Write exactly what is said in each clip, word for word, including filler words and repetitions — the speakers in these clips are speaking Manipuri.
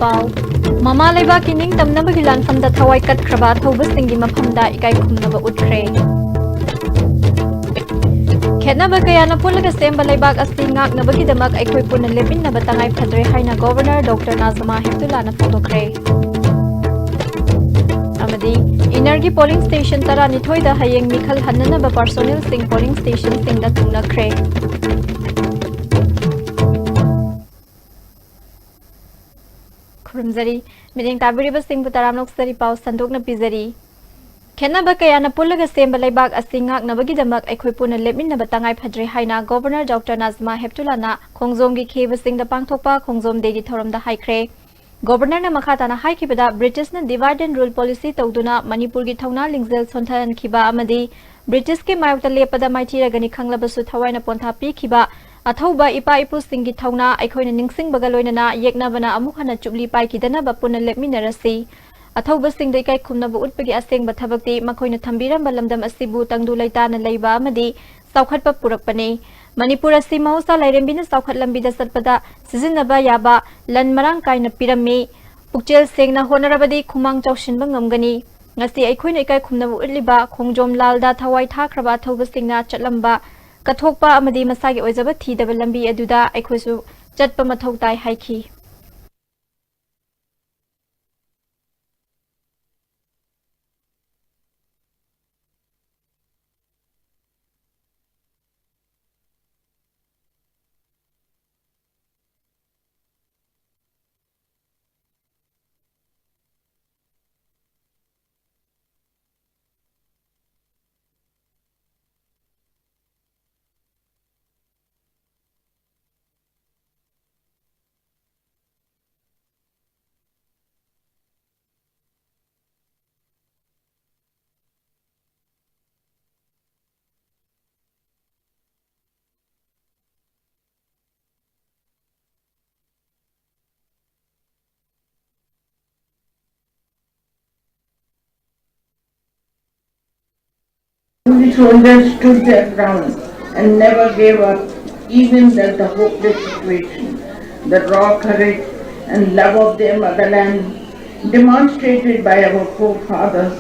ꯄꯥꯎ꯫ ꯃꯃꯥ ꯂꯩꯕꯥꯛꯀꯤ ꯅꯤꯡꯇꯝꯅꯕꯒꯤ ꯂꯥꯟꯐꯝꯗ ꯊꯋꯥꯏ ꯀꯠꯈ꯭ꯔꯕ ꯑꯊꯧꯕꯁꯤꯡꯒꯤ ꯃꯐꯝꯗ ꯏꯀꯥꯏ ꯈꯨꯝꯅꯕ ꯎꯠꯈ꯭ꯔꯦ꯫ ꯈꯦꯠꯅꯕ ꯀꯌꯥꯅ ꯄꯨꯜꯂꯒ ꯁꯦꯝꯕ ꯂꯩꯕꯥꯛ ꯑꯁꯤ ꯉꯥꯛꯅꯕꯒꯤꯗꯃꯛ ꯑꯩꯈꯣꯏ ꯄꯨꯟꯅ ꯂꯦꯞꯃꯤꯟꯅꯕ ꯇꯉꯥꯏ ꯐꯗ꯭ꯔꯦ ꯍꯥꯏꯅ ꯒꯣꯚꯔꯅꯔ ꯗꯣꯛꯇꯔ ꯅꯥꯖꯃꯥ ꯍꯦꯞꯇꯨꯂꯥꯅ ꯐꯣꯡꯗꯣꯛꯈ꯭ꯔꯦ꯫ ꯑꯃꯗꯤ ꯏꯅꯔꯒꯤ ꯄꯣꯂꯤꯡ ꯁ꯭ꯇꯦꯁꯟ ꯇꯔꯥꯅꯤꯊꯣꯏꯗ ꯍꯌꯦꯡ ꯃꯤꯈꯜ ꯍꯟꯅꯅꯕ ꯄꯥꯔꯁꯣꯅꯦꯜꯁꯤꯡ ꯄꯣꯂꯤꯡ ꯁ꯭ꯇꯦꯁꯟꯁꯤꯡꯗ ꯊꯨꯡꯂꯈ꯭ꯔꯦ꯫ ꯈꯨꯔꯨꯝꯖꯔꯤ꯫ ꯃꯤꯠꯌꯦꯡ ꯇꯥꯕꯤꯔꯤꯕꯁꯤꯡꯕꯨ ꯇꯔꯥꯝꯅ ꯑꯣꯛꯆꯔꯤ꯫ ꯄꯥꯎ ꯁꯟꯗꯣꯛꯅ ꯄꯤꯖꯔꯤ꯫ ꯈꯦꯠꯅꯕ ꯀꯌꯥꯅ ꯄꯨꯜꯂꯒ ꯁꯦꯝꯕ ꯂꯩꯕꯥꯛ ꯑꯁꯤ ꯉꯥꯛꯅꯕꯒꯤꯗꯃꯛ ꯑꯩꯈꯣꯏ ꯄꯨꯟꯅ ꯂꯦꯞꯃꯤꯟꯅꯕ ꯇꯉꯥꯏ ꯐꯗ꯭ꯔꯦ ꯍꯥꯏꯅ ꯒꯣꯚꯔꯅꯔ ꯗꯣꯛꯇꯔ ꯅꯥꯖꯃꯥ ꯍꯦꯞꯇꯨꯂꯥꯅ ꯈꯣꯡꯖꯣꯝꯒꯤ ꯈꯦꯕꯁꯤꯡꯗ ꯄꯥꯡꯊꯣꯛꯄ ꯈꯣꯡꯖꯣꯝ ꯗꯦꯒꯤ ꯊꯧꯔꯝꯗ ꯍꯥꯏꯈ꯭ꯔꯦ꯫ ꯒꯣꯚꯔꯅꯔꯅ ꯃꯈꯥ ꯇꯥꯅ ꯍꯥꯏꯈꯤꯕꯗ, ꯕ꯭ꯔꯤꯇꯤꯁꯅ divide and rule policy ꯇꯧꯗꯨꯅ ꯃꯅꯤꯄꯨꯔꯒꯤ ꯊꯧꯅꯥ ꯂꯤꯡꯖꯦꯜ ꯁꯣꯟꯊꯍꯟꯈꯤꯕ ꯑꯃꯗꯤ ꯕ꯭ꯔꯤꯇꯤꯁꯀꯤ ꯃꯥꯌꯣꯛꯇ ꯂꯦꯞꯄꯗ ꯃꯥꯏꯊꯤꯔꯒꯅꯤ ꯈꯪꯂꯕꯁꯨ ꯊꯋꯥꯏꯅ ꯄꯣꯟꯊꯥ ꯄꯤꯈꯤꯕ ꯑꯊꯧꯕ ꯏꯄꯥ ꯏꯄꯨꯁꯤꯡꯒꯤ ꯊꯧꯅꯥ ꯑꯩꯈꯣꯏꯅ ꯅꯤꯡꯁꯤꯡꯕꯒ ꯂꯣꯏꯅꯅ ꯌꯦꯛꯅꯕꯅ ꯑꯃꯨꯛ ꯍꯟꯅ ꯆꯨꯞꯂꯤ ꯄꯥꯏꯈꯤꯗꯅꯕ ꯄꯨꯟꯅ ꯂꯦꯞꯃꯤꯟꯅꯔꯁꯤ꯫ ꯑꯊꯧꯕꯁꯤꯡꯗ ꯏꯀꯥꯏ ꯈꯨꯝꯅꯕ ꯎꯠꯄꯒꯤ ꯑꯁꯦꯡꯕ ꯊꯕꯛꯇꯤ ꯃꯈꯣꯏꯅ ꯊꯝꯕꯤꯔꯝꯕ ꯂꯝꯗꯝ ꯑꯁꯤꯕꯨ ꯇꯪꯗꯨ ꯂꯩꯇꯥꯅ ꯂꯩꯕ ꯑꯃꯗꯤ ꯆꯥꯎꯈꯠꯄ ꯄꯨꯔꯛꯄꯅꯤ꯫ ꯃꯅꯤꯄꯨꯔ ꯑꯁꯤ ꯃꯍꯧꯁꯥ ꯂꯥꯏꯔꯦꯝꯕꯤꯅ ꯆꯥꯎꯈꯠ ꯂꯝꯕꯤꯗ ꯆꯠꯄꯗ ꯁꯤꯖꯤꯟꯅꯕ ꯌꯥꯕ ꯂꯟ ꯃꯔꯥꯡ ꯀꯥꯏꯅ ꯄꯤꯔꯝꯃꯤ꯫ ꯄꯨꯛꯆꯦꯜ ꯁꯦꯡꯅ ꯍꯣꯠꯅꯔꯕꯗꯤ ꯈꯨꯃꯥꯡ ꯆꯥꯎꯁꯤꯟꯕ ꯉꯝꯒꯅꯤ꯫ ꯉꯁꯤ ꯑꯩꯈꯣꯏꯅ ꯏꯀꯥꯏ ꯈꯨꯝꯅꯕ ꯎꯠꯂꯤꯕ ꯈꯣꯡꯖꯣꯝ ꯂꯥꯜꯗ ꯊꯋꯥꯏ ꯊꯥꯈ꯭ꯔꯕ ꯑꯊꯧꯕꯁꯤꯡꯅ ꯆꯠꯂꯝꯕ ꯀꯠꯊꯣꯛꯄ ꯑꯃꯗꯤ ꯃꯁꯥꯒꯤ ꯑꯣꯏꯖꯕ ꯊꯤꯗꯕ ꯂꯝꯕꯤ ꯑꯗꯨꯗ ꯑꯩꯈꯣꯏꯁꯨ ꯆꯠꯄ ꯃꯊꯧ ꯇꯥꯏ ꯍꯥꯏꯈꯤ꯫ These soldiers stood their ground and never gave up, even at the hopeless situation. The raw courage and love of their motherland demonstrated by our forefathers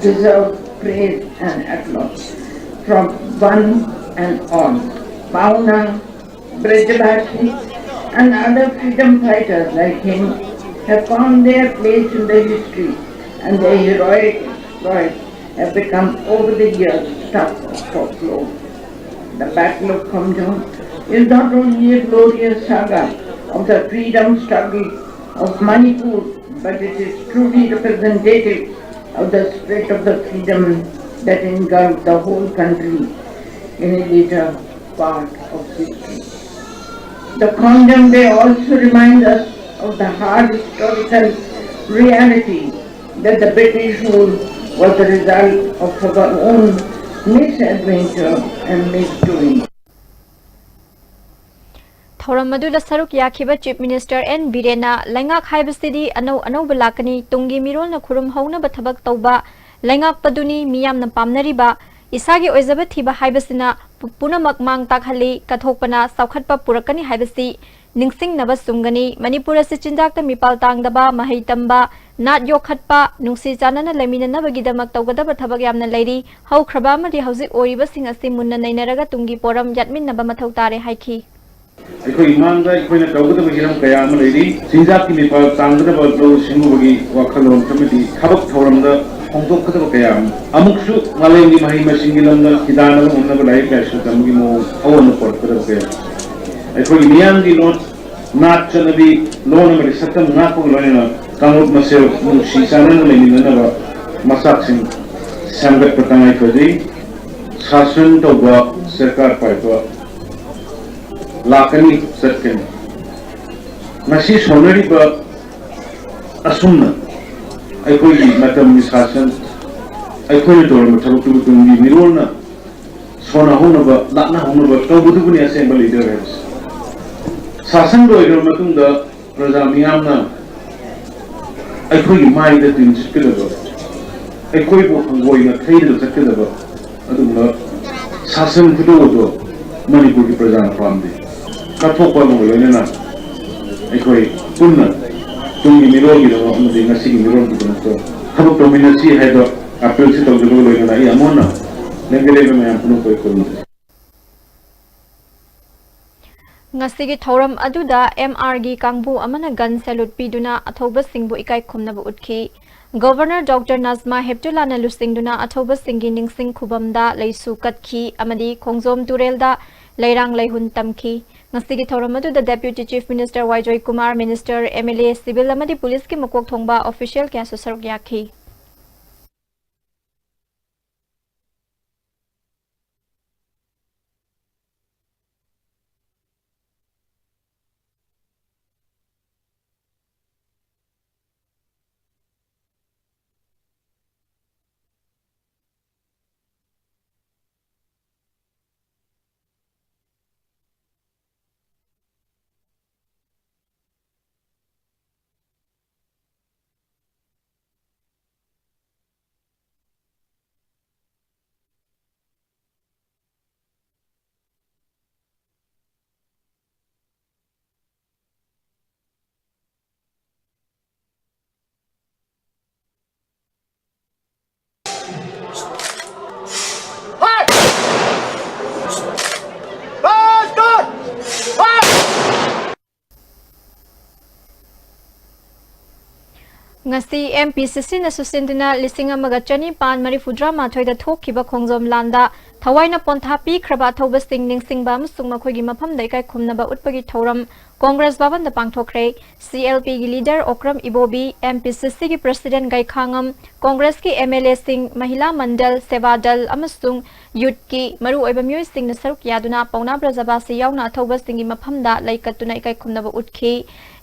deserve praise and applause from one and all. Mauna, Brajabhati, and other freedom fighters like him have found their place in the history, and their heroic exploits have become over the years stuff of folklore. The Battle of Khongjong is not only a glorious saga of the freedom struggle of Manipur, but it is truly representative of the spirit of the freedom that engulfed the whole country in a later part of history. The Khongjong Day also reminds us of the hard historical reality that the British rule was the result of our own misadventure and misdoing. ꯊꯧꯔꯝ ꯑꯗꯨꯗ ꯁꯔꯨꯛ ꯌꯥꯈꯤꯕ Chief Minister N ꯕꯤꯔꯦꯟꯅ ꯂꯩꯉꯥꯛ ꯍꯥꯏꯕꯁꯤꯗꯤ ꯑꯅꯧ ꯑꯅꯧꯕ ꯂꯥꯛꯀꯅꯤ, ꯇꯨꯡꯒꯤ ꯃꯤꯔꯣꯜꯅ ꯈꯨꯔꯨꯝ ꯍꯧꯅꯕ ꯊꯕꯛ ꯇꯧꯕ, ꯂꯩꯉꯥꯛꯄꯗꯨꯅꯤ ꯃꯤꯌꯥꯝꯅ ꯄꯥꯝꯅꯔꯤꯕ, ꯏꯁꯥꯒꯤ ꯑꯣꯏꯖꯕ ꯊꯤꯕ ꯍꯥꯏꯕꯁꯤꯅ ꯄꯨ- ꯄꯨꯝꯅꯃꯛ ꯃꯥꯡ ꯇꯥꯛꯍꯜꯂꯤ, ꯀꯠꯊꯣꯛꯄꯅ ꯆꯥꯎꯈꯠꯄ ꯄꯨꯔꯛꯀꯅꯤ ꯍꯥꯏꯕꯁꯤ ꯅꯤꯡꯁꯤꯡꯅꯕ ꯆꯨꯝꯒꯅꯤ꯫ ꯃꯅꯤꯄꯨꯔ ꯑꯁꯤ ꯆꯤꯟꯖꯥꯛꯇ ꯃꯤꯄꯥꯜ ꯇꯥꯡꯗꯕ, ꯃꯍꯩ ꯇꯝꯕ, ꯅꯥꯠ ꯌꯣꯛꯈꯠꯄ, ꯅꯨꯡꯁꯤ ꯆꯥꯟꯅꯅ ꯂꯩꯃꯤꯟꯅꯅꯕꯒꯤꯗꯃꯛ ꯇꯧꯒꯗꯕ ꯊꯕꯛ ꯌꯥꯝꯅ ꯂꯩꯔꯤ꯫ ꯍꯧꯈ꯭ꯔꯕ ꯑꯃꯗꯤ ꯍꯧꯖꯤꯛ ꯑꯣꯏꯔꯤꯕꯁꯤꯡ ꯑꯁꯤ ꯃꯨꯟꯅ ꯅꯩꯅꯔꯒ ꯇꯨꯡꯒꯤ ꯄꯣꯔꯝ ꯌꯥꯠꯃꯤꯟꯅꯕ ꯃꯊꯧ ꯇꯥꯔꯦ ꯍꯥꯏꯈꯤ꯫ ꯑꯩꯈꯣꯏ ꯏꯃꯥꯡꯗ ꯑꯩꯈꯣꯏꯅ ꯇꯧꯒꯗꯕ ꯍꯤꯔꯝ ꯀꯌꯥ ꯑꯃ ꯂꯩꯔꯤ꯫ ꯆꯤꯟꯖꯥꯛꯀꯤ ꯃꯤꯄꯥꯜ ꯇꯥꯡꯒꯗꯕ ꯂꯧꯎ ꯁꯤꯡꯎꯕꯒꯤ ꯋꯥꯈꯜꯂꯣꯟ ꯑꯃꯗꯤ ꯊꯕꯛ ꯊꯧꯔꯝꯗ ꯍꯣꯡꯗꯣꯛꯀꯗꯕ ꯀꯌꯥ ꯑꯃ, ꯑꯃꯨꯛꯁꯨ ꯃꯥꯂꯦꯝꯒꯤ ꯃꯍꯩ ꯃꯁꯤꯡꯒꯤ ꯂꯝꯗ ꯈꯤꯗꯥꯅꯕ ꯉꯝꯅꯕ ꯂꯥꯏꯔꯤꯛ ꯂꯥꯏꯁꯨ ꯇꯝꯕꯒꯤ ꯃꯑꯣꯡ ꯑꯑꯣꯟꯕ ꯄꯨꯔꯛꯀꯗꯕ ꯀꯌꯥ, ꯑꯩꯈꯣꯏꯒꯤ ꯃꯤꯌꯥꯝꯒꯤ ꯂꯣꯟ, ꯅꯥꯠ ꯆꯠꯅꯕꯤ, ꯂꯣꯟ ꯑꯃꯗꯤ ꯁꯛꯇꯝ ꯉꯥꯛꯄꯒ ꯂꯣꯏꯅꯅ ꯀꯥꯡꯂꯨꯞ ꯃꯁꯦꯜ ꯅꯨꯡꯁꯤ ꯆꯥꯟꯅꯅ ꯂꯩꯃꯤꯟꯅꯅꯕ ꯃꯆꯥꯛꯁꯤꯡ ꯁꯦꯝꯒꯠꯄ ꯇꯉꯥꯏ ꯐꯗꯦ꯫ ꯁꯥꯁꯟ ꯇꯧꯕ ꯁꯔꯀꯥꯔ ꯄꯥꯏꯕ ꯂꯥꯛꯀꯅꯤ ꯆꯠꯀꯅꯤ꯫ ꯉꯁꯤ ꯁꯣꯟꯅꯔꯤꯕ ꯑꯁꯨꯝꯅ ꯑꯩꯈꯣꯏꯒꯤ ꯃꯇꯝꯒꯤ ꯁꯥꯁꯟ, ꯑꯩꯈꯣꯏꯅ ꯇꯧꯔꯝꯕ ꯊꯕꯛꯇꯨꯕꯨ ꯇꯨꯡꯒꯤ ꯃꯤꯔꯣꯜꯅ ꯁꯣꯟꯅꯍꯧꯅꯕ, ꯂꯥꯛꯅꯍꯧꯅꯕ ꯇꯧꯕꯗꯨꯕꯨꯅꯤ ꯑꯁꯦꯡꯕ ꯂꯤꯗꯔ ꯍꯥꯏꯕꯁꯦ꯫ ꯁꯥꯁꯟ ꯂꯣꯏꯈ꯭ꯔꯕ ꯃꯇꯨꯡꯗ ꯄ꯭ꯔꯖꯥ ꯃꯤꯌꯥꯝꯅ ꯑꯩꯈꯣꯏꯒꯤ ꯃꯥꯏꯗ ꯇꯤꯟ ꯁꯤꯠꯀꯗꯕ, ꯑꯩꯈꯣꯏꯕꯨ ꯍꯪꯒꯣꯏꯅ ꯊꯩꯔꯒ ꯆꯠꯀꯗꯕ ꯑꯗꯨꯒꯨꯝꯕ ꯁꯥꯁꯟ ꯈꯨꯗꯣꯜ ꯑꯗꯣ ꯃꯅꯤꯄꯨꯔꯒꯤ ꯄ꯭ꯔꯖꯥꯅ ꯄꯥꯝꯗꯦ꯫ ꯀꯠꯊꯣꯛꯄ ꯑꯃꯒ ꯂꯣꯏꯅꯅ ꯑꯩꯈꯣꯏ ꯄꯨꯟꯅ ꯇꯨꯡꯒꯤ ꯃꯤꯔꯣꯜꯒꯤꯗꯃꯛ ꯑꯃꯗꯤ ꯉꯁꯤꯒꯤ ꯃꯤꯔꯣꯜꯒꯤꯗꯃꯛꯇ ꯊꯕꯛ ꯇꯧꯃꯤꯟꯅꯁꯤ ꯍꯥꯏꯕ ꯑꯥꯄꯤꯜꯁꯤ ꯇꯧꯖꯕꯒ ꯂꯣꯏꯅꯅ ꯑꯩ ꯑꯃꯨꯛ ꯍꯟꯅ ꯂꯦꯡꯗ ꯂꯩꯕ ꯃꯌꯥꯝ ꯄꯨꯝꯅꯃꯛꯄꯨ ꯑꯩ ꯈꯨꯔꯨꯝꯖꯔꯤ꯫ ꯉꯁꯤꯒꯤ ꯊꯧꯔꯝ ꯑꯗꯨꯗ ꯑꯦꯝ ꯑꯥꯔꯒꯤ ꯀꯥꯡꯕꯨ ꯑꯃꯅ ꯒꯟ ꯁꯦꯂꯨꯠ ꯄꯤꯗꯨꯅ ꯑꯊꯧꯕꯁꯤꯡꯕꯨ ꯏꯀꯥꯏ ꯈꯨꯝꯅꯕ ꯎꯠꯈꯤ꯫ ꯒꯕꯔꯅꯔ ꯗꯣꯛꯇꯔ ꯅꯖꯃꯥ ꯍꯦꯞꯇꯨꯂꯥꯅ ꯂꯨꯆꯤꯡꯗꯨꯅ ꯑꯊꯧꯕꯁꯤꯡꯒꯤ ꯅꯤꯡꯁꯤꯡ ꯈꯨꯕꯝꯗ ꯂꯩꯁꯨ ꯀꯠꯈꯤ ꯑꯃꯗꯤ ꯈꯣꯡꯖꯣꯝ ꯇꯨꯔꯦꯜꯗ ꯂꯩꯔꯥꯡ ꯂꯩꯍꯨꯟ ꯇꯝꯈꯤ꯫ ꯉꯁꯤꯒꯤ ꯊꯧꯔꯝ ꯑꯗꯨꯗ Deputy Chief Minister ꯋꯥꯏꯖꯣꯏ Kumar, minister, M L A, civil ꯑꯃꯗꯤ ꯄꯨꯂꯤꯁꯀꯤ ꯃꯀꯣꯛ ꯊꯣꯡꯕ ꯑꯣꯐꯤꯁꯤꯌꯦꯜ ꯀꯌꯥꯁꯨ ꯁꯔꯨꯛ ꯌꯥꯈꯤ꯫ ꯉꯁꯤ ꯑꯦꯝ ꯄꯤ ꯁꯤ ꯁꯤꯅ ꯁꯨꯁꯤꯟꯗꯨꯅ ꯂꯤꯁꯤꯡ ꯑꯃꯒ ꯆꯅꯤꯄꯥꯟ ꯃꯔꯤꯐꯨꯇꯔꯥꯃꯥꯊꯣꯏꯗ ꯊꯣꯛꯈꯤꯕ ꯈꯣꯡꯖꯣꯝ ꯂꯥꯟꯗ ꯊꯋꯥꯏꯅ ꯄꯣꯟꯊꯥ ꯄꯤꯈ꯭ꯔꯕ ꯑꯊꯧꯕꯁꯤꯡ ꯅꯤꯡꯁꯤꯡꯕ ꯑꯃꯁꯨꯡ ꯃꯈꯣꯏꯒꯤ ꯃꯐꯝꯗ ꯏꯀꯥꯏ ꯈꯨꯝꯅꯕ ꯎꯠꯄꯒꯤ ꯊꯧꯔꯝ ꯀꯣꯡꯒ꯭ꯔꯦꯁ ꯚꯕꯟꯗ ꯄꯥꯡꯊꯣꯛꯈ꯭ꯔꯦ꯫ ꯁꯤ ꯑꯦꯜ ꯄꯤꯒꯤ ꯂꯤꯗꯔ ꯑꯣꯀ꯭ꯔꯝ ꯏꯕꯣꯕꯤ, ꯑꯦꯝ ꯄꯤ ꯁꯤ ꯁꯤꯒꯤ ꯄ꯭ꯔꯁꯤꯗꯦꯟꯠ ꯒꯩꯈꯥꯉꯝ, ꯀꯣꯡꯒ꯭ꯔꯦꯁꯀꯤ ꯑꯦꯝ ꯑꯦꯜ ꯑꯦꯁꯤꯡ, ꯃꯍꯤꯂꯥ ꯃꯟꯗꯜ, ꯁꯦꯕꯥ ꯗꯜ ꯑꯃꯁꯨꯡ ꯌꯨꯠꯀꯤ ꯃꯔꯨꯑꯣꯏꯕ ꯃꯤꯑꯣꯏꯁꯤꯡꯅ ꯁꯔꯨꯛ ꯌꯥꯗꯨꯅ ꯄꯥꯎꯅꯥ ꯕ꯭ꯔꯖꯕꯥꯁꯤ ꯌꯥꯎꯅ ꯑꯊꯧꯕꯁꯤꯡꯒꯤ ꯃꯐꯝꯗ ꯂꯩ ꯀꯠꯇꯨꯅ ꯏꯀꯥꯏ ꯈꯨꯝꯅꯕ ꯎꯠꯈꯤ꯫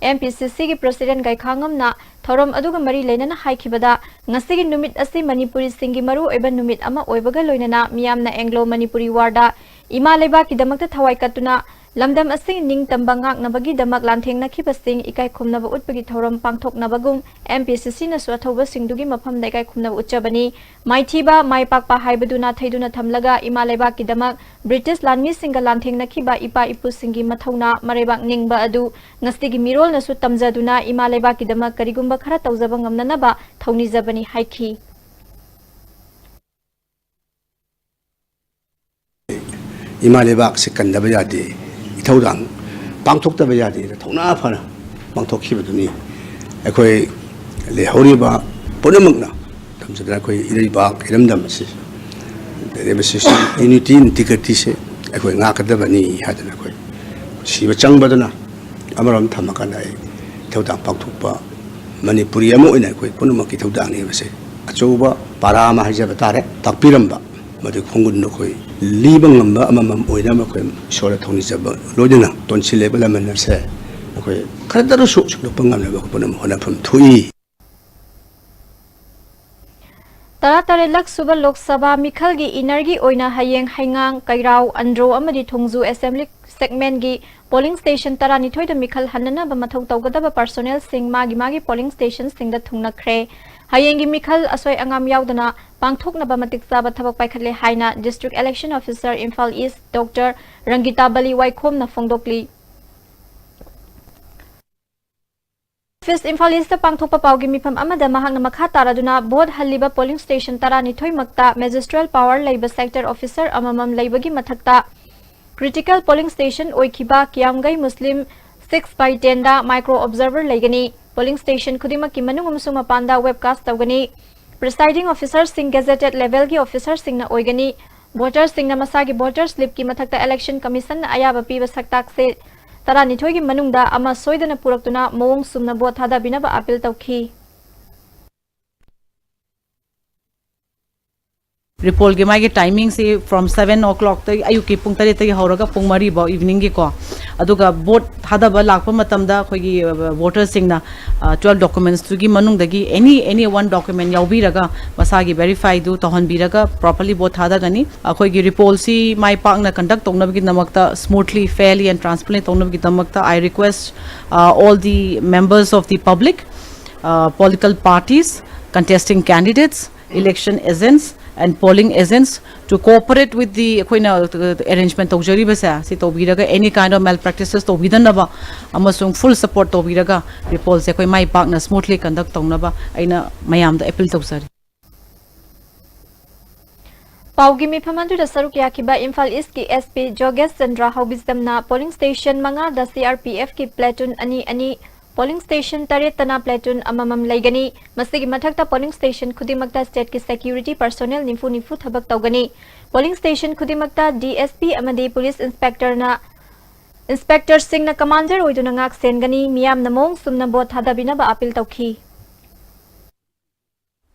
ꯑꯦꯝ ꯄꯤ ꯁꯤ ꯁꯤꯒꯤ ꯄ꯭ꯔꯁꯤꯗꯦꯟꯠ ꯒꯩꯈꯥꯉꯝꯅ ꯊꯧꯔꯝ ꯑꯗꯨꯒ ꯃꯔꯤ ꯂꯩꯅꯅ ꯍꯥꯏꯈꯤꯕꯗ, ꯉꯁꯤꯒꯤ ꯅꯨꯃꯤꯠ ꯑꯁꯤ ꯃꯅꯤꯄꯨꯔꯤꯁꯤꯡꯒꯤ ꯃꯔꯨꯑꯣꯏꯕ ꯅꯨꯃꯤꯠ ꯑꯃ ꯑꯣꯏꯕꯒ ꯂꯣꯏꯅꯅ ꯃꯤꯌꯥꯝꯅ ꯑꯦꯡꯒ꯭ꯂꯣ ꯃꯅꯤꯄꯨꯔꯤ ꯋꯥꯔꯗ ꯏꯃꯥ ꯂꯩꯕꯥꯛꯀꯤꯗꯃꯛꯇ ꯊꯋꯥꯏ ꯀꯠꯇꯨꯅ ꯂꯝꯗꯝ ꯑꯁꯤ ꯅꯤꯡꯇꯝꯕ ꯉꯥꯛꯅꯕꯒꯤꯗꯃꯛ ꯂꯥꯟꯊꯦꯡꯅꯈꯤꯕꯁꯤꯡ ꯏꯀꯥꯏ ꯈꯨꯝꯅꯕ ꯎꯠꯄꯒꯤ ꯊꯧꯔꯝ ꯄꯥꯡꯊꯣꯛꯅꯕꯒꯨꯝ M P C C ꯅꯁꯨ ꯑꯊꯧꯕꯁꯤꯡꯗꯨꯒꯤ ꯃꯐꯝꯗ ꯏꯀꯥꯏ ꯈꯨꯝꯅꯕ ꯎꯠꯆꯕꯅꯤ꯫ ꯃꯥꯏꯊꯤꯕ, ꯃꯥꯏ ꯄꯥꯛꯄ ꯍꯥꯏꯕꯗꯨ ꯅꯥꯊꯩꯗꯨꯅ ꯊꯝꯂꯒ ꯏꯃꯥ ꯂꯩꯕꯥꯛꯀꯤꯗꯃꯛ ꯕ꯭ꯔꯤꯇꯤꯁ ꯂꯥꯟꯃꯤꯁꯤꯡꯒ ꯂꯥꯟꯊꯦꯡꯅꯈꯤꯕ ꯏꯄꯥ ꯏꯄꯨꯁꯤꯡꯒꯤ ꯃꯊꯧꯅꯥ ꯃꯔꯩꯕꯥꯛ ꯅꯤꯡꯕ ꯑꯗꯨ ꯉꯁꯤꯒꯤ ꯃꯤꯔꯣꯜꯅꯁꯨ ꯇꯝꯖꯗꯨꯅ ꯏꯃꯥ ꯂꯩꯕꯥꯛꯀꯤꯗꯃꯛ ꯀꯔꯤꯒꯨꯝꯕ ꯈꯔ ꯇꯧꯖꯕ ꯉꯝꯅꯅꯕ ꯊꯧꯅꯤꯖꯕꯅꯤ ꯍꯥꯏꯈꯤ꯫ ꯏꯃꯥ ꯂꯩꯕꯥꯛꯁꯦ ꯀꯟꯗꯕ ꯌꯥꯗꯦ, ꯏꯊꯧꯗꯥꯡ ꯄꯥꯡꯊꯣꯛꯇꯕ ꯌꯥꯗꯦꯅ ꯊꯧꯅꯥ ꯐꯅ ꯄꯥꯡꯊꯣꯛꯈꯤꯕꯗꯨꯅꯤ꯫ ꯑꯩꯈꯣꯏ ꯂꯩꯍꯧꯔꯤꯕ ꯄꯨꯝꯅꯃꯛꯅ ꯊꯝꯖꯗꯅ ꯑꯩꯈꯣꯏ ꯏꯔꯩꯕꯥꯛ ꯏꯔꯝꯗꯝ ꯑꯁꯤ ꯂꯩꯔꯤꯕ unity integrity ꯁꯦ ꯑꯩꯈꯣꯏ ꯉꯥꯛꯀꯗꯕꯅꯤ ꯍꯥꯏꯗꯅ ꯑꯩꯈꯣꯏ ꯁꯤꯕ ꯆꯪꯕꯗꯨꯅ ꯑꯃꯔꯣꯝ ꯊꯝꯃꯀꯥꯟꯗ ꯑꯩ ꯏꯊꯧꯗꯥꯡ ꯄꯥꯡꯊꯣꯛꯄ ꯃꯅꯤꯄꯨꯔꯤ ꯑꯃ ꯑꯣꯏꯅ ꯑꯩꯈꯣꯏ ꯄꯨꯝꯅꯃꯛꯀꯤ ꯏꯊꯧꯗꯥꯡꯅꯤ ꯍꯥꯏꯕꯁꯦ ꯑꯆꯧꯕ ꯄꯥꯔꯥ ꯑꯃ ꯍꯥꯏꯖꯕ ꯇꯥꯔꯦ, ꯇꯥꯛꯄꯤꯔꯝꯕ꯫ ꯃꯗꯨ ꯈꯣꯡꯒꯨꯟꯗꯨ ꯑꯩꯈꯣꯏ ꯂꯤꯕ ꯉꯝꯕ ꯑꯃꯃꯝ ꯑꯣꯏꯅꯕ ꯑꯩꯈꯣꯏ ꯏꯁꯣꯔꯗ ꯊꯧꯅꯤꯖꯕ ꯂꯣꯏꯅꯅ ꯇꯣꯟꯁꯤꯜꯂꯤꯕ ꯂꯃꯟ ꯑꯁꯦ ꯑꯩꯈꯣꯏ ꯈꯔꯗ ꯑꯣꯏꯔꯁꯨ ꯁꯦꯡꯗꯣꯛꯄ ꯉꯝꯅꯕ ꯄꯨꯝꯅꯃꯛ ꯍꯣꯠꯅꯐꯝ ꯊꯣꯛꯏ꯫ ꯇꯔꯥꯇꯔꯦꯠꯂꯛ ꯁꯨꯕ ꯂꯣꯛ ꯁꯚꯥ ꯃꯤꯈꯜꯒꯤ ꯏꯅꯔꯒꯤ ꯑꯣꯏꯅ ꯍꯌꯦꯡ ꯍꯩꯉꯥꯡ, ꯀꯩꯔꯥꯎ, ꯑꯟꯗ꯭ꯔꯣ ꯑꯃꯗꯤ ꯊꯣꯡꯖꯨ assembly segment ꯒꯤ polling station ꯇꯔꯥꯅꯤꯊꯣꯏꯗ ꯃꯤꯈꯜ ꯍꯟꯅꯅꯕ ꯃꯊꯧ ꯇꯧꯒꯗꯕ personnel ꯁꯤꯡ ꯃꯥꯒꯤ ꯃꯥꯒꯤ polling station ꯁꯤꯡꯗ ꯊꯨꯡꯅꯈ꯭ꯔꯦ꯫ ꯍꯌꯦꯡꯒꯤ ꯃꯤꯈꯜ ꯑꯁꯣꯏ ꯑꯉꯥꯝ ꯌꯥꯎꯗꯅ ꯄꯥꯡꯊꯣꯛꯅꯕ ꯃꯇꯤꯛ ꯆꯥꯕ ꯊꯕꯛ ꯄꯥꯏꯈꯠꯂꯦ ꯍꯥꯏꯅ District Election Officer Imphal East Doctor ꯔꯪꯒꯤꯇꯥ Bali ꯋꯥꯏꯈꯣꯝꯅ ꯐꯣꯡꯗꯣꯛꯂꯤ꯫ Office ꯏꯝꯐꯥꯜ East ꯇ ꯄꯥꯡꯊꯣꯛꯄ ꯄꯥꯎꯒꯤ ꯃꯤꯐꯝ ꯑꯃꯗ ꯃꯍꯥꯛꯅ ꯃꯈꯥ ꯇꯥꯔꯗꯨꯅ vote ꯍꯜꯂꯤꯕ polling station ꯇꯔꯥꯅꯤꯊꯣꯏ ꯃꯛꯇ magistral power ꯂꯩꯕ sector officer ꯑꯃꯃꯝ ꯂꯩꯕꯒꯤ ꯃꯊꯛꯇ critical polling station ꯑꯣꯏꯈꯤꯕ ꯀꯤꯌꯥꯝꯒꯩ ꯃꯨꯁꯂꯤꯝ six by ten the micro observer ꯂꯩꯒꯅꯤ꯫ Polling station ꯈꯨꯗꯤꯡꯃꯛꯀꯤ ꯃꯅꯨꯡ ꯑꯃꯁꯨꯡ ꯃꯄꯥꯟꯗ webcast ꯇꯧꯒꯅꯤ꯫ Presiding officer ꯁꯤꯡ gazetted level ꯒꯤ officer ꯁꯤꯡꯅ ꯑꯣꯏꯒꯅꯤ꯫ Voter ꯁꯤꯡꯅ ꯃꯁꯥꯒꯤ voter slip ꯀꯤ ꯃꯊꯛꯇ Election Commission ꯅ ꯑꯌꯥꯕ ꯄꯤꯕ ꯁꯛꯇꯥꯛꯁꯦ ꯇꯔꯥꯅꯤꯊꯣꯏꯒꯤ ꯃꯅꯨꯡꯗ ꯑꯃ ꯁꯣꯏꯗꯅ ꯄꯨꯔꯛꯇꯨꯅ ꯃꯑꯣꯡ ꯆꯨꯝꯅ vote ꯊꯥꯗꯕꯤꯅꯕ appeal ꯇꯧꯈꯤ꯫ ꯔꯤꯄꯣꯜꯒꯤ ꯃꯥꯒꯤ ꯇꯥꯏꯃꯤꯡꯁꯤ from seven o'clockꯇꯒꯤ, ꯑꯌꯨꯛꯀꯤ ꯄꯨꯡ ꯇꯔꯦꯠꯇꯒꯤ ꯍꯧꯔꯒ ꯄꯨꯡ ꯃꯔꯤꯐꯥꯎ, eveningꯒꯤꯀꯣ꯫ ꯑꯗꯨꯒ ꯚꯣꯠ ꯊꯥꯗꯕ ꯂꯥꯛꯄ ꯃꯇꯝꯗ ꯑꯩꯈꯣꯏꯒꯤ, ꯑ, ꯚꯣꯇꯔꯁꯤꯡꯅ, ꯑ, twelve documentsꯇꯨꯒꯤ ꯃꯅꯨꯡꯗꯒꯤ any, any one document ꯌꯥꯎꯕꯤꯔꯒ ꯃꯁꯥꯒꯤ verifyꯗꯨ ꯇꯧꯍꯟꯕꯤꯔꯒ properly ꯚꯣꯠ ꯊꯥꯗꯒꯅꯤ꯫ ꯑꯩꯈꯣꯏꯒꯤ ꯔꯤꯄꯣꯜꯁꯤ ꯃꯥꯏ ꯄꯥꯛꯅ conduct ꯇꯧꯅꯕꯒꯤꯗꯃꯛꯇ, smoothly, fairly and transparently ꯇꯧꯅꯕꯒꯤꯗꯃꯛꯇ, I request, uh, all the members of the public, uh, political parties, contesting candidates, election agents and polling agents to cooperate with the, ꯑꯩꯈꯣꯏꯅ, uh, arrangement ꯇꯧꯖꯔꯤꯕꯁꯦ, ꯁꯤ ꯇꯧꯕꯤꯔꯒ any kind of malpractices ꯇꯧꯕꯤꯗꯅꯕ ꯑꯃꯁꯨꯡ full support ꯇꯧꯕꯤꯔꯒ ꯔꯤꯄꯣꯜꯁꯦ ꯑꯩꯈꯣꯏ ꯃꯥꯏ ꯄꯥꯛꯅ smoothly conduct ꯇꯧꯅꯕ ꯑꯩꯅ ꯃꯌꯥꯝꯗ appeal ꯇꯧꯖꯔꯤ꯫ ꯄꯥꯎꯒꯤ ꯃꯤꯐꯝ ꯑꯗꯨꯗ ꯁꯔꯨꯛ ꯌꯥꯈꯤꯕ ꯏꯝꯐꯥꯜ ꯏꯁꯀꯤ SP ꯖꯣꯒꯦꯁ ꯆꯟꯗ꯭ꯔ ꯍꯧꯕꯤꯖꯝꯅ polling station ꯃꯉꯥꯗ CRPFꯀꯤ platoon ꯑꯅꯤ ꯑꯅꯤ, polling station ꯇꯔꯦꯠꯇꯅ platoon ꯑꯃꯃꯝ ꯂꯩꯒꯅꯤ꯫ ꯃꯁꯤꯒꯤ ꯃꯊꯛꯇ polling station ꯈꯨꯗꯤꯡꯃꯛꯇ stateꯀꯤ security personnel ꯅꯤꯐꯨ ꯅꯤꯐꯨ ꯊꯕꯛ ꯇꯧꯒꯅꯤ꯫ Polling station ꯈꯨꯗꯤꯡꯃꯛꯇ DSP ꯑꯃꯗꯤ police inspectorꯅ, inspectorꯁꯤꯡꯅ commander ꯑꯣꯏꯗꯨꯅ ꯉꯥꯛ ꯁꯦꯟꯒꯅꯤ꯫ ꯃꯤꯌꯥꯝꯅ ꯃꯑꯣꯡ ꯆꯨꯝꯅ ꯚꯣꯠ ꯊꯥꯗꯕꯤꯅꯕ appeal ꯇꯧꯈꯤ꯫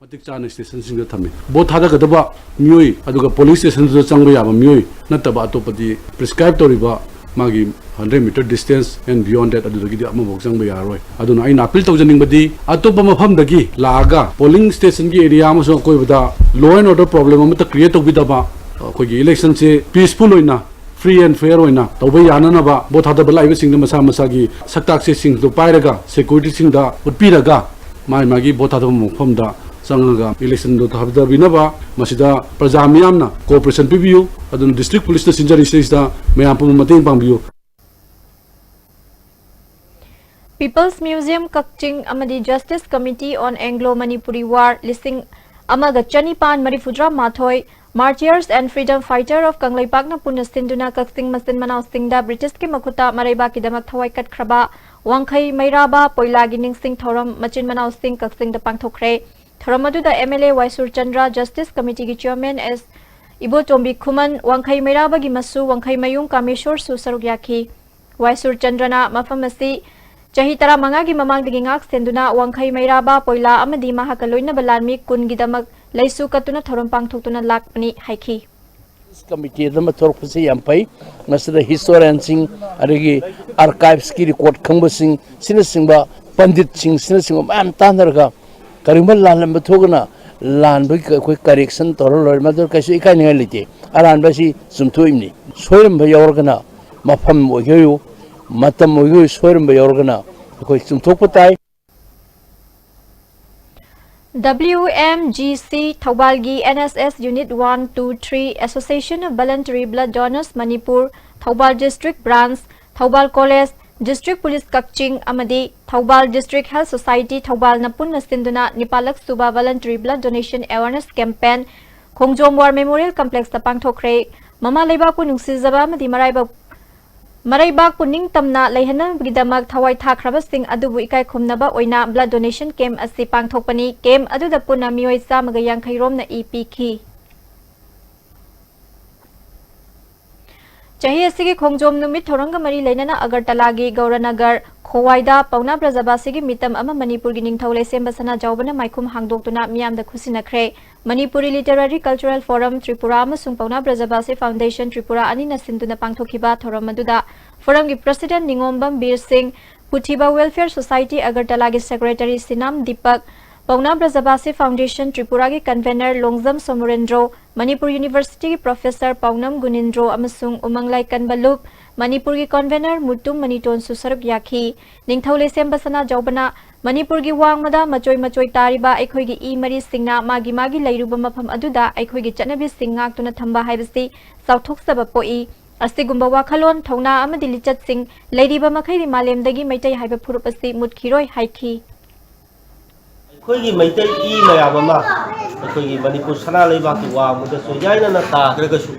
ꯃꯇꯤꯛ ꯆꯥꯅ stationꯁꯤꯡꯗ ꯊꯝꯃꯤ꯫ ꯚꯣꯠ ꯊꯥꯗꯒꯗꯕ ꯃꯤꯑꯣꯏ, ꯑꯗꯨꯒ polling stationꯗꯨꯗ ꯆꯪꯕ ꯌꯥꯕ ꯃꯤꯑꯣꯏ ꯅꯠꯇꯕ ꯑꯇꯣꯞꯄꯗꯤ prescribe ꯇꯧꯔꯤꯕ ꯃꯥꯒꯤ hundred meter distance and beyond that, ꯑꯗꯨꯗꯒꯤꯗꯤ ꯑꯃꯐꯥꯎ ꯆꯪꯕ ꯌꯥꯔꯔꯣꯏ꯫ ꯑꯗꯨꯅ ꯑꯩꯅ appeal ꯇꯧꯖꯅꯤꯡꯕꯗꯤ, ꯑꯇꯣꯞꯄ ꯃꯐꯝꯗꯒꯤ ꯂꯥꯛꯑꯒ polling stationꯒꯤ area ꯑꯃꯁꯨꯡ ꯑꯀꯣꯏꯕꯗ law and order problem ꯑꯃꯠꯇ create ꯇꯧꯕꯤꯗꯕ, ꯑꯩꯈꯣꯏꯒꯤ electionꯁꯦ peaceful ꯑꯣꯏꯅ, free and fair ꯑꯣꯏꯅ ꯇꯧꯕ ꯌꯥꯅꯅꯕ, ꯚꯣꯠ ꯊꯥꯗꯕ ꯂꯥꯛꯏꯕꯁꯤꯡꯗ ꯃꯁꯥ ꯃꯁꯥꯒꯤ ꯁꯛꯇꯥꯛ ꯆꯦꯁꯤꯡꯗꯨ ꯄꯥꯏꯔꯒ securityꯁꯤꯡꯗ ꯎꯠꯄꯤꯔꯒ, ꯃꯥꯒꯤ ꯃꯥꯒꯤ ꯚꯣꯠ ꯊꯥꯗꯕ ꯃꯐꯝꯗ ꯆꯪꯉꯒ electionꯗꯨ ꯊꯥꯗꯕꯤꯅꯕ ꯃꯁꯤꯗ ꯄ꯭ꯔꯖꯥ ꯃꯤꯌꯥꯝꯅ cooperation ꯄꯤꯕꯤꯌꯨ꯫ ꯑꯗꯨꯅ district policeꯅ ꯁꯤꯟꯖꯔꯤꯁꯤꯗ ꯃꯌꯥꯝ ꯄꯨꯝꯅꯃꯛ ꯃꯇꯦꯡ ꯄꯥꯡꯕꯤꯌꯨ꯫ People's Museum ꯀꯛꯆꯤꯡ ꯑꯃꯗꯤ Justice Committee on Anglo Manipuri War ꯂꯤꯁꯤꯡ ꯑꯃꯒ ꯆꯅꯤꯄꯥꯟ ꯃꯔꯤꯐꯨꯇꯔꯥ ꯃꯥꯊꯣꯏ, Martyrs and Freedom Fighter of ꯀꯪꯂꯩꯄꯥꯛꯅ ꯄꯨꯟꯅ ꯁꯤꯟꯗꯨꯅ ꯀꯛꯆꯤꯡ ꯃꯆꯤꯟ ꯃꯅꯥꯎꯁꯤꯡꯗ ꯕ꯭ꯔꯤꯇꯤꯁꯀꯤ ꯃꯈꯨꯠꯇ ꯃꯔꯩꯕꯥꯛꯀꯤꯗꯃꯛ ꯊꯋꯥꯏ ꯀꯠꯈ꯭ꯔꯕ ꯋꯥꯡꯈꯩ ꯃꯩꯔꯥꯕ ꯄꯣꯏꯂꯥꯒꯤ ꯅꯤꯡꯁꯤꯡ ꯊꯧꯔꯝ ꯃꯆꯤꯟ ꯃꯅꯥꯎꯁꯤꯡ ꯀꯛꯆꯤꯡꯗ ꯄꯥꯡꯊꯣꯛꯈ꯭ꯔꯦ꯫ ꯊꯧꯔꯝ ꯑꯗꯨꯗ MLA ꯋꯥꯏ ꯁꯨꯔꯆꯟꯗ꯭ꯔ, Justice Committeeꯒꯤ Chairman S ꯏꯕꯣꯇꯣꯝꯕꯤ ꯈꯨꯃꯟ, ꯋꯥꯡꯈꯩ ꯃꯩꯔꯥꯕꯒꯤ ꯃꯁꯨ ꯋꯥꯡꯈꯩ ꯃꯌꯨꯝ ꯀꯥꯃꯦꯁꯣꯔꯁꯨ ꯁꯔꯨꯛ ꯌꯥꯈꯤ꯫ ꯋꯥꯏ ꯁꯨꯔꯆꯟꯗ꯭ꯔꯅ ꯃꯐꯝ ꯑꯁꯤ ꯆꯍꯤ ꯇꯔꯥꯃꯉꯥꯒꯤ ꯃꯃꯥꯡꯗꯒꯤ ꯉꯥꯛ ꯁꯦꯟꯗꯨꯅ ꯋꯥꯡꯈꯩ ꯃꯩꯔꯥꯕ ꯄꯣꯏꯂꯥ ꯑꯃꯗꯤ ꯃꯍꯥꯛꯀ ꯂꯣꯏꯅꯕ ꯂꯥꯟꯃꯤ ꯀꯨꯟꯒꯤꯗꯃꯛ ꯂꯩꯁꯨ ꯀꯠꯇꯨꯅ ꯊꯧꯔꯝ ꯄꯥꯡꯊꯣꯛꯇꯨꯅ ꯂꯥꯛꯄꯅꯤ ꯍꯥꯏꯈꯤ꯫ ꯀꯃꯤꯇꯤ ꯑꯃ ꯊꯣꯔꯛꯄꯁꯤ ꯌꯥꯝ ꯐꯩ꯫ ꯃꯁꯤꯗ ꯍꯤꯁꯇꯣꯔꯤꯌꯥꯟꯁꯤꯡ, ꯑꯗꯒꯤ ꯑꯥꯔꯀꯥꯏꯚꯁꯀꯤ ꯔꯦꯀꯣꯔꯗ ꯈꯪꯕꯁꯤꯡ, ꯁꯤꯅꯆꯤꯡꯕ ꯄꯟꯗꯤꯠꯁꯤꯡ, ꯁꯤꯅꯆꯤꯡꯕ ꯃꯌꯥꯝ ꯇꯥꯟꯅꯔꯒ ꯀꯔꯤꯒꯨꯝꯕ ꯂꯥꯜꯂꯝꯕ ꯊꯣꯛꯑꯒꯅ ꯂꯥꯟꯕꯒꯤ ꯑꯩꯈꯣꯏ ꯀꯔꯦꯛꯁꯟ ꯇꯧꯔ ꯂꯣꯏꯔꯦ꯫ ꯃꯗꯨ ꯀꯩꯁꯨ ꯏꯀꯥꯏꯅꯤꯡꯉꯥꯏ ꯂꯩꯇꯦ꯫ ꯑꯔꯥꯟꯕ ꯑꯁꯤ ꯆꯨꯝꯊꯣꯛꯏꯕꯅꯤ꯫ ꯁꯣꯏꯔꯝꯕ ꯌꯥꯎꯔꯒꯅ ꯃꯐꯝ ꯑꯣꯏꯒꯦ ꯑꯣꯏꯌꯨ, ꯃꯇꯝ ꯑꯣꯏꯒꯦ ꯑꯣꯏꯌꯨ, ꯁꯣꯏꯔꯝꯕ ꯌꯥꯎꯔꯒꯅ ꯑꯩꯈꯣꯏ ꯆꯨꯝꯊꯣꯛꯄ ꯇꯥꯏ꯫ W M G C ꯊꯧꯕꯥꯜꯒꯤ N S S Unit one two three Association of Voluntary Blood Donors Manipur, Thoubal District Branch, Thoubal College, District Police ꯀꯛꯆꯤꯡ ꯑꯃꯗꯤ ꯊꯧꯕꯥꯜ District Health Society ꯊꯧꯕꯥꯜꯅ ꯄꯨꯟꯅ ꯁꯤꯟꯗꯨꯅ ꯅꯤꯄꯥꯜꯂꯛ ꯁꯨꯕ Voluntary Blood Donation Awareness Campaign ꯈꯣꯡꯖꯣꯝ War Memorial Complex ꯇ ꯄꯥꯡꯊꯣꯛꯈ꯭ꯔꯦ꯫ ꯃꯃꯥ ꯂꯩꯕꯥꯛꯄꯨ ꯅꯨꯡꯁꯤꯖꯕ ꯑꯃꯗꯤ ꯃꯔꯥꯏꯕꯛ ꯃꯔꯩꯕꯥꯛꯄꯨ ꯅꯤꯡꯇꯝꯅ ꯂꯩꯍꯟꯅꯕꯒꯤꯗꯃꯛ ꯊꯋꯥꯏ ꯊꯥꯈ꯭ꯔꯕꯁꯤꯡ ꯑꯗꯨꯕꯨ ꯏꯀꯥꯏ ꯈꯨꯝꯅꯕ ꯑꯣꯏꯅ blood donation camp ꯑꯁꯤ ꯄꯥꯡꯊꯣꯛꯄꯅꯤ꯫ Camp ꯑꯗꯨꯗ ꯄꯨꯟꯅ ꯃꯤꯑꯣꯏ ꯆꯥꯝꯃꯒ ꯌꯥꯡꯈꯩ ꯔꯣꯝꯅ ꯏ ꯄꯤꯈꯤ꯫ ꯆꯍꯤ ꯑꯁꯤꯒꯤ ꯈꯣꯡꯖꯣꯝ ꯅꯨꯃꯤꯠ ꯊꯧꯔꯝꯒ ꯃꯔꯤ ꯂꯩꯅꯅ ꯑꯒꯔꯇꯂꯥꯒꯤ ꯒꯧꯔꯅꯒꯔ ꯈꯣꯋꯥꯏꯗ ꯄꯥꯎꯅꯥ ꯕ꯭ꯔꯖꯕꯥꯁꯤꯒꯤ ꯃꯤꯇꯝ ꯑꯃ ꯃꯅꯤꯄꯨꯔꯒꯤ ꯅꯤꯡꯊꯧ ꯂꯩꯁꯦꯝꯕ ꯁꯅꯥꯖꯥꯎꯕꯅ ꯃꯥꯏꯈꯨꯝ ꯍꯥꯡꯗꯣꯛꯇꯨꯅ ꯃꯤꯌꯥꯝꯗ ꯈꯨꯠꯁꯤꯟꯅꯈ꯭ꯔꯦ꯫ Manipuri Literary Cultural Forum Tripura ꯑꯃꯁꯨꯡ ꯄꯥꯎꯅꯥ ꯕ꯭ꯔꯖꯕꯥꯁꯤ Foundation Tripura ꯑꯅꯤꯅ ꯁꯤꯟꯗꯨꯅ ꯄꯥꯡꯊꯣꯛꯈꯤꯕ ꯊꯧꯔꯝ ꯑꯗꯨꯗ Forum ꯒꯤ President ꯅꯤꯉꯣꯝꯕꯝ ꯕꯤꯔ ꯁꯤꯡ, ꯄꯨꯊꯤꯕ Welfare Society ꯑꯒꯔꯇꯂꯥꯒꯤ Secretary ꯁꯤꯅꯥꯝ ꯗꯤꯄꯛ, ꯄꯥꯎꯅꯥ ꯕ꯭ꯔꯖꯕꯥꯁꯤ Foundation Tripura ꯒꯤ Convener ꯂꯣꯡꯖꯝ ꯁꯣꯃꯨꯔꯦꯟꯗ꯭ꯔꯣ, ꯃꯅꯤꯄꯨꯔ University ꯒꯤ Professor ꯄꯥꯎꯅꯝ ꯒꯨꯅꯤꯟꯗ꯭ꯔꯣ ꯑꯃꯁꯨꯡ ꯎꯃꯪꯂꯥꯏ ꯀꯟꯕ ꯂꯨꯞ, ꯃꯅꯤꯄꯨꯔꯒꯤ Convener ꯃꯨꯇꯨꯝ ꯃꯅꯤꯇꯣꯟꯁꯨ ꯁꯔꯨꯛ ꯌꯥꯈꯤ꯫ ꯅꯤꯡꯊꯧ ꯂꯩꯁꯦꯝꯕ ꯁꯅꯥꯖꯥꯎꯕꯅ ꯃꯅꯤꯄꯨꯔꯒꯤ ꯋꯥꯡꯃꯗ ꯃꯆꯣꯏ ꯃꯆꯣꯏ ꯇꯥꯔꯤꯕ ꯑꯩꯈꯣꯏꯒꯤ ꯏ ꯃꯔꯤꯁꯤꯡꯅ ꯃꯥꯒꯤ ꯃꯥꯒꯤ ꯂꯩꯔꯨꯕ ꯃꯐꯝ ꯑꯗꯨꯗ ꯑꯩꯈꯣꯏꯒꯤ ꯆꯠꯅꯕꯤꯁꯤꯡ ꯉꯥꯛꯇꯨꯅ ꯊꯝꯕ ꯍꯥꯏꯕꯁꯤ ꯆꯥꯎꯊꯣꯛꯆꯕ ꯄꯣꯛꯏ꯫ ꯑꯁꯤꯒꯨꯝꯕ ꯋꯥꯈꯜꯂꯣꯟ, ꯊꯧꯅꯥ ꯑꯃꯗꯤ ꯂꯤꯆꯠꯁꯤꯡ ꯂꯩꯔꯤꯕ ꯃꯈꯩꯗꯤ ꯃꯥꯂꯦꯝꯗꯒꯤ ꯃꯩꯇꯩ ꯍꯥꯏꯕ ꯐꯨꯔꯨꯞ ꯑꯁꯤ ꯃꯨꯠꯈꯤꯔꯣꯏ ꯍꯥꯏꯈꯤ꯫ ꯑꯩꯈꯣꯏꯒꯤ ꯃꯩꯇꯩ ꯏ ꯃꯌꯥꯝ ꯑꯃ ꯑꯩꯈꯣꯏꯒꯤ ꯃꯅꯤꯄꯨꯔ ꯁꯅꯥ ꯂꯩꯕꯥꯛꯀꯤ ꯋꯥꯡꯃꯗ ꯆꯣꯏꯌꯥꯏꯅꯅ ꯇꯥꯈ꯭ꯔꯒꯁꯨ,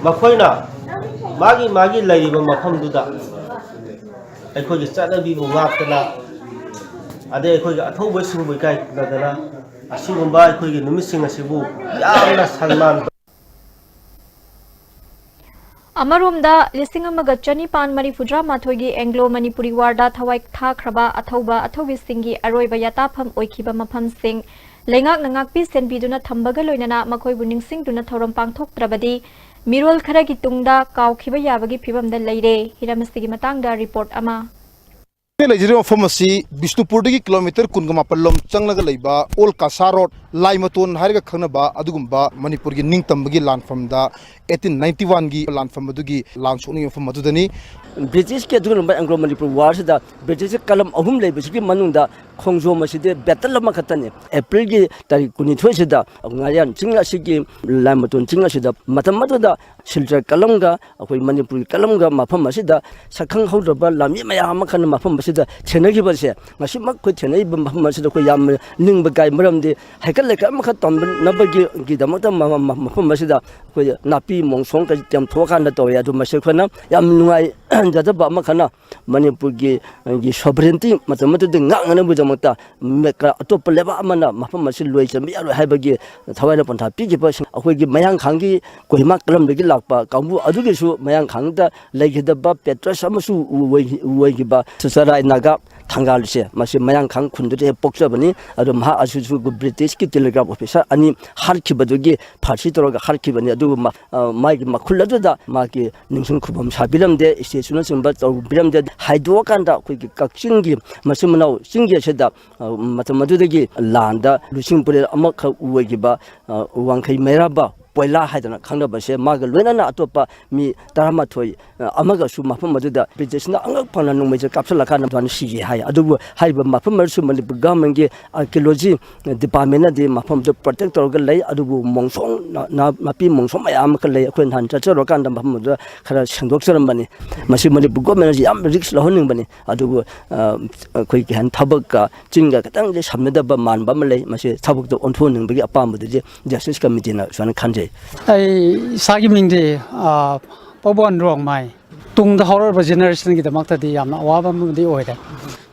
ꯃꯈꯣꯏꯅ ꯃꯥꯒꯤ ꯃꯥꯒꯤ ꯂꯩꯔꯤꯕ ꯃꯐꯝꯗꯨꯗ ꯑꯩꯈꯣꯏꯒꯤ ꯆꯠꯅꯕꯤꯕꯨ ꯉꯥꯛꯇꯅ, ꯑꯗꯩ ꯑꯩꯈꯣꯏꯒꯤ ꯑꯊꯧꯕꯁꯤꯡꯕꯨ ꯏꯀꯥꯏ ꯈꯨꯝꯅꯗꯅ ꯑꯁꯤꯒꯨꯝꯕ ꯑꯩꯈꯣꯏꯒꯤ ꯅꯨꯃꯤꯠꯁꯤꯡ ꯑꯁꯤꯕꯨ ꯌꯥꯝꯅ ꯁꯟꯃꯥꯟ ꯑꯃꯔꯣꯝꯗ, ꯂꯤꯁꯤꯡ ꯑꯃꯒ ꯆꯅꯤꯄꯥꯟ ꯃꯔꯤꯐꯨꯇꯔꯥ ꯃꯥꯊꯣꯏꯒꯤ Anglo Manipuri War ꯗ ꯊꯋꯥꯏ ꯊꯥꯈ꯭ꯔꯕ ꯑꯊꯧꯕ ꯑꯊꯧꯕꯤꯁꯤꯡꯒꯤ ꯑꯔꯣꯏꯕ ꯌꯥꯇꯥꯐꯝ ꯑꯣꯏꯈꯤꯕ ꯃꯐꯝꯁꯤꯡ, ꯂꯩꯉꯥꯛꯅ ꯉꯥꯛꯄꯤ ꯁꯦꯟꯕꯤꯗꯨꯅ ꯊꯝꯕꯒ ꯂꯣꯏꯅꯅ ꯃꯈꯣꯏꯕꯨ ꯅꯤꯡꯁꯤꯡꯗꯨꯅ ꯊꯧꯔꯝ ꯄꯥꯡꯊꯣꯛꯇ꯭ꯔꯕꯗꯤ ꯃꯤꯔꯣꯜ ꯈꯔꯒꯤ ꯇꯨꯡꯗ ꯀꯥꯎꯈꯤꯕ ꯌꯥꯕꯒꯤ ꯐꯤꯕꯝꯗ ꯂꯩꯔꯦ꯫ ꯍꯤꯔꯝ ꯑꯁꯤꯒꯤ ꯃꯇꯥꯡꯗ ꯔꯤꯄꯣꯔꯠ ꯑꯃ꯫ ꯑꯩꯅ ꯂꯩꯖꯔꯤꯕ ꯃꯐꯝ ꯑꯁꯤ ꯕꯤꯁꯅꯨꯄꯨꯔꯗꯒꯤ ꯀꯤꯂꯣꯃꯤꯇꯔ ꯀꯨꯟꯒ ꯃꯥꯄꯜ ꯂꯣꯝ ꯆꯪꯂꯒ ꯂꯩꯕ ꯑꯣꯜ ꯀꯥꯁꯥ ꯔꯣꯗ, ꯂꯥꯏꯃꯇꯣꯟ ꯍꯥꯏꯔꯒ ꯈꯪꯅꯕ ꯑꯗꯨꯒꯨꯝꯕ ꯃꯅꯤꯄꯨꯔꯒꯤ ꯅꯤꯡꯇꯝꯕꯒꯤ ꯂꯥꯟꯐꯝꯗ eighteen ninety one ꯒꯤ ꯂꯥꯟꯐꯝ ꯑꯗꯨꯒꯤ ꯂꯥꯟ ꯁꯣꯛꯅꯤꯡꯕ ꯃꯐꯝ ꯑꯗꯨꯗꯅꯤ꯫ ꯕ꯭ꯔꯤꯇꯤꯁꯀꯤ ꯑꯗꯨꯒꯨꯝꯕ ꯑꯦꯡꯒ꯭ꯂꯣ ꯃꯅꯤꯄꯨꯔ ꯋꯥꯔꯁꯤꯗ ꯕ꯭ꯔꯤꯇꯤꯁꯀꯤ ꯀꯂꯝ ꯑꯍꯨꯝ ꯂꯩꯕꯁꯤꯒꯤ ꯃꯅꯨꯡꯗ ꯈꯣꯡꯖꯣꯝ ꯑꯁꯤꯗꯤ ꯕꯦꯇꯜ ꯑꯃꯈꯛꯇꯅꯤ꯫ ꯑꯦꯄ꯭ꯔꯤꯜꯒꯤ ꯇꯥꯔꯤꯛ ꯀꯨꯟꯅꯤꯊꯣꯏꯁꯤꯗ ꯉꯥꯔꯤꯌꯥꯟ ꯆꯤꯡ ꯑꯁꯤꯒꯤ ꯂꯥꯏꯃꯇꯣꯟ ꯆꯤꯡ ꯑꯁꯤꯗ ꯃꯇꯝ ꯑꯗꯨꯗ ꯁꯤꯜꯆꯔ ꯀꯂꯝꯒ ꯑꯩꯈꯣꯏ ꯃꯅꯤꯄꯨꯔꯒꯤ ꯀꯂꯝꯒ ꯃꯐꯝ ꯑꯁꯤꯗ ꯁꯛꯈꯪꯍꯧꯗ꯭ꯔꯕ ꯂꯥꯟꯃꯤ ꯃꯌꯥꯝ ꯑꯃꯈꯛꯅ ꯃꯐꯝ ꯑꯁꯤꯗ ꯊꯦꯡꯅꯈꯤꯕꯁꯦ, ꯉꯁꯤꯃꯛ ꯑꯩꯈꯣꯏ ꯊꯦꯡꯅꯔꯤꯕ ꯃꯐꯝ ꯑꯁꯤꯗ ꯑꯩꯈꯣꯏ ꯌꯥꯝꯅ ꯅꯤꯡꯕ ꯀꯥꯏ꯫ ꯃꯔꯝꯗꯤ ꯍꯩꯀꯠ ꯂꯩꯀꯠ ꯑꯃꯈꯛ ꯇꯧꯅꯕꯒꯤ, ꯒꯤꯗꯃꯛꯇ ꯃ-, ꯃ-, ꯃꯐꯝ ꯑꯁꯤꯗ ꯑꯩꯈꯣꯏ ꯅꯥꯄꯤ ꯃꯣꯡꯁꯣꯡ ꯀꯩ ꯇꯦꯝꯊꯣꯛꯑꯀꯥꯟꯗ ꯇꯧꯋꯦ꯫ ꯑꯗꯨ ꯃꯁꯤ ꯑꯩꯈꯣꯏꯅ ꯌꯥꯝ ꯅꯨꯡꯉꯥꯏꯖꯗꯕ ꯑꯃꯈꯛꯅ ꯃꯅꯤꯄꯨꯔꯒꯤ, ꯒꯤ sovereignty ꯃꯇꯝ ꯑꯗꯨꯗ ꯉꯥꯛꯅꯅꯕꯒꯤꯗꯃꯛꯇ ꯃꯦ-, ꯀ-, ꯑꯇꯣꯞꯄ ꯂꯩꯕꯥꯛ ꯑꯃꯅ ꯃꯐꯝ ꯑꯁꯤ ꯂꯣꯏ ꯆꯟꯕ ꯌꯥꯔꯣꯏ ꯍꯥꯏꯕꯒꯤ ꯊꯋꯥꯏꯅ ꯄꯣꯟꯊꯥ ꯄꯤꯈꯤꯕꯁꯤꯡ, ꯑꯩꯈꯣꯏꯒꯤ ꯃꯌꯥꯡꯈꯥꯡꯒꯤ ꯀꯣꯍꯤꯃꯥ ꯀꯂꯝꯗꯒꯤ ꯂꯥꯛꯄ ꯀꯥꯡꯕꯨ ꯑꯗꯨꯒꯤꯁꯨ ꯃꯌꯥꯡꯈꯥꯡꯗ ꯂꯩꯈꯤꯗꯕ ꯄꯦꯇ꯭ꯔꯁ ꯑꯃꯁꯨ ꯑꯣꯏ-, ꯑꯣꯏꯈꯤꯕ ꯁꯨꯆꯔꯥꯏ ꯅꯥꯒꯥ ꯊꯪꯒꯥꯜꯁꯦ, ꯃꯁꯤ ꯃꯌꯥꯡꯈꯥꯡ ꯈꯨꯟꯗꯨꯗ ꯍꯦꯛ ꯄꯣꯛꯆꯕꯅꯤ꯫ ꯑꯗꯣ ꯃꯍꯥꯛ ꯑꯁꯤꯁꯨ ꯕ꯭ꯔꯤꯇꯤꯁꯀꯤ ꯇꯦꯂꯤꯒ꯭ꯔꯥꯐ ꯑꯣꯐꯤꯁꯥꯔ ꯑꯅꯤ ꯍꯥꯠꯈꯤꯕꯗꯨꯒꯤ ꯐꯥꯔꯁꯤ ꯇꯧꯔꯒ ꯍꯥꯠꯈꯤꯕꯅꯤ꯫ ꯑꯗꯨꯕꯨ ꯃ-, ꯑ, ꯃꯥꯒꯤ ꯃꯈꯨꯜ ꯑꯗꯨꯗ ꯃꯥꯒꯤ ꯅꯤꯡꯁꯤꯡ ꯈꯨꯕꯝ ꯁꯥꯕꯤꯔꯝꯗꯦ, ꯏꯁꯇꯦꯆꯨꯅꯆꯤꯡꯕ ꯇꯧꯕꯤꯔꯝꯗꯦ꯫ ꯍꯥꯏꯗꯣꯛꯑꯀꯥꯟꯗ ꯑꯩꯈꯣꯏꯒꯤ ꯀꯛꯆꯤꯡꯒꯤ ꯃꯆꯤꯟ ꯃꯅꯥꯎ ꯆꯤꯡꯒꯤ ꯑꯁꯤꯗ, ꯑ, ꯃꯇꯝ ꯑꯗꯨꯗꯒꯤ ꯂꯥꯟꯗ ꯂꯨꯆꯤꯡ ꯄꯨꯔꯦꯜ ꯑꯃꯈꯛ ꯑꯣꯏꯈꯤꯕ, ꯑ, ꯋꯥꯡꯈꯩ ꯃꯩꯔꯥꯕ ꯄꯣꯏꯂꯥ ꯍꯥꯏꯗꯅ ꯈꯪꯅꯕꯁꯦ, ꯃꯥꯒ ꯂꯣꯏꯅꯅ ꯑꯇꯣꯞꯄ ꯃꯤ ꯇꯔꯥꯃꯥꯊꯣꯏ, ꯑ, ꯑꯃꯒꯁꯨ ꯃꯐꯝ ꯑꯗꯨꯗ ꯕ꯭ꯔꯤꯇꯤꯁꯅ ꯑꯉꯛ ꯐꯪꯅ ꯅꯣꯡꯃꯩꯁꯦ ꯀꯥꯞꯁꯤꯜꯂꯀꯥꯟꯗ ꯑꯗꯨꯃꯥꯏꯅ ꯁꯤꯈꯤ ꯍꯥꯏ꯫ ꯑꯗꯨꯕꯨ ꯍꯥꯏꯔꯤꯕ ꯃꯐꯝ ꯑꯗꯨꯁꯨ ꯃꯅꯤꯄꯨꯔ ꯒꯚꯔꯟꯃꯦꯟꯒꯤ ꯑꯥꯔꯀꯤꯑꯣꯂꯣꯖꯤ ꯗꯤꯄꯥꯔꯠꯃꯦꯟꯅꯗꯤ ꯃꯐꯝꯗꯨ ꯄ꯭ꯔꯣꯇꯦꯛ ꯇꯧꯔꯒ ꯂꯩ꯫ ꯑꯗꯨꯕꯨ ꯃꯣꯡꯁꯣꯡ ꯅ-, ꯅ-, ꯅꯥꯄꯤ ꯃꯣꯡꯁꯣꯡ ꯃꯌꯥꯝ ꯑꯃꯈꯛ ꯂꯩ꯫ ꯑꯩꯈꯣꯏ ꯅꯍꯥꯟ ꯆꯠꯆꯔꯨꯔꯀꯥꯟꯗ ꯃꯐꯝ ꯑꯗꯨꯗ ꯈꯔ ꯁꯦꯡꯗꯣꯛꯆꯔꯝꯕꯅꯤ꯫ ꯃꯁꯤ ꯃꯅꯤꯄꯨꯔ ꯒꯣꯔꯃꯦꯟꯅꯁꯨ ꯌꯥꯝ ꯔꯤꯛꯁ ꯂꯧꯍꯟꯅꯤꯡꯕꯅꯤ꯫ ꯑꯗꯨꯕꯨ, ꯑ, ꯑꯩꯈꯣꯏ ꯀꯩ ꯍꯥꯏꯅꯤ, ꯊꯕꯛꯀ ꯆꯤꯡꯒ ꯈꯤꯇꯪꯗꯤ ꯁꯝꯅꯗꯕ ꯃꯥꯟꯕ ꯑꯃ ꯂꯩ꯫ ꯃꯁꯤ ꯊꯕꯛꯇ ꯑꯣꯟꯊꯣꯛꯍꯟꯅꯤꯡꯕꯒꯤ ꯑꯄꯥꯝꯕꯗꯨꯗꯤ ꯖꯁꯇꯤꯁ ꯀꯃꯤꯇꯤꯅ ꯁꯨꯃꯥꯏꯅ ꯈꯟꯖꯩ꯫ ꯑꯩ ꯏꯁꯥꯒꯤ ꯃꯤꯡꯗꯤ, ꯑ, ꯄꯥꯎꯕꯣꯟ ꯔꯣꯡꯃꯥꯏ꯫ ꯇꯨꯡꯗ ꯍꯧꯔꯛꯂꯕ ꯖꯦꯅꯦꯔꯦꯁꯟꯒꯤꯗꯃꯛꯇꯗꯤ ꯌꯥꯝꯅ ꯑꯋꯥꯕ ꯑꯃꯗꯤ ꯑꯣꯏꯔꯦ꯫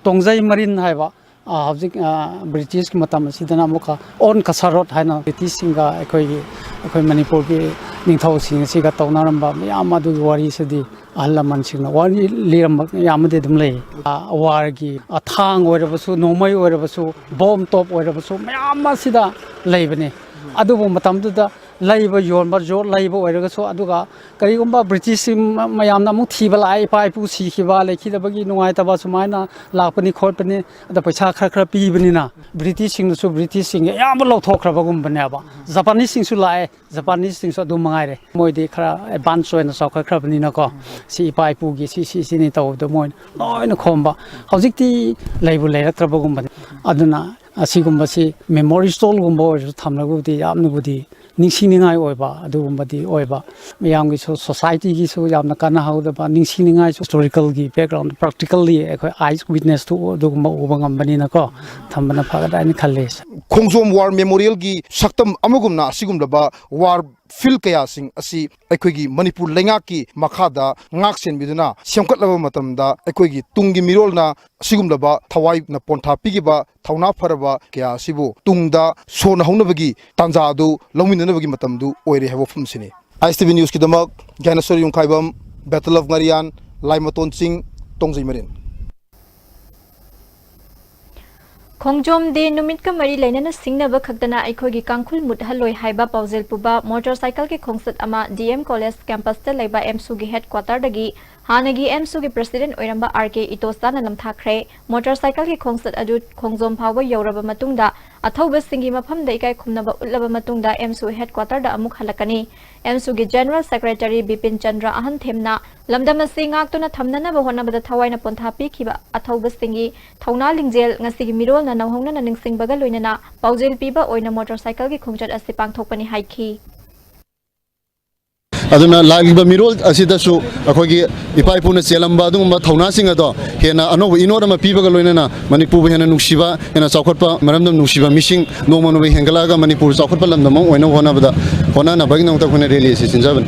ꯇꯣꯡꯖꯩ ꯃꯔꯤꯟ ꯍꯥꯏꯕ ꯑ, ꯍꯧꯖꯤꯛ, ꯑ, ꯕ꯭ꯔꯤꯇꯤꯁꯀꯤ ꯃꯇꯝ ꯑꯁꯤꯗꯅ ꯑꯃꯨꯛꯀ ꯑꯣꯟ ꯀꯁꯥꯔꯣꯠ ꯍꯥꯏꯅ ꯕ꯭ꯔꯤꯇꯤꯁꯁꯤꯡꯒ ꯑꯩꯈꯣꯏꯒꯤ, ꯑꯩꯈꯣꯏ ꯃꯅꯤꯄꯨꯔꯒꯤ ꯅꯤꯡꯊꯧꯁꯤꯡ ꯑꯁꯤꯒ ꯇꯧꯅꯔꯝꯕ ꯃꯌꯥꯝ ꯑꯗꯨꯒꯤ ꯋꯥꯔꯤꯁꯤꯗꯤ ꯑꯍꯜ ꯂꯃꯟꯁꯤꯡꯅ ꯋꯥꯔꯤ ꯂꯤꯔꯝꯕ ꯃꯌꯥꯝ ꯑꯃꯗꯤ ꯑꯗꯨꯝ ꯂꯩ꯫ ꯑ, ꯋꯥꯔꯒꯤ, ꯑ, ꯊꯥꯡ ꯑꯣꯏꯔꯕꯁꯨ, ꯅꯣꯡꯃꯩ ꯑꯣꯏꯔꯕꯁꯨ, ꯕꯣꯝ ꯇꯣꯞ ꯑꯣꯏꯔꯕꯁꯨ ꯃꯌꯥꯝ ꯑꯃ ꯁꯤꯗ ꯂꯩꯕꯅꯤ꯫ ꯑꯗꯨꯕꯨ ꯃꯇꯝꯗꯨꯗ ꯂꯩꯕ ꯌꯣꯟꯕ, ꯌꯣꯠ ꯂꯩꯕ ꯑꯣꯏꯔꯒꯁꯨ, ꯑꯗꯨꯒ ꯀꯔꯤꯒꯨꯝꯕ ꯕ꯭ꯔꯤꯇꯤꯁꯁꯤꯡ ꯃ-, ꯃꯌꯥꯝꯅ ꯑꯃꯨꯛ ꯊꯤꯕ ꯂꯥꯛꯑꯦ, ꯏꯄꯥ ꯏꯄꯨ ꯁꯤꯈꯤꯕ, ꯂꯩꯈꯤꯗꯕꯒꯤ ꯅꯨꯡꯉꯥꯏꯇꯕ ꯁꯨꯃꯥꯏꯅ ꯂꯥꯛꯄꯅꯤ ꯈꯣꯠꯄꯅꯤ, ꯑꯗ ꯄꯩꯁꯥ ꯈꯔ ꯈꯔ ꯄꯤꯕꯅꯤꯅ ꯕ꯭ꯔꯤꯇꯤꯁꯁꯤꯡꯅꯁꯨ ꯕ꯭ꯔꯤꯇꯤꯁꯁꯤꯡꯒꯤ ꯑꯌꯥꯝꯕ ꯂꯧꯊꯣꯛꯈ꯭ꯔꯕꯒꯨꯝꯕꯅꯦꯕ꯫ ꯖꯄꯥꯅꯤꯁꯁꯤꯡꯁꯨ ꯂꯥꯛꯑꯦ, ꯖꯄꯥꯅꯤꯁꯁꯤꯡꯁꯨ ꯑꯗꯨꯝ ꯃꯉꯥꯏꯔꯦ, ꯃꯣꯏꯗꯤ ꯈꯔ ꯑꯦꯗꯚꯥꯟꯁ ꯑꯣꯏꯅ ꯆꯥꯎꯈꯠꯈ꯭ꯔꯕꯅꯤꯅꯀꯣ, ꯁꯤ ꯏꯄꯥ ꯏꯄꯨꯒꯤ ꯁꯤ, ꯁꯤ, ꯁꯤꯅꯤ ꯇꯧꯕꯗꯣ ꯃꯣꯏꯅ ꯂꯣꯏꯅ ꯈꯣꯝꯕ꯫ ꯍꯧꯖꯤꯛꯇꯤ ꯂꯩꯕꯨ ꯂꯩꯔꯛꯇ꯭ꯔꯕꯒꯨꯝꯕꯅꯤ꯫ ꯑꯗꯨꯅ ꯑꯁꯤꯒꯨꯝꯕꯁꯤ memory stallꯒꯨꯝꯕ ꯑꯣꯏꯔꯁꯨ ꯊꯝꯂꯒꯕꯨꯗꯤ ꯌꯥꯝꯅꯕꯨꯗꯤ ꯅꯤꯡꯁꯤꯡꯅꯤꯡꯉꯥꯏ ꯑꯣꯏꯕ ꯑꯗꯨꯒꯨꯝꯕꯗꯤ ꯑꯣꯏꯕ꯫ ꯃꯌꯥꯝꯒꯤꯁꯨ, ꯁꯣꯁꯥꯏꯇꯤꯒꯤꯁꯨ ꯌꯥꯝꯅ ꯀꯥꯟꯅꯍꯧꯗꯕ, ꯅꯤꯡꯁꯤꯡꯅꯤꯡꯉꯥꯏꯁꯨ꯫ ꯍꯤꯁꯇꯣꯔꯤꯀꯦꯜꯒꯤ ꯕꯦꯛꯒ꯭ꯔꯥꯎꯟꯗ, ꯄ꯭ꯔꯥꯛꯇꯤꯀꯦꯜꯂꯤ ꯑꯩꯈꯣꯏ ꯑꯥꯏꯁ ꯋꯤꯠꯅꯦꯁꯇꯨ ꯑꯗꯨꯒꯨꯝꯕ ꯎꯕ ꯉꯝꯕꯅꯤꯅꯀꯣ, ꯊꯝꯕꯅ ꯐꯒꯗ꯭ꯔꯥ ꯍꯥꯏꯅ ꯈꯜꯂꯤ꯫ ꯈꯣꯡꯖꯣꯝ ꯋꯥꯔ ꯃꯦꯃꯣꯔꯤꯌꯦꯜꯒꯤ ꯁꯛꯇꯝ ꯑꯃꯒꯨꯝꯅ ꯑꯁꯤꯒꯨꯝꯂꯕ ꯋꯥꯔ ꯐꯤꯜ ꯀꯌꯥꯁꯤꯡ ꯑꯁꯤ ꯑꯩꯈꯣꯏꯒꯤ ꯃꯅꯤꯄꯨꯔ ꯂꯩꯉꯥꯛꯀꯤ ꯃꯈꯥꯗ ꯉꯥꯛ ꯁꯦꯟꯕꯤꯗꯨꯅ ꯁꯦꯝꯒꯠꯂꯕ ꯃꯇꯝꯗ ꯑꯩꯈꯣꯏꯒꯤ ꯇꯨꯡꯒꯤ ꯃꯤꯔꯣꯜꯅ ꯑꯁꯤꯒꯨꯝꯂꯕ ꯊꯋꯥꯏꯅ ꯄꯣꯟꯊꯥ ꯄꯤꯈꯤꯕ ꯊꯧꯅꯥ ꯐꯔꯕ ꯀꯌꯥ ꯑꯁꯤꯕꯨ ꯇꯨꯡꯗ ꯁꯣꯟꯅꯍꯧꯅꯕꯒꯤ ꯇꯥꯟꯖꯥ ꯑꯗꯨ ꯂꯧꯃꯤꯟꯅꯅꯕꯒꯤ ꯃꯇꯝꯗꯨ ꯑꯣꯏꯔꯦ ꯍꯥꯏꯕ ꯋꯥꯐꯝ ꯑꯁꯤꯅꯤ꯫ ꯑꯥꯏ ꯑꯦꯁ T V ꯅ꯭ꯌꯨꯁꯀꯤꯗꯃꯛ ꯒ꯭ꯌꯥꯅꯦꯁꯣꯔ Yumkhaibam, battle of ꯉꯥꯔꯤꯌꯥꯟ, ꯂꯥꯏꯃꯇꯣꯟ ꯆꯤꯡ, ꯇꯣꯡꯖꯩ ꯃꯔꯤꯟ꯫ ꯈꯣꯡꯖꯣꯝ ꯗꯦ ꯅꯨꯃꯤꯠꯀ ꯃꯔꯤ ꯂꯩꯅꯅ ꯁꯤꯡꯅꯕ ꯈꯛꯇꯅ ꯑꯩꯈꯣꯏꯒꯤ ꯀꯥꯡꯈꯨꯜ ꯃꯨꯠꯍꯜꯂꯣꯏ ꯍꯥꯏꯕ ꯄꯥꯎꯖꯦꯜ ꯄꯨꯕ ꯃꯣꯇꯣꯔ ꯁꯥꯏꯀꯜꯒꯤ ꯈꯣꯡꯆꯠ ꯑꯃ ꯗꯤ ꯑꯦꯝ ꯀꯣꯂꯦꯖ ꯀꯦꯝꯄꯁꯇ ꯂꯩꯕ ꯑꯦꯝꯁꯨꯒꯤ ꯍꯦꯗ ꯀ꯭ꯋꯥꯇꯔꯗꯒꯤ ꯍꯥꯟꯅꯒꯤ ꯑꯦꯝꯁꯨꯒꯤ ꯄ꯭ꯔꯁꯤꯗꯦꯟ ꯑꯣꯏꯔꯝꯕ ꯑꯥꯔ ꯀꯦ ꯏꯇꯣꯁꯇꯥꯅ ꯂꯝꯊꯥꯈ꯭ꯔꯦ꯫ ꯃꯣꯇꯣꯔ ꯁꯥꯏꯀꯜꯒꯤ ꯈꯣꯡꯆꯠ ꯑꯗꯨ ꯈꯣꯡꯖꯣꯝ ꯐꯥꯎꯕ ꯌꯧꯔꯕ ꯃꯇꯨꯡꯗ ꯑꯊꯧꯕꯁꯤꯡꯒꯤ ꯃꯐꯝꯗ ꯏꯀꯥꯏ ꯈꯨꯝꯅꯕ ꯎꯠꯂꯕ ꯃꯇꯨꯡꯗ ꯑꯦꯝꯁꯨ ꯍꯦꯗ ꯀ꯭ꯋꯥꯇꯔꯗ ꯑꯃꯨꯛ ꯍꯜꯂꯛꯀꯅꯤ꯫ ꯑꯦꯝꯁꯨꯒꯤ ꯖꯦꯅꯔꯦꯜ ꯁꯦꯀ꯭ꯔꯦꯇꯔꯤ ꯕꯤꯄꯤꯟ ꯆꯟꯗ꯭ꯔ ꯑꯍꯟꯊꯦꯝꯅ ꯂꯝꯗꯝ ꯑꯁꯤ ꯉꯥꯛꯇꯨꯅ ꯊꯝꯅꯅꯕ ꯍꯣꯠꯅꯕꯗ ꯊꯋꯥꯏꯅ ꯄꯣꯟꯊꯥ ꯄꯤꯈꯤꯕ ꯑꯊꯧꯕꯁꯤꯡꯒꯤ ꯊꯧꯅꯥ ꯂꯤꯡꯖꯦꯜ ꯉꯁꯤꯒꯤ ꯃꯤꯔꯣꯜꯅ ꯅꯧꯍꯧꯅꯅ ꯅꯤꯡꯁꯤꯡꯕꯒ ꯂꯣꯏꯅꯅ ꯄꯥꯎꯖꯦꯜ ꯄꯤꯕ ꯑꯣꯏꯅ ꯃꯣꯇꯣꯔ ꯁꯥꯏꯀꯜꯒꯤ ꯈꯣꯡꯆꯠ ꯑꯁꯤ ꯄꯥꯡꯊꯣꯛꯄꯅꯤ ꯍꯥꯏꯈꯤ꯫ ꯑꯗꯨꯅ ꯂꯥꯛꯂꯤꯕ ꯃꯤꯔꯣꯜ ꯑꯁꯤꯗꯁꯨ ꯑꯩꯈꯣꯏꯒꯤ ꯏꯄꯥ ꯏꯄꯨꯅ ꯆꯦꯜꯂꯝꯕ ꯑꯗꯨꯒꯨꯝꯕ ꯊꯧꯅꯥꯁꯤꯡ ꯑꯗꯣ ꯍꯦꯟꯅ ꯑꯅꯧꯕ ꯏꯅꯣꯠ ꯑꯃ ꯄꯤꯕꯒ ꯂꯣꯏꯅꯅ ꯃꯅꯤꯄꯨꯔꯕꯨ ꯍꯦꯟꯅ ꯅꯨꯡꯁꯤꯕ, ꯍꯦꯟꯅ ꯆꯥꯎꯈꯠꯄ, ꯃꯔꯝꯗꯝ ꯅꯨꯡꯁꯤꯕ ꯃꯤꯁꯤꯡ ꯅꯣꯡꯃ ꯅꯣꯡꯃꯒꯤ ꯍꯦꯟꯒꯠꯂꯛꯑꯒ ꯃꯅꯤꯄꯨꯔ ꯆꯥꯎꯈꯠꯄ ꯂꯝꯗꯝ ꯑꯃ ꯑꯣꯏꯅꯕ ꯍꯣꯠꯅꯕꯗ, ꯍꯣꯠꯅꯅꯕꯒꯤꯗꯃꯛꯇ ꯑꯩꯈꯣꯏꯅ ꯔꯦꯂꯤ ꯑꯁꯤ ꯁꯤꯟꯖꯕꯅꯤ꯫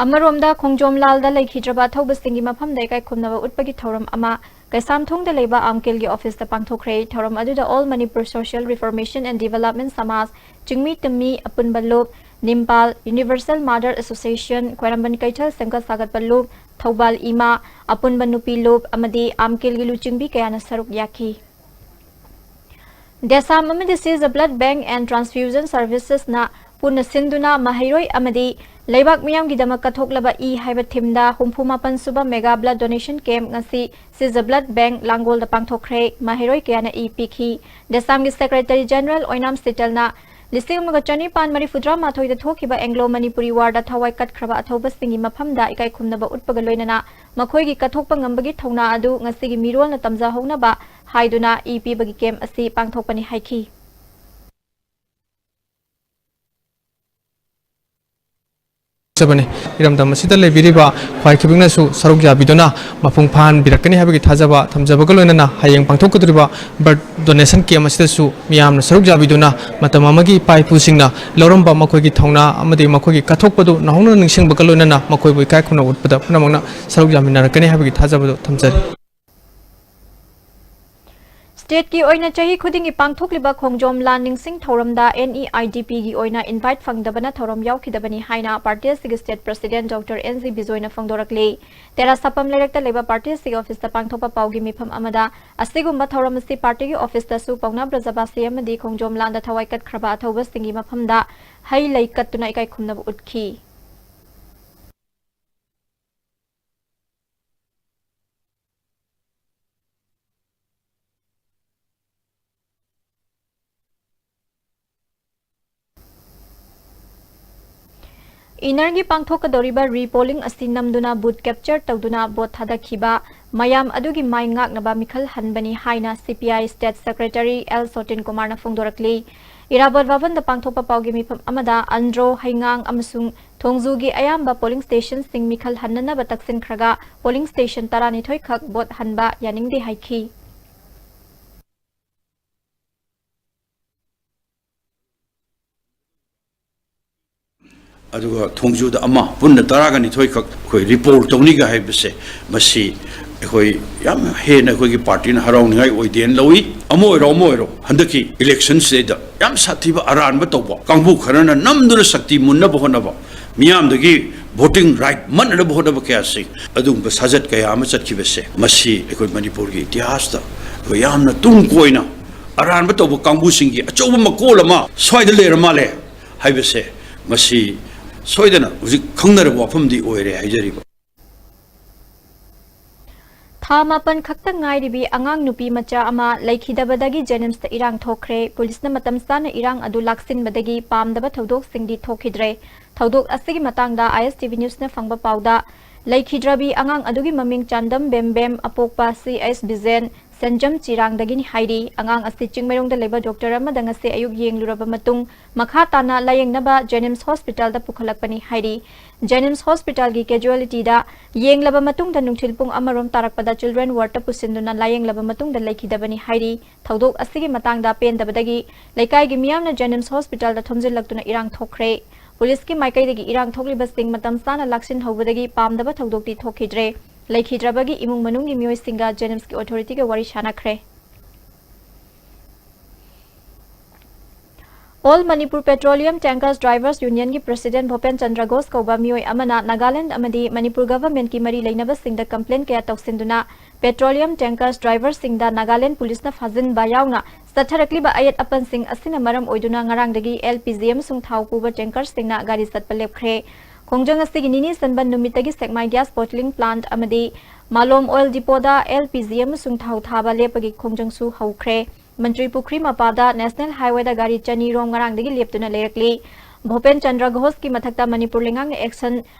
ꯑꯃꯔꯣꯝꯗ ꯈꯣꯡꯖꯣꯝ ꯂꯥꯜꯗ ꯂꯩꯈꯤꯗ꯭ꯔꯕ ꯑꯊꯧꯕꯁꯤꯡꯒꯤ ꯃꯐꯝꯗ ꯏꯀꯥꯏ ꯈꯨꯝꯅꯕ ꯎꯠꯄꯒꯤ ꯊꯧꯔꯝ ꯑꯃ ꯀꯩꯁꯥꯝꯊꯣꯡꯗ ꯂꯩꯕ ꯑꯥꯝꯀꯦꯜꯒꯤ ꯑꯣꯐꯤꯁꯇ ꯄꯥꯡꯊꯣꯛꯈ꯭ꯔꯦ꯫ ꯊꯧꯔꯝ ꯑꯗꯨꯗ All Manipur Social Reformation and Development Samaj, ꯆꯤꯡꯃꯤ ꯇꯝꯃꯤ ꯑꯄꯨꯟꯕ ꯂꯨꯞ, ꯅꯤꯝꯄꯥꯜ, Universal Mother Association, ꯈ꯭ꯋꯥꯏꯔꯝꯕꯟ ꯀꯩꯊꯦꯜ ꯁꯦꯝꯒꯠ ꯁꯥꯒꯠꯄ ꯂꯨꯞ, ꯊꯧꯕꯥꯜ ꯏꯃꯥ, ꯑꯄꯨꯟꯕ ꯅꯨꯄꯤ ꯂꯨꯞ ꯑꯃꯗꯤ ꯑꯥꯝꯀꯦꯜꯒꯤ ꯂꯨꯆꯤꯡꯕꯤ ꯀꯌꯥꯅ ꯁꯔꯨꯛ ꯌꯥꯈꯤ꯫ ꯗꯦꯁꯥꯝ ꯑꯃꯗꯤ Save the Blood Bank and Transfusion Servicesꯅ ꯄꯨꯟꯅ ꯁꯤꯟꯗꯨꯅ ꯃꯍꯩꯔꯣꯏ ꯑꯃꯗꯤ ꯂꯩꯕꯥꯛ ꯃꯤꯌꯥꯝꯒꯤꯗꯃꯛ ꯀꯠꯊꯣꯛꯂꯕ ꯏ ꯍꯥꯏꯕ ꯊꯤꯝꯗ ꯍꯨꯝꯐꯨ ꯃꯥꯄꯟ ꯁꯨꯕ Mega Blood Donation Camp ꯉꯁꯤ Save the Blood Bank ꯂꯥꯡꯒꯣꯜꯗ ꯄꯥꯡꯊꯣꯛꯈ꯭ꯔꯦ꯫ ꯃꯍꯩꯔꯣꯏ ꯀꯌꯥꯅ ꯏ ꯄꯤꯈꯤ꯫ ꯗꯦꯁꯥꯝꯒꯤ Secretary General ꯑꯣꯏꯅꯥꯝ ꯁꯤꯇꯜꯅ ꯂꯤꯁꯤꯡ ꯑꯃꯒ ꯆꯅꯤꯄꯥꯟ ꯃꯔꯤꯐꯨꯇꯔꯥ ꯃꯥꯊꯣꯏꯗ ꯊꯣꯛꯈꯤꯕ Anglo Manipuri Warꯗ ꯊꯋꯥꯏ ꯀꯠꯈ꯭ꯔꯕ ꯑꯊꯧꯕꯁꯤꯡꯒꯤ ꯃꯐꯝꯗ ꯏꯀꯥꯏ ꯈꯨꯝꯅꯕ ꯎꯠꯄꯒ ꯂꯣꯏꯅꯅ ꯃꯈꯣꯏꯒꯤ ꯀꯠꯊꯣꯛꯄ ꯉꯝꯕꯒꯤ ꯊꯧꯅꯥ ꯑꯗꯨ ꯉꯁꯤꯒꯤ ꯃꯤꯔꯣꯜꯅ ꯇꯝꯖꯍꯧꯅꯕ ꯍꯥꯏꯗꯨꯅ ꯏ ꯄꯤꯕꯒꯤ camp ꯑꯁꯤ ꯄꯥꯡꯊꯣꯛꯄꯅꯤ ꯍꯥꯏꯈꯤ꯫ ꯆꯕꯅꯤ꯫ ꯏꯔꯝꯗꯝ ꯑꯁꯤꯗ ꯂꯩꯕꯤꯔꯤꯕ ꯈ꯭ꯋꯥꯏ ꯈꯨꯗꯤꯡꯅꯁꯨ ꯁꯔꯨꯛ ꯌꯥꯕꯤꯗꯨꯅ ꯃꯄꯨꯡ ꯐꯥꯍꯟꯕꯤꯔꯛꯀꯅꯤ ꯍꯥꯏꯕꯒꯤ ꯊꯥꯖꯕ ꯊꯝꯖꯕꯒ ꯂꯣꯏꯅꯅ ꯍꯌꯦꯡ ꯄꯥꯡꯊꯣꯛꯀꯗꯧꯔꯤꯕ blood donation camp ꯑꯁꯤꯗꯁꯨ ꯃꯤꯌꯥꯝꯅ ꯁꯔꯨꯛ ꯌꯥꯕꯤꯗꯨꯅ ꯃꯇꯝ ꯑꯃꯒꯤ ꯏꯄꯥ ꯏꯄꯨꯁꯤꯡꯅ ꯂꯧꯔꯝꯕ ꯃꯈꯣꯏꯒꯤ ꯊꯧꯅꯥ ꯑꯃꯗꯤ ꯃꯈꯣꯏꯒꯤ ꯀꯠꯊꯣꯛꯄꯗꯨ ꯅꯧꯍꯧꯅ ꯅꯤꯡꯁꯤꯡꯕꯒ ꯂꯣꯏꯅꯅ ꯃꯈꯣꯏꯕꯨ ꯏꯀꯥꯏ ꯈꯨꯝꯅꯕ ꯎꯠꯄꯗ ꯄꯨꯝꯅꯃꯛꯅ ꯁꯔꯨꯛ ꯌꯥꯃꯤꯟꯅꯔꯛꯀꯅꯤ ꯍꯥꯏꯕꯒꯤ ꯊꯥꯖꯕꯗꯨ ꯊꯝꯖꯔꯤ꯫ Stateꯀꯤ ꯑꯣꯏꯅ ꯆꯍꯤ ꯈꯨꯗꯤꯡꯒꯤ ꯄꯥꯡꯊꯣꯛꯂꯤꯕ ꯈꯣꯡꯖꯣꯝ ꯂꯥꯟ ꯅꯤꯡꯁꯤꯡ ꯊꯧꯔꯝꯗ NEIDPꯒꯤ ꯑꯣꯏꯅ invite ꯐꯪꯗꯕꯅ ꯊꯧꯔꯝ ꯌꯥꯎꯈꯤꯗꯕꯅꯤ ꯍꯥꯏꯅ party ꯑꯁꯤꯒꯤ state president Doctor N G ꯕꯤꯖꯣꯏꯅ ꯐꯣꯡꯗꯣꯔꯛꯂꯤ꯫ ꯇꯦꯔꯥ ꯁꯥꯄꯝ ꯂꯩꯔꯛꯇ ꯂꯩꯕ party ꯑꯁꯤꯒꯤ officeꯇ ꯄꯥꯡꯊꯣꯛꯄ ꯄꯥꯎꯒꯤ ꯃꯤꯐꯝ ꯑꯃꯗ ꯑꯁꯤꯒꯨꯝꯕ ꯊꯧꯔꯝ ꯑꯁꯤ partyꯒꯤ officeꯇꯁꯨ ꯄꯥꯎꯅꯥ ꯕ꯭ꯔꯖꯕꯥꯁꯤ ꯑꯃꯗꯤ ꯈꯣꯡꯖꯣꯝ ꯂꯥꯟꯗ ꯊꯋꯥꯏ ꯀꯠꯈ꯭ꯔꯕ ꯑꯊꯧꯕꯁꯤꯡꯒꯤ ꯃꯐꯝꯗ ꯍꯩ ꯂꯩ ꯀꯠꯇꯨꯅ ꯏꯀꯥꯏ ꯈꯨꯝꯅꯕ ꯎꯠꯈꯤ꯫ Innerꯒꯤ ꯄꯥꯡꯊꯣꯛꯀꯗꯧꯔꯤꯕ repolling ꯑꯁꯤ ꯅꯝꯗꯨꯅ booth capture ꯇꯧꯗꯨꯅ vote ꯊꯥꯗꯈꯤꯕ ꯃꯌꯥꯝ ꯑꯗꯨꯒꯤ ꯃꯥꯏ ꯉꯥꯛꯅꯕ ꯃꯤꯈꯜ ꯍꯟꯕꯅꯤ ꯍꯥꯏꯅ CPI state secretary L ꯁꯣꯇꯤꯟ ꯀꯨꯃꯥꯔꯅ ꯐꯣꯡꯗꯣꯔꯛꯂꯤ꯫ ꯏꯔꯥꯕꯣꯠ ꯚꯕꯟꯗ ꯄꯥꯡꯊꯣꯛꯄ ꯄꯥꯎꯒꯤ ꯃꯤꯐꯝ ꯑꯃꯗ ꯑꯟꯗ꯭ꯔꯣ, ꯍꯩꯉꯥꯡ ꯑꯃꯁꯨꯡ ꯊꯣꯡꯖꯨꯒꯤ ꯑꯌꯥꯝꯕ polling stationꯁꯤꯡ ꯃꯤꯈꯜ ꯍꯟꯅꯅꯕ ꯇꯛꯁꯤꯟꯈ꯭ꯔꯒ polling station ꯇꯔꯥꯅꯤꯊꯣꯏ ꯈꯛ vote ꯍꯟꯕ ꯌꯥꯅꯤꯡꯗꯦ ꯍꯥꯏꯈꯤ꯫ ꯑꯗꯨꯒ ꯊꯣꯡꯖꯨꯗ ꯑꯃ, ꯄꯨꯟꯅ ꯇꯔꯥꯒ ꯅꯤꯊꯣꯏ ꯈꯛ ꯑꯩꯈꯣꯏ repoll ꯇꯧꯅꯤꯒ ꯍꯥꯏꯕꯁꯦ, ꯃꯁꯤ ꯑꯩꯈꯣꯏ ꯌꯥꯝ ꯍꯦꯟꯅ ꯑꯩꯈꯣꯏꯒꯤ ꯄꯥꯔꯇꯤꯅ ꯍꯔꯥꯎꯅꯤꯡꯉꯥꯏ ꯑꯣꯏꯗꯦꯅ ꯂꯧꯏ꯫ ꯑꯃ ꯑꯣꯏꯔꯣ, ꯑꯃ ꯑꯣꯏꯔꯣ, ꯍꯟꯗꯛꯀꯤ ꯏꯂꯦꯛꯁꯟꯁꯤꯗꯩꯗ ꯌꯥꯝ ꯁꯥꯊꯤꯕ ꯑꯔꯥꯟꯕ ꯇꯧꯕ ꯀꯥꯡꯕꯨ ꯈꯔꯅ ꯅꯝꯗꯨꯅ ꯁꯛꯇꯤ ꯃꯨꯟꯅꯕ ꯍꯣꯠꯅꯕ, ꯃꯤꯌꯥꯝꯗꯒꯤ ꯚꯣꯇꯤꯡ ꯔꯥꯏꯠ ꯃꯠꯅꯅꯕ ꯍꯣꯠꯅꯕ ꯀꯌꯥꯁꯤ, ꯑꯗꯨꯒꯨꯝꯕ ꯁꯥꯖꯠ ꯀꯌꯥ ꯑꯃ ꯆꯠꯈꯤꯕꯁꯦ, ꯃꯁꯤ ꯑꯩꯈꯣꯏ ꯃꯅꯤꯄꯨꯔꯒꯤ ꯏꯇꯤꯍꯥꯁꯇ ꯑꯩꯈꯣꯏ ꯌꯥꯝꯅ ꯇꯨꯡ ꯀꯣꯏꯅ ꯑꯔꯥꯟꯕ ꯇꯧꯕ ꯀꯥꯡꯕꯨꯁꯤꯡꯒꯤ ꯑꯆꯧꯕ ꯃꯀꯣꯜ ꯑꯃ ꯁ꯭ꯋꯥꯏꯗ ꯂꯩꯔ ꯃꯥꯜꯂꯦ ꯍꯥꯏꯕꯁꯦ, ꯃꯁꯤ ꯁꯣꯏꯗꯅ ꯍꯧꯖꯤꯛ ꯈꯪꯅꯔꯕ ꯋꯥꯐꯝꯗꯤ ꯑꯣꯏꯔꯦ ꯍꯥꯏꯖꯔꯤꯕ꯫ ꯊꯥ ꯃꯥꯄꯟ ꯈꯛꯇ ꯉꯥꯏꯔꯤꯕꯤ ꯑꯉꯥꯡ ꯅꯨꯄꯤ ꯃꯆꯥ ꯑꯃ ꯂꯩꯈꯤꯗꯕꯗꯒꯤ ꯖꯦꯅꯤꯝꯁꯇ ꯏꯔꯥꯡ ꯊꯣꯛꯈ꯭ꯔꯦ꯫ ꯄꯨꯂꯤꯁꯅ ꯃꯇꯝ ꯆꯥꯅ ꯏꯔꯥꯡ ꯑꯗꯨ ꯂꯥꯛꯁꯤꯟꯕꯗꯒꯤ ꯄꯥꯝꯗꯕ ꯊꯧꯗꯣꯛꯁꯤꯡꯗꯤ ꯊꯣꯛꯈꯤꯗ꯭ꯔꯦ꯫ ꯊꯧꯗꯣꯛ ꯑꯁꯤꯒꯤ ꯃꯇꯥꯡꯗ ISTV Newsꯅ ꯐꯪꯕ ꯄꯥꯎꯗ, ꯂꯩꯈꯤꯗ꯭ꯔꯕꯤ ꯑꯉꯥꯡ ꯑꯗꯨꯒꯤ ꯃꯃꯤꯡ ꯆꯥꯟꯗꯝ ꯕꯦꯝꯕꯦꯝ, ꯑꯄꯣꯛꯄ ꯁꯤ ꯑꯦꯁ ꯕꯤꯖꯦꯟ, ꯁꯦꯟꯖꯝ ꯆꯤꯔꯥꯡꯗꯒꯤꯅꯤ ꯍꯥꯏꯔꯤ꯫ ꯑꯉꯥꯡ ꯑꯁꯤ ꯆꯤꯡꯃꯩꯔꯣꯡꯗ ꯂꯩꯕ ꯗꯣꯛꯇꯔ ꯑꯃꯗ ꯉꯁꯤ ꯑꯌꯨꯛ ꯌꯦꯡꯂꯨꯔꯕ ꯃꯇꯨꯡ, ꯃꯈꯥ ꯇꯥꯅ ꯂꯥꯌꯦꯡꯅꯕ ꯖꯦꯅꯤꯝꯁ ꯍꯣꯁꯄꯤꯇꯥꯜꯗ ꯄꯨꯈꯠꯂꯛꯄꯅꯤ ꯍꯥꯏꯔꯤ꯫ ꯖꯦꯅꯤꯝꯁ ꯍꯣꯁꯄꯤꯇꯥꯜꯒꯤ ꯀꯦꯖꯨꯋꯦꯂꯤꯇꯤꯗ ꯌꯦꯡꯂꯕ ꯃꯇꯨꯡꯗ ꯅꯨꯡꯊꯤꯜ ꯄꯨꯡ ꯑꯃꯔꯣꯝ ꯇꯥꯔꯛꯄꯗ ꯆꯤꯜꯗ꯭ꯔꯦꯟ ꯋꯥꯔꯗꯇ ꯄꯨꯁꯤꯟꯗꯨꯅ ꯂꯥꯌꯦꯡꯂꯕ ꯃꯇꯨꯡꯗ ꯂꯩꯈꯤꯗꯕꯅꯤ ꯍꯥꯏꯔꯤ꯫ ꯊꯧꯗꯣꯛ ꯑꯁꯤꯒꯤ ꯃꯇꯥꯡꯗ ꯄꯦꯟꯗꯕꯗꯒꯤ ꯂꯩꯀꯥꯏꯒꯤ ꯃꯤꯌꯥꯝꯅ ꯖꯦꯅꯤꯝꯁ ꯍꯣꯁꯄꯤꯇꯥꯜꯗ ꯊꯣꯝꯖꯤꯜꯂꯛꯇꯨꯅ ꯏꯔꯥꯡ ꯊꯣꯛꯈ꯭ꯔꯦ꯫ ꯄꯨꯂꯤꯁꯀꯤ ꯃꯥꯏꯀꯩꯗꯒꯤ ꯏꯔꯥꯡ ꯊꯣꯛꯂꯤꯕꯁꯤꯡ ꯃꯇꯝ ꯆꯥꯅ ꯂꯥꯛꯁꯤꯟꯍꯧꯕꯗꯒꯤ ꯄꯥꯝꯗꯕ ꯊꯧꯗꯣꯛꯇꯤ ꯊꯣꯛꯈꯤꯗ꯭ꯔꯦ꯫ ꯂꯩꯈꯤꯗ꯭ꯔꯕꯒꯤ ꯏꯃꯨꯡ ꯃꯅꯨꯡꯒꯤ ꯃꯤꯑꯣꯏꯁꯤꯡꯒ ꯖꯦꯅꯤꯝꯁꯀꯤ ꯑꯣꯊꯣꯔꯤꯇꯤꯒ ꯋꯥꯔꯤ ꯁꯥꯅꯈ꯭ꯔꯦ꯫ All Manipur Petroleum Tankers Drivers Unionꯒꯤ president ꯚꯣꯄꯦꯟ Chandra Ghosh ꯀꯧꯕ ꯃꯤꯑꯣꯏ ꯑꯃꯅ ꯅꯥꯒꯥꯂꯦꯟꯗ ꯑꯃꯗꯤ ꯃꯅꯤꯄꯨꯔ governmentꯀꯤ ꯃꯔꯤ ꯂꯩꯅꯕꯁꯤꯡꯗ complaint ꯀꯌꯥ ꯇꯧꯁꯤꯟꯗꯨꯅ petroleum tankers driverꯁꯤꯡꯗ ꯅꯥꯒꯥꯂꯦꯟꯗ ꯄꯨꯂꯤꯁꯅ ꯐꯥꯖꯤꯟꯕ ꯌꯥꯎꯅ ꯆꯠꯊꯔꯛꯂꯤꯕ ꯑꯌꯦꯠ ꯑꯄꯟꯁꯤꯡ ꯑꯁꯤꯅ ꯃꯔꯝ ꯑꯣꯏꯗꯨꯅ ꯉꯔꯥꯡꯗꯒꯤ LPG ꯑꯃꯁꯨꯡ ꯊꯥꯎ ꯄꯨꯕ tankerꯁꯤꯡꯅ ꯒꯥꯔꯤ ꯆꯠꯄ ꯂꯦꯞꯈ꯭ꯔꯦ꯫ ꯈꯣꯡꯖꯪ ꯑꯁꯤꯒꯤ ꯅꯤꯅꯤ ꯆꯟꯕ ꯅꯨꯃꯤꯠꯇꯒꯤ ꯁꯦꯛꯃꯥꯏ gas bottling plant ꯑꯃꯗꯤ ꯃꯥꯂꯣꯝ oil depotꯗ LPG ꯑꯃꯁꯨꯡ ꯊꯥꯎ ꯊꯥꯕ ꯂꯦꯞꯄꯒꯤ ꯈꯣꯡꯖꯪꯁꯨ ꯍꯧꯈ꯭ꯔꯦ꯫ ꯃꯟꯇ꯭ꯔꯤ ꯄꯨꯈ꯭ꯔꯤ ꯃꯄꯥꯗ national highwayꯗ ꯒꯥꯔꯤ ꯆꯅꯤ ꯔꯣꯝ ꯉꯔꯥꯡꯗꯒꯤ ꯂꯦꯞꯇꯨꯅ ꯂꯩꯔꯛꯂꯤ꯫ ꯚꯣꯄꯦꯟ ꯆꯟꯗ꯭ꯔ ꯘꯣꯁꯀꯤ ꯃꯊꯛꯇ ꯃꯅꯤꯄꯨꯔ ꯂꯩꯉꯥꯛꯅ action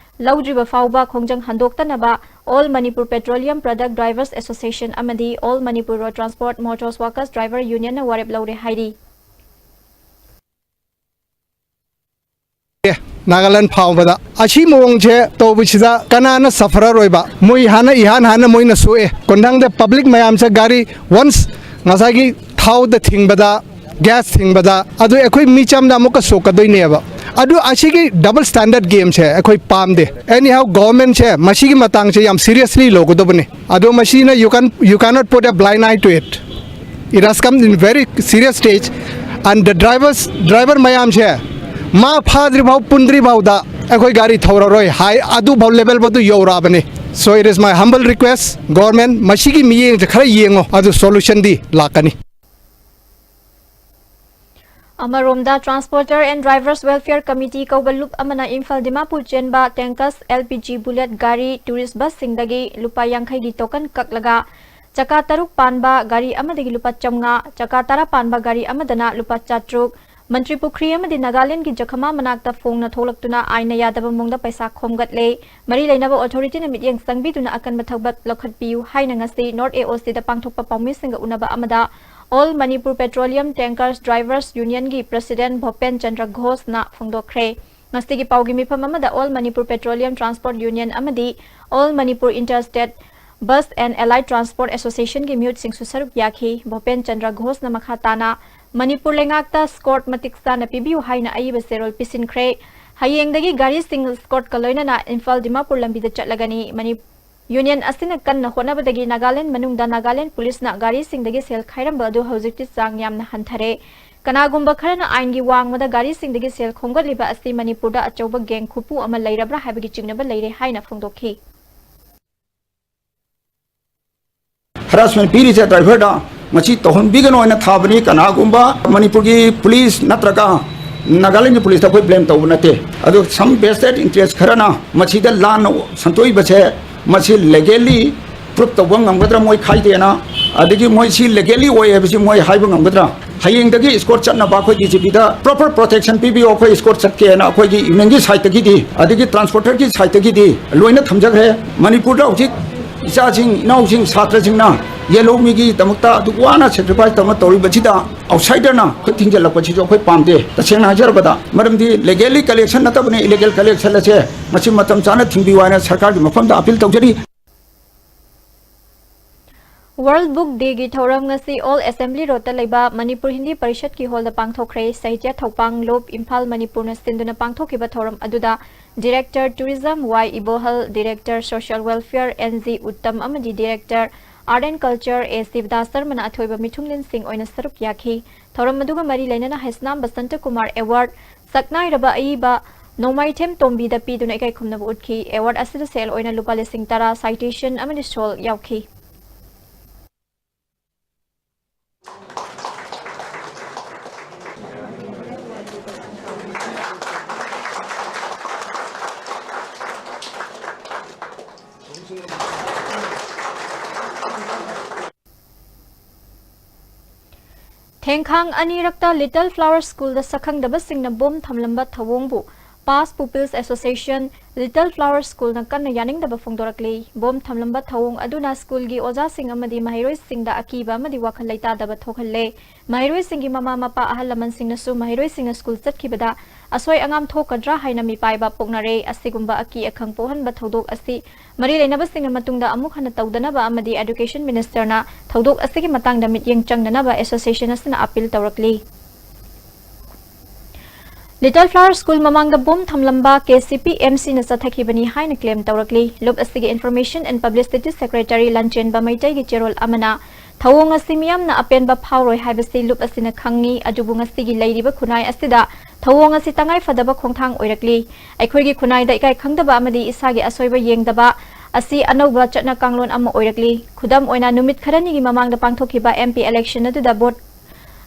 ꯂꯧꯗ꯭ꯔꯤꯕ ꯐꯥꯎꯕ ꯈꯣꯡꯖꯪ ꯍꯟꯗꯣꯛꯇꯅꯕ All Manipur Petroleum Product Drivers Association ꯑꯃꯗꯤ All Manipur Road Transport Motors Workers Driver Unionꯅ ꯋꯥꯔꯦꯞ ꯂꯧꯔꯦ ꯍꯥꯏꯔꯤ꯫ ꯅꯥꯒꯥꯂꯦꯟ ꯐꯥꯎꯕꯗ ꯑꯁꯤ ꯃꯑꯣꯡꯁꯦ ꯇꯧꯕꯁꯤꯗ ꯀꯅꯥꯅ sufferer ꯑꯣꯏꯕ? ꯃꯣꯏ ꯍꯥꯟꯅ ꯏꯍꯥꯟ ꯍꯥꯟꯅ ꯃꯣꯏꯅ ꯁꯣꯛꯑꯦ꯫ ꯀꯣꯟꯊꯪꯗ public ꯃꯌꯥꯝꯁꯦ ꯒꯥꯔꯤ once ꯉꯁꯥꯏꯒꯤ ꯊꯥꯎꯗ ꯊꯤꯡꯕꯗ ꯒ꯭ꯌꯥꯁ ꯊꯤꯡꯕꯗ ꯑꯗꯨ ꯑꯩꯈꯣꯏ ꯃꯤꯆꯝꯗ ꯑꯃꯨꯛꯀ ꯁꯣꯛꯀꯗꯣꯏꯅꯦꯕ꯫ ꯑꯗꯨ ꯑꯁꯤꯒꯤ double standard gameꯁꯦ ꯑꯩꯈꯣꯏ ꯄꯥꯝꯗꯦ꯫ Anyhow, governmentꯁꯦ ꯃꯁꯤꯒꯤ ꯃꯇꯥꯡꯁꯦ ꯌꯥꯝ seriously ꯂꯧꯒꯗꯕꯅꯤ꯫ ꯑꯗꯣ ꯃꯁꯤꯅ you can, you cannot put a blind eye to it. It has come in very serious stage, and the drivers, driver ꯃꯌꯥꯝꯁꯦ ꯃꯥ ꯐꯥꯗ꯭ꯔꯤ ꯐꯥꯎ, ꯄꯨꯟꯗ꯭ꯔꯤ ꯐꯥꯎꯗ ꯑꯩꯈꯣꯏ ꯒꯥꯔꯤ ꯊꯧꯔꯔꯣꯏ ꯍꯥꯏ, ꯑꯗꯨꯐꯥꯎ level ꯐꯥꯎꯗ ꯌꯧꯔꯛꯑꯕꯅꯤ꯫ So it is my humble request, government, ꯃꯁꯤꯒꯤ ꯃꯤꯠꯌꯦꯡꯁꯦ ꯈꯔ ꯌꯦꯡꯉꯣ, ꯑꯗꯨ solutionꯗꯤ ꯂꯥꯛꯀꯅꯤ꯫ ꯑꯃꯔꯣꯝꯗ, Transporter and Drivers Welfare Committee ꯀꯧꯕ ꯂꯨꯞ ꯑꯃꯅ ꯏꯝꯐꯥꯜ ꯗꯤꯃꯥꯄꯨꯔ ꯆꯦꯟꯕ ꯇꯦꯡꯀꯁ, L P G bullet ꯒꯥꯔꯤ, tourist busꯁꯤꯡꯗꯒꯤ ꯂꯨꯄꯥ ꯌꯥꯡꯈꯩꯒꯤ token ꯀꯛꯂꯒ, ꯆꯀꯥ ꯇꯔꯨꯛ ꯄꯥꯟꯕ ꯒꯥꯔꯤ ꯑꯃꯗꯒꯤ ꯂꯨꯄꯥ ꯆꯥꯝꯃꯉꯥ, ꯆꯀꯥ ꯇꯔꯥ ꯄꯥꯟꯕ ꯒꯥꯔꯤ ꯑꯃꯗꯅ ꯂꯨꯄꯥ ꯆꯥꯇ꯭ꯔꯨꯛ, ꯃꯟꯇ꯭ꯔꯤ ꯄꯨꯈ꯭ꯔꯤ ꯑꯃꯗꯤ ꯅꯥꯒꯥꯂꯦꯟꯗꯒꯤ ꯖꯈꯃꯥ ꯃꯅꯥꯛꯇ ꯐꯣꯡꯅ ꯊꯣꯛꯂꯛꯇꯨꯅ ꯑꯥꯏꯟꯅ ꯌꯥꯗꯕ ꯃꯑꯣꯡꯗ ꯄꯩꯁꯥ ꯈꯣꯝꯒꯠꯂꯦ꯫ ꯃꯔꯤ ꯂꯩꯅꯕ authorityꯅ ꯃꯤꯠꯌꯦꯡ ꯆꯪꯕꯤꯗꯨꯅ ꯑꯀꯟꯕ ꯊꯕꯛ ꯂꯧꯈꯠꯄꯤꯌꯨ ꯍꯥꯏꯅ ꯉꯁꯤ North A O Cꯗ ꯄꯥꯡꯊꯣꯛꯄ ꯄꯥꯎꯃꯤꯁꯤꯡꯒ ꯎꯅꯕ ꯑꯃꯗ All Manipur Petroleum Tankers Drivers Unionꯒꯤ President ꯚꯣꯄꯦꯟ Chandra ꯘꯣꯁꯅ ꯐꯣꯡꯗꯣꯛꯈ꯭ꯔꯦ꯫ ꯉꯁꯤꯒꯤ ꯄꯥꯎꯒꯤ ꯃꯤꯐꯝ ꯑꯃꯗ All Manipur Petroleum Transport Union ꯑꯃꯗꯤ All Manipur Interstate Bus and Allied Transport Associationꯒꯤ ꯃꯤꯍꯨꯠꯁꯤꯡꯁꯨ ꯁꯔꯨꯛ ꯌꯥꯈꯤ꯫ ꯚꯣꯄꯦꯟ ꯆꯟꯗ꯭ꯔ ꯘꯣꯁꯅ ꯃꯈꯥ ꯇꯥꯅ ꯃꯅꯤꯄꯨꯔ ꯂꯩꯉꯥꯛꯇ escort ꯃꯇꯤꯛ ꯆꯥꯅ ꯄꯤꯕꯤꯌꯨ ꯍꯥꯏꯅ ꯑꯏꯕ ꯆꯦꯔꯣꯜ ꯄꯤꯁꯤꯟꯈ꯭ꯔꯦ꯫ ꯍꯌꯦꯡꯗꯒꯤ ꯒꯥꯔꯤꯁꯤꯡ escortꯀ ꯂꯣꯏꯅꯅ ꯏꯝꯐꯥꯜ ꯗꯤꯃꯥꯄꯨꯔ ꯂꯝꯕꯤꯗ ꯆꯠꯂꯒꯅꯤ꯫ ꯃꯅꯤ-, Union ꯑꯁꯤꯅ ꯀꯟꯅ ꯍꯣꯠꯅꯕꯗꯒꯤ ꯅꯥꯒꯥꯂꯦꯟ ꯃꯅꯨꯡꯗ ꯅꯥꯒꯥꯂꯦꯟ ꯄꯨꯂꯤꯁꯅ ꯒꯥꯔꯤꯁꯤꯡꯗꯒꯤ ꯁꯦꯜ ꯈꯥꯏꯔꯝꯕ ꯑꯗꯨ ꯍꯧꯖꯤꯛꯇꯤ ꯆꯥꯡ ꯌꯥꯝꯅ ꯍꯟꯊꯔꯦ꯫ ꯀꯅꯥꯒꯨꯝꯕ ꯈꯔꯅ ꯑꯥꯏꯟꯒꯤ ꯋꯥꯡꯃꯗ ꯒꯥꯔꯤꯁꯤꯡꯗꯒꯤ ꯁꯦꯜ ꯈꯣꯝꯒꯠꯂꯤꯕ ꯑꯁꯤ ꯃꯅꯤꯄꯨꯔꯗ ꯑꯆꯧꯕ gang ꯈꯨꯄꯨ ꯑꯃ ꯂꯩꯔꯕ꯭ꯔꯥ ꯍꯥꯏꯕꯒꯤ ꯆꯤꯡꯅꯕ ꯂꯩꯔꯦ ꯍꯥꯏꯅ ꯐꯣꯡꯗꯣꯛꯈꯤ꯫ Harassment ꯄꯤꯔꯤꯁꯦ driverꯗ, ꯃꯁꯤ ꯇꯧꯍꯟꯕꯤꯒꯅꯣ ꯍꯥꯏꯅ ꯊꯥꯕꯅꯤ꯫ ꯀꯅꯥꯒꯨꯝꯕ ꯃꯅꯤꯄꯨꯔꯒꯤ ꯄꯨꯂꯤꯁ ꯅꯠꯇ꯭ꯔꯒ ꯅꯥꯒꯥꯂꯦꯟꯒꯤ ꯄꯨꯂꯤꯁꯇ ꯑꯩꯈꯣꯏ blame ꯇꯧꯕ ꯅꯠꯇꯦ꯫ ꯑꯗꯣ some vested interest ꯈꯔꯅ ꯃꯁꯤꯗ ꯂꯥꯟꯅ ꯁꯟꯗꯣꯛꯏꯕꯁꯦ, ꯃꯁꯤ legally proof ꯇꯧꯕ ꯉꯝꯒꯗ꯭ꯔꯥ ꯃꯣꯏ ꯈꯥꯏꯗꯦꯅ, ꯑꯗꯒꯤ ꯃꯣꯏ ꯁꯤ legally ꯑꯣꯏ ꯍꯥꯏꯕꯁꯤ ꯃꯣꯏ ꯍꯥꯏꯕ ꯉꯝꯒꯗ꯭ꯔꯥ? ꯍꯌꯦꯡꯗꯒꯤ escort ꯆꯠꯅꯕ ꯑꯩꯈꯣꯏꯒꯤ G Pꯗ proper protection ꯄꯤꯕꯤꯌꯣ, ꯑꯩꯈꯣꯏ escort ꯆꯠꯀꯦꯅ ꯑꯩꯈꯣꯏꯒꯤ unionꯒꯤ sideꯇꯒꯤꯗꯤ, ꯑꯗꯒꯤ transporterꯒꯤ sideꯇꯒꯤꯗꯤ ꯂꯣꯏꯅ ꯊꯝꯖꯈ꯭ꯔꯦ꯫ ꯃꯅꯤꯄꯨꯔꯗ ꯍꯧꯖꯤꯛ ꯏꯆꯥꯁꯤꯡ, ꯏꯅꯥꯎꯁꯤꯡ, ꯁꯥꯇ꯭ꯔꯁꯤꯡꯅ ꯌꯦꯜꯍꯧꯃꯤꯒꯤꯗꯃꯛꯇ ꯑꯗꯨꯛ ꯋꯥꯅ sacrifice ꯇꯧꯅ ꯇꯧꯔꯤꯕꯁꯤꯗ outsiderꯅ ꯈꯨꯠ ꯊꯤꯡꯖꯤꯜꯂꯛꯄꯁꯤꯁꯨ ꯑꯩꯈꯣꯏ ꯄꯥꯝꯗꯦ꯫ ꯇꯁꯦꯡꯅ ꯍꯥꯏꯖꯔꯕꯗ, ꯃꯔꯝꯗꯤ legally collection ꯅꯠꯇꯕꯅꯤ, illegal collection ꯑꯁꯦ ꯃꯁꯤ ꯃꯇꯝ ꯆꯥꯅ ꯊꯤꯡꯕꯤꯌꯨ ꯍꯥꯏꯅ ꯁꯔꯀꯥꯔꯒꯤ ꯃꯐꯝꯗ appeal ꯇꯧꯖꯔꯤ꯫ World Book Day ꯒꯤ ꯊꯧꯔꯝ ꯉꯁꯤ Old Assembly Road ꯇ ꯂꯩꯕ ꯃꯅꯤꯄꯨꯔ ꯍꯤꯟꯗꯤ ꯄꯔꯤꯁꯠꯀꯤ hall ꯗ ꯄꯥꯡꯊꯣꯛꯈ꯭ꯔꯦ꯫ ꯁꯥꯍꯤꯇ꯭ꯌ ꯊꯧꯄꯥꯡ ꯂꯣꯞ ꯏꯝꯐꯥꯜ ꯃꯅꯤꯄꯨꯔꯅ ꯁꯤꯟꯗꯨꯅ ꯄꯥꯡꯊꯣꯛꯈꯤꯕ ꯊꯧꯔꯝ ꯑꯗꯨꯗ Director Tourism Y Ibohal, Director Social Welfare N G Uttam ꯑꯃꯗꯤ Director Art and Culture ꯑꯦ ꯁꯤꯕꯗꯥꯁ ꯁꯔꯃꯅ ꯑꯊꯣꯏꯕ ꯃꯤꯊꯨꯡꯂꯦꯟꯁꯤꯡ ꯑꯣꯏꯅ ꯁꯔꯨꯛ ꯌꯥꯈꯤ꯫ ꯊꯧꯔꯝ ꯑꯗꯨꯒ ꯃꯔꯤ ꯂꯩꯅꯅ ꯍꯩꯁꯅꯥꯝ ꯕꯁꯟꯇ ꯀꯨꯃꯥꯔ Award, ꯁꯛꯅꯥꯏꯔꯕ ꯑꯏꯕ ꯅꯣꯡꯃꯥꯏꯊꯦꯝ ꯇꯣꯝꯕꯤꯗ ꯄꯤꯗꯨꯅ ꯏꯀꯥꯏ ꯈꯨꯝꯅꯕ ꯎꯠꯈꯤ꯫ Award ꯑꯁꯤꯗ ꯁꯦꯜ ꯑꯣꯏꯅ ꯂꯨꯄꯥ ꯂꯤꯁꯤꯡ ꯇꯔꯥ, citation ꯑꯃꯗꯤ shawl ꯌꯥꯎꯈꯤ꯫ ꯊꯦꯡꯈꯥꯡ ꯑꯅꯤꯔꯛꯇ Little Flower School ꯗ ꯁꯛꯈꯪꯗꯕꯁꯤꯡꯅ bomb ꯊꯝꯂꯝꯕ ꯊꯧꯑꯣꯡꯕꯨ Past Pupils Association, Little Flower School ꯅ ꯀꯟꯅ ꯌꯥꯅꯤꯡꯗꯕ ꯐꯣꯡꯗꯣꯔꯛꯂꯤ꯫ ꯕꯣꯝ ꯊꯝꯂꯝꯕ ꯊꯧꯑꯣꯡ ꯑꯗꯨꯅ school ꯒꯤ ꯑꯣꯖꯥꯁꯤꯡ ꯑꯃꯗꯤ ꯃꯍꯩꯔꯣꯏꯁꯤꯡꯗ ꯑꯀꯤꯕ ꯑꯃꯗꯤ ꯋꯥꯈꯜ ꯂꯩꯇꯥꯗꯕ ꯊꯣꯛꯍꯜꯂꯦ꯫ ꯃꯍꯩꯔꯣꯏꯁꯤꯡꯒꯤ ꯃꯃꯥ ꯃꯄꯥ ꯑꯍꯜ ꯂꯃꯟꯁꯤꯡꯅꯁꯨ ꯃꯍꯩꯔꯣꯏꯁꯤꯡꯅ school ꯆꯠꯈꯤꯕꯗ ꯑꯁꯣꯏ ꯑꯉꯥꯝ ꯊꯣꯛꯀꯗ꯭ꯔꯥ ꯍꯥꯏꯅ ꯃꯤꯄꯥꯏꯕ ꯄꯣꯛꯅꯔꯦ꯫ ꯑꯁꯤꯒꯨꯝꯕ ꯑꯀꯤ ꯑꯈꯪ ꯄꯣꯛꯍꯟꯕ ꯊꯧꯗꯣꯛ ꯑꯁꯤ ꯃꯔꯤ ꯂꯩꯅꯕꯁꯤꯡꯅ ꯃꯇꯨꯡꯗ ꯑꯃꯨꯛ ꯍꯟꯅ ꯇꯧꯗꯅꯕ ꯑꯃꯗꯤ Education Minister ꯅ ꯊꯧꯗꯣꯛ ꯑꯁꯤꯒꯤ ꯃꯇꯥꯡꯗ ꯃꯤꯠꯌꯦꯡ ꯆꯪꯅꯅꯕ association ꯑꯁꯤꯅ appeal ꯇꯧꯔꯛꯂꯤ꯫ Little Flower School ꯃꯃꯥꯡꯗ ꯕꯣꯝ ꯊꯝꯂꯝꯕ ꯀꯦ ꯁꯤ ꯄꯤ ꯑꯦꯝ ꯁꯤꯅ ꯆꯠꯊꯈꯤꯕꯅꯤ ꯍꯥꯏꯅ claim ꯇꯧꯔꯛꯂꯤ꯫ ꯂꯨꯞ ꯑꯁꯤꯒꯤ Information and Publicity Secretary ꯂꯥꯟꯆꯦꯟꯕ ꯃꯩꯇꯩꯒꯤ ꯆꯦꯔꯣꯜ ꯑꯃꯅ ꯊꯧꯑꯣꯡ ꯑꯁꯤ ꯃꯤꯌꯥꯝꯅ ꯑꯄꯦꯟꯕ ꯐꯥꯎꯔꯣꯏ ꯍꯥꯏꯕꯁꯤ ꯂꯨꯞ ꯑꯁꯤꯅ ꯈꯪꯉꯤ, ꯑꯗꯨꯕꯨ ꯉꯁꯤꯒꯤ ꯂꯩꯔꯤꯕ ꯈꯨꯟꯅꯥꯏ ꯑꯁꯤꯗ ꯊꯧꯑꯣꯡ ꯑꯁꯤ ꯇꯉꯥꯏ ꯐꯗꯕ ꯈꯣꯡꯊꯥꯡ ꯑꯣꯏꯔꯛꯂꯤ꯫ ꯑꯩꯈꯣꯏꯒꯤ ꯈꯨꯟꯅꯥꯏꯗ ꯏꯀꯥꯏ ꯈꯪꯗꯕ ꯑꯃꯗꯤ ꯏꯁꯥꯒꯤ ꯑꯁꯣꯏꯕ ꯌꯦꯡꯗꯕ ꯑꯁꯤ ꯑꯅꯧꯕ ꯆꯠꯅ ꯀꯥꯡꯂꯣꯟ ꯑꯃ ꯑꯣꯏꯔꯛꯂꯤ꯫ ꯈꯨꯗꯝ ꯑꯣꯏꯅ, ꯅꯨꯃꯤꯠ ꯈꯔꯅꯤꯒꯤ ꯃꯃꯥꯡꯗ ꯄꯥꯡꯊꯣꯛꯈꯤꯕ M P election ꯑꯗꯨꯗ vote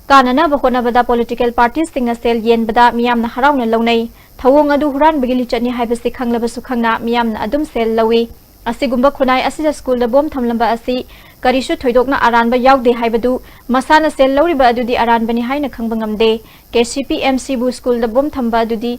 ꯀꯥꯅꯅꯕ ꯍꯣꯠꯅꯕꯗ political parties ꯁꯤꯡꯅ ꯁꯦꯜ ꯌꯦꯟꯕꯗ ꯃꯤꯌꯥꯝꯅ ꯍꯔꯥꯎꯅ ꯂꯧꯅꯩ꯫ ꯊꯧꯑꯣꯡ ꯑꯗꯨ ꯍꯨꯔꯥꯟꯕꯒꯤ ꯂꯤꯆꯠꯅꯤ ꯍꯥꯏꯕꯁꯤ ꯈꯪꯂꯕꯁꯨ ꯈꯪꯅ ꯃꯤꯌꯥꯝꯅ ꯑꯗꯨꯝ ꯁꯦꯜ ꯂꯧꯏ꯫ ꯑꯁꯤꯒꯨꯝꯕ ꯈꯨꯟꯅꯥꯏ ꯑꯁꯤꯗ school ꯗ ꯕꯣꯝ ꯊꯝꯂꯝꯕ ꯑꯁꯤ ꯀꯔꯤꯁꯨ ꯊꯣꯏꯗꯣꯛꯅ ꯑꯔꯥꯟꯕ ꯌꯥꯎꯗꯦ ꯍꯥꯏꯕꯗꯨ ꯃꯁꯥꯅ ꯁꯦꯜ ꯂꯧꯔꯤꯕ ꯑꯗꯨꯗꯤ ꯑꯔꯥꯟꯕꯅꯤ ꯍꯥꯏꯅ ꯈꯪꯕ ꯉꯝꯗꯦ꯫ ꯀꯦ ꯁꯤ ꯄꯤ ꯑꯦꯝ ꯁꯤꯕꯨ school ꯗ ꯕꯣꯝ ꯊꯝꯕ ꯑꯗꯨꯗꯤ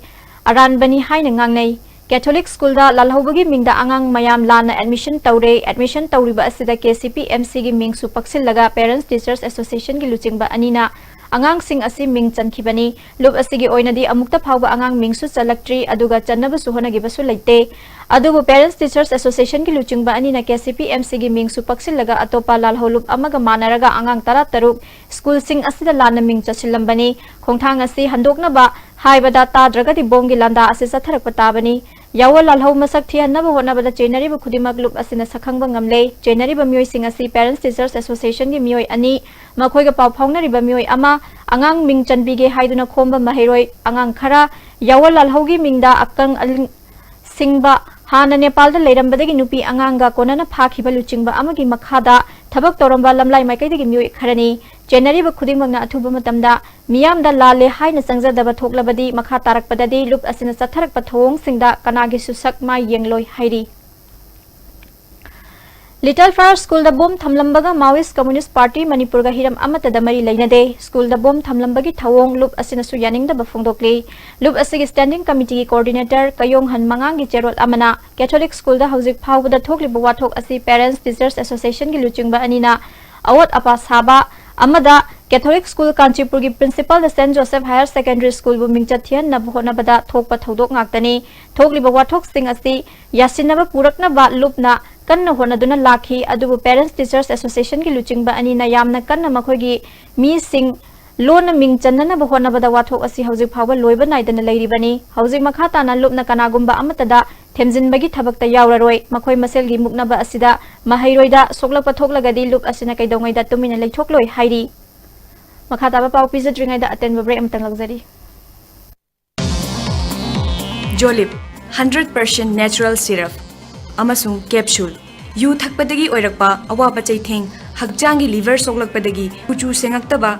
ꯑꯔꯥꯟꯕꯅꯤ ꯍꯥꯏꯅ ꯉꯥꯡꯅꯩ꯫ Catholic school ꯗ ꯂꯥꯜꯍꯧꯕꯒꯤ ꯃꯤꯡꯗ ꯑꯉꯥꯡ ꯃꯌꯥꯝ ꯂꯥꯟꯅ admission ꯇꯧꯔꯦ꯫ Admission ꯇꯧꯔꯤꯕ ꯑꯁꯤꯗ ꯀꯦ ꯁꯤ ꯄꯤ ꯑꯦꯝ ꯁꯤꯒꯤ ꯃꯤꯡꯁꯨ ꯄꯛꯁꯤꯜꯂꯒ Parents Teachers Association ꯒꯤ ꯂꯨꯆꯤꯡꯕ ꯑꯅꯤꯅ ꯑꯉꯥꯡꯁꯤꯡ ꯑꯁꯤ ꯃꯤꯡ ꯆꯟꯈꯤꯕꯅꯤ꯫ ꯂꯨꯞ ꯑꯁꯤꯒꯤ ꯑꯣꯏꯅꯗꯤ ꯑꯃꯨꯛꯇ ꯐꯥꯎꯕ ꯑꯉꯥꯡ ꯃꯤꯡꯁꯨ ꯆꯜꯂꯛꯇ꯭ꯔꯤ, ꯑꯗꯨꯒ ꯆꯟꯅꯕꯁꯨ ꯍꯣꯠꯅꯈꯤꯕꯁꯨ ꯂꯩꯇꯦ꯫ ꯑꯗꯨꯕꯨ Parents Teachers Association ꯒꯤ ꯂꯨꯆꯤꯡꯕ ꯑꯅꯤꯅ KCPMC ꯒꯤ ꯃꯤꯡꯁꯨ ꯄꯛꯁꯤꯜꯂꯒ ꯑꯇꯣꯞꯄ ꯂꯥꯜꯍꯧ ꯂꯨꯞ ꯑꯃꯒ ꯃꯥꯟꯅꯔꯒ ꯑꯉꯥꯡ ꯇꯔꯥꯇꯔꯨꯛ ꯁ꯭ꯀꯨꯜꯁꯤꯡ ꯑꯁꯤꯗ ꯂꯥꯟꯅ ꯃꯤꯡ ꯆꯠꯁꯤꯜꯂꯝꯕꯅꯤ꯫ ꯈꯣꯡꯊꯥꯡ ꯑꯁꯤ ꯍꯟꯗꯣꯛꯅꯕ ꯍꯥꯏꯕꯗ ꯇꯥꯗ꯭ꯔꯒꯗꯤ ꯕꯣꯝꯒꯤ ꯂꯥꯟꯗꯥ ꯑꯁꯤ ꯆꯠꯊꯔꯛꯄ ꯇꯥꯕꯅꯤ꯫ ꯌꯥꯑꯣ ꯂꯥꯜꯍꯧ ꯃꯁꯛ ꯊꯤꯍꯟꯅꯕ ꯍꯣꯠꯅꯕꯗ ꯆꯦꯟꯅꯔꯤꯕ ꯈꯨꯗꯤꯡꯃꯛ ꯂꯨꯞ ꯑꯁꯤꯅ ꯁꯛꯈꯪꯕ ꯉꯝꯂꯦ꯫ ꯆꯦꯟꯅꯔꯤꯕ ꯃꯤꯑꯣꯏꯁꯤꯡ ꯑꯁꯤ Parents Teachers Association ꯒꯤ ꯃꯤꯑꯣꯏ ꯑꯅꯤ, ꯃꯈꯣꯏꯒ ꯄꯥꯎ ꯐꯥꯎꯅꯔꯤꯕ ꯃꯤꯑꯣꯏ ꯑꯃ, ꯑꯉꯥꯡ ꯃꯤꯡ ꯆꯟꯕꯤꯒꯦ ꯍꯥꯏꯗꯨꯅ ꯈꯣꯝꯕ ꯃꯍꯩꯔꯣꯏ ꯑꯉꯥꯡ ꯈꯔ, ꯌꯥꯑꯣ ꯂꯥꯜꯍꯧꯒꯤ ꯃꯤꯡꯗ ꯑꯀꯪ ꯑꯂꯤꯡ ꯁꯤꯡꯕ, ꯍꯥꯟꯅ ꯅꯦꯄꯥꯜꯗ ꯂꯩꯔꯝꯕꯗꯒꯤ ꯅꯨꯄꯤ ꯑꯉꯥꯡꯒ ꯀꯣꯟꯅꯅ ꯐꯥꯈꯤꯕ ꯂꯨꯆꯤꯡꯕ ꯑꯃꯒꯤ ꯃꯈꯥꯗ ꯊꯕꯛ ꯇꯧꯔꯝꯕ ꯂꯝꯂꯥꯏ ꯃꯥꯏꯀꯩꯗꯒꯤ ꯃꯤꯑꯣꯏ ꯈꯔꯅꯤ꯫ ꯆꯦꯟꯅꯔꯤꯕ ꯈꯨꯗꯤꯡꯃꯛꯅ ꯑꯊꯨꯕ ꯃꯇꯝꯗ ꯃꯤꯌꯥꯝꯗ ꯂꯥꯜꯂꯦ ꯍꯥꯏꯅ ꯆꯪꯖꯗꯕ ꯊꯣꯛꯂꯕꯗꯤ ꯃꯈꯥ ꯇꯥꯔꯛꯄꯗꯗꯤ ꯂꯨꯞ ꯑꯁꯤꯅ ꯆꯠꯊꯔꯛꯄ ꯊꯧꯑꯣꯡꯁꯤꯡꯗ ꯀꯅꯥꯒꯤꯁꯨ ꯁꯛ ꯃꯥꯏ ꯌꯦꯡꯂꯣꯏ ꯍꯥꯏꯔꯤ꯫ Little Flower ꯁ꯭ꯀꯨꯜꯗ ꯕꯣꯝ ꯊꯝꯂꯝꯕꯒ Maoist Communist Party ꯃꯅꯤꯄꯨꯔꯒ ꯍꯤꯔꯝ ꯑꯃꯠꯇꯗ ꯃꯔꯤ ꯂꯩꯅꯗꯦ꯫ ꯁ꯭ꯀꯨꯜꯗ ꯕꯣꯝ ꯊꯝꯂꯝꯕꯒꯤ ꯊꯧꯑꯣꯡ ꯂꯨꯞ ꯑꯁꯤꯅꯁꯨ ꯌꯥꯅꯤꯡꯗꯕ ꯐꯣꯡꯗꯣꯛꯂꯤ꯫ ꯂꯨꯞ ꯑꯁꯤꯒꯤ Standing Committee ꯒꯤ Coordinator ꯀꯌꯣꯡꯍꯟ ꯃꯉꯥꯡꯒꯤ ꯆꯦꯔꯣꯜ ꯑꯃꯅ Catholic ꯁ꯭ꯀꯨꯜꯗ ꯍꯧꯖꯤꯛ ꯐꯥꯎꯕꯗ ꯊꯣꯛꯂꯤꯕ ꯋꯥꯊꯣꯛ ꯑꯁꯤ Parents Teachers Association ꯒꯤ ꯂꯨꯆꯤꯡꯕ ꯑꯅꯤꯅ ꯑꯋꯣꯠ ꯑꯄꯥ ꯁꯥꯕ ꯑꯃꯗ Catholic ꯁ꯭ꯀꯨꯜ ꯀꯥꯟꯆꯤꯄꯨꯔꯒꯤ principal ꯗ Saint Joseph Higher Secondary ꯁ꯭ꯀꯨꯜꯕꯨ ꯃꯤꯡꯆꯠ ꯊꯤꯍꯟꯅꯕ ꯍꯣꯠꯅꯕꯗ ꯊꯣꯛꯄ ꯊꯧꯗꯣꯛ ꯉꯥꯛꯇꯅꯤ꯫ ꯊꯣꯛꯂꯤꯕ ꯋꯥꯊꯣꯛꯁꯤꯡ ꯑꯁꯤ ꯌꯥꯁꯤꯟꯅꯕ ꯄꯨꯔꯛꯅꯕ ꯂꯨꯞꯅ ꯀꯟꯅ ꯍꯣꯠꯅꯗꯨꯅ ꯂꯥꯛꯈꯤ, ꯑꯗꯨꯕꯨ Parents Teachers Association ꯒꯤ ꯂꯨꯆꯤꯡꯕ ꯑꯅꯤꯅ ꯌꯥꯝꯅ ꯀꯟꯅ ꯃꯈꯣꯏꯒꯤ ꯃꯤꯁꯤꯡ ꯂꯣꯟꯅ ꯃꯤꯡ ꯆꯟꯅꯅꯕ ꯍꯣꯠꯅꯕꯗ ꯋꯥꯊꯣꯛ ꯑꯁꯤ ꯍꯧꯖꯤꯛ ꯐꯥꯎꯕ ꯂꯣꯏꯕ ꯅꯥꯏꯗꯅ ꯂꯩꯔꯤꯕꯅꯤ꯫ ꯍꯧꯖꯤꯛ ꯃꯈꯥ ꯇꯥꯅ ꯂꯨꯞꯅ ꯀꯅꯥꯒꯨꯝꯕ ꯑꯃꯠꯇꯗ ꯊꯦꯝꯖꯤꯟꯕꯒꯤ ꯊꯕꯛꯇ ꯌꯥꯎꯔꯔꯣꯏ꯫ ꯃꯈꯣꯏ ꯃꯁꯦꯜꯒꯤ ꯃꯨꯛꯅꯕ ꯑꯁꯤꯗ ꯃꯍꯩꯔꯣꯏꯗ ꯁꯣꯛꯂꯛꯄ ꯊꯣꯛꯂꯒꯗꯤ ꯂꯨꯞ ꯑꯁꯤꯅ ꯀꯩꯗꯧꯉꯩꯗ ꯇꯨꯃꯤꯟꯅ ꯂꯩꯊꯣꯛꯂꯣꯏ ꯍꯥꯏꯔꯤ꯫ ꯃꯈꯥ ꯇꯥꯕ ꯄꯥꯎ ꯄꯤꯖꯗ꯭ꯔꯤꯉꯩꯗ ꯑꯇꯦꯟꯕ break ꯑꯃꯇꯪ ꯂꯧꯖꯔꯤ꯫ Jolib, hundred percent natural syrup ꯑꯃꯁꯨꯡ capsule꯫ ꯌꯨ ꯊꯛꯄꯗꯒꯤ ꯑꯣꯏꯔꯛꯄ ꯑꯋꯥꯕ ꯆꯩꯊꯦꯡ, ꯍꯛꯆꯥꯡꯒꯤ liver ꯁꯣꯛꯂꯛꯄꯗꯒꯤ ꯀꯨꯆꯨ ꯁꯦꯡꯉꯛꯇꯕ,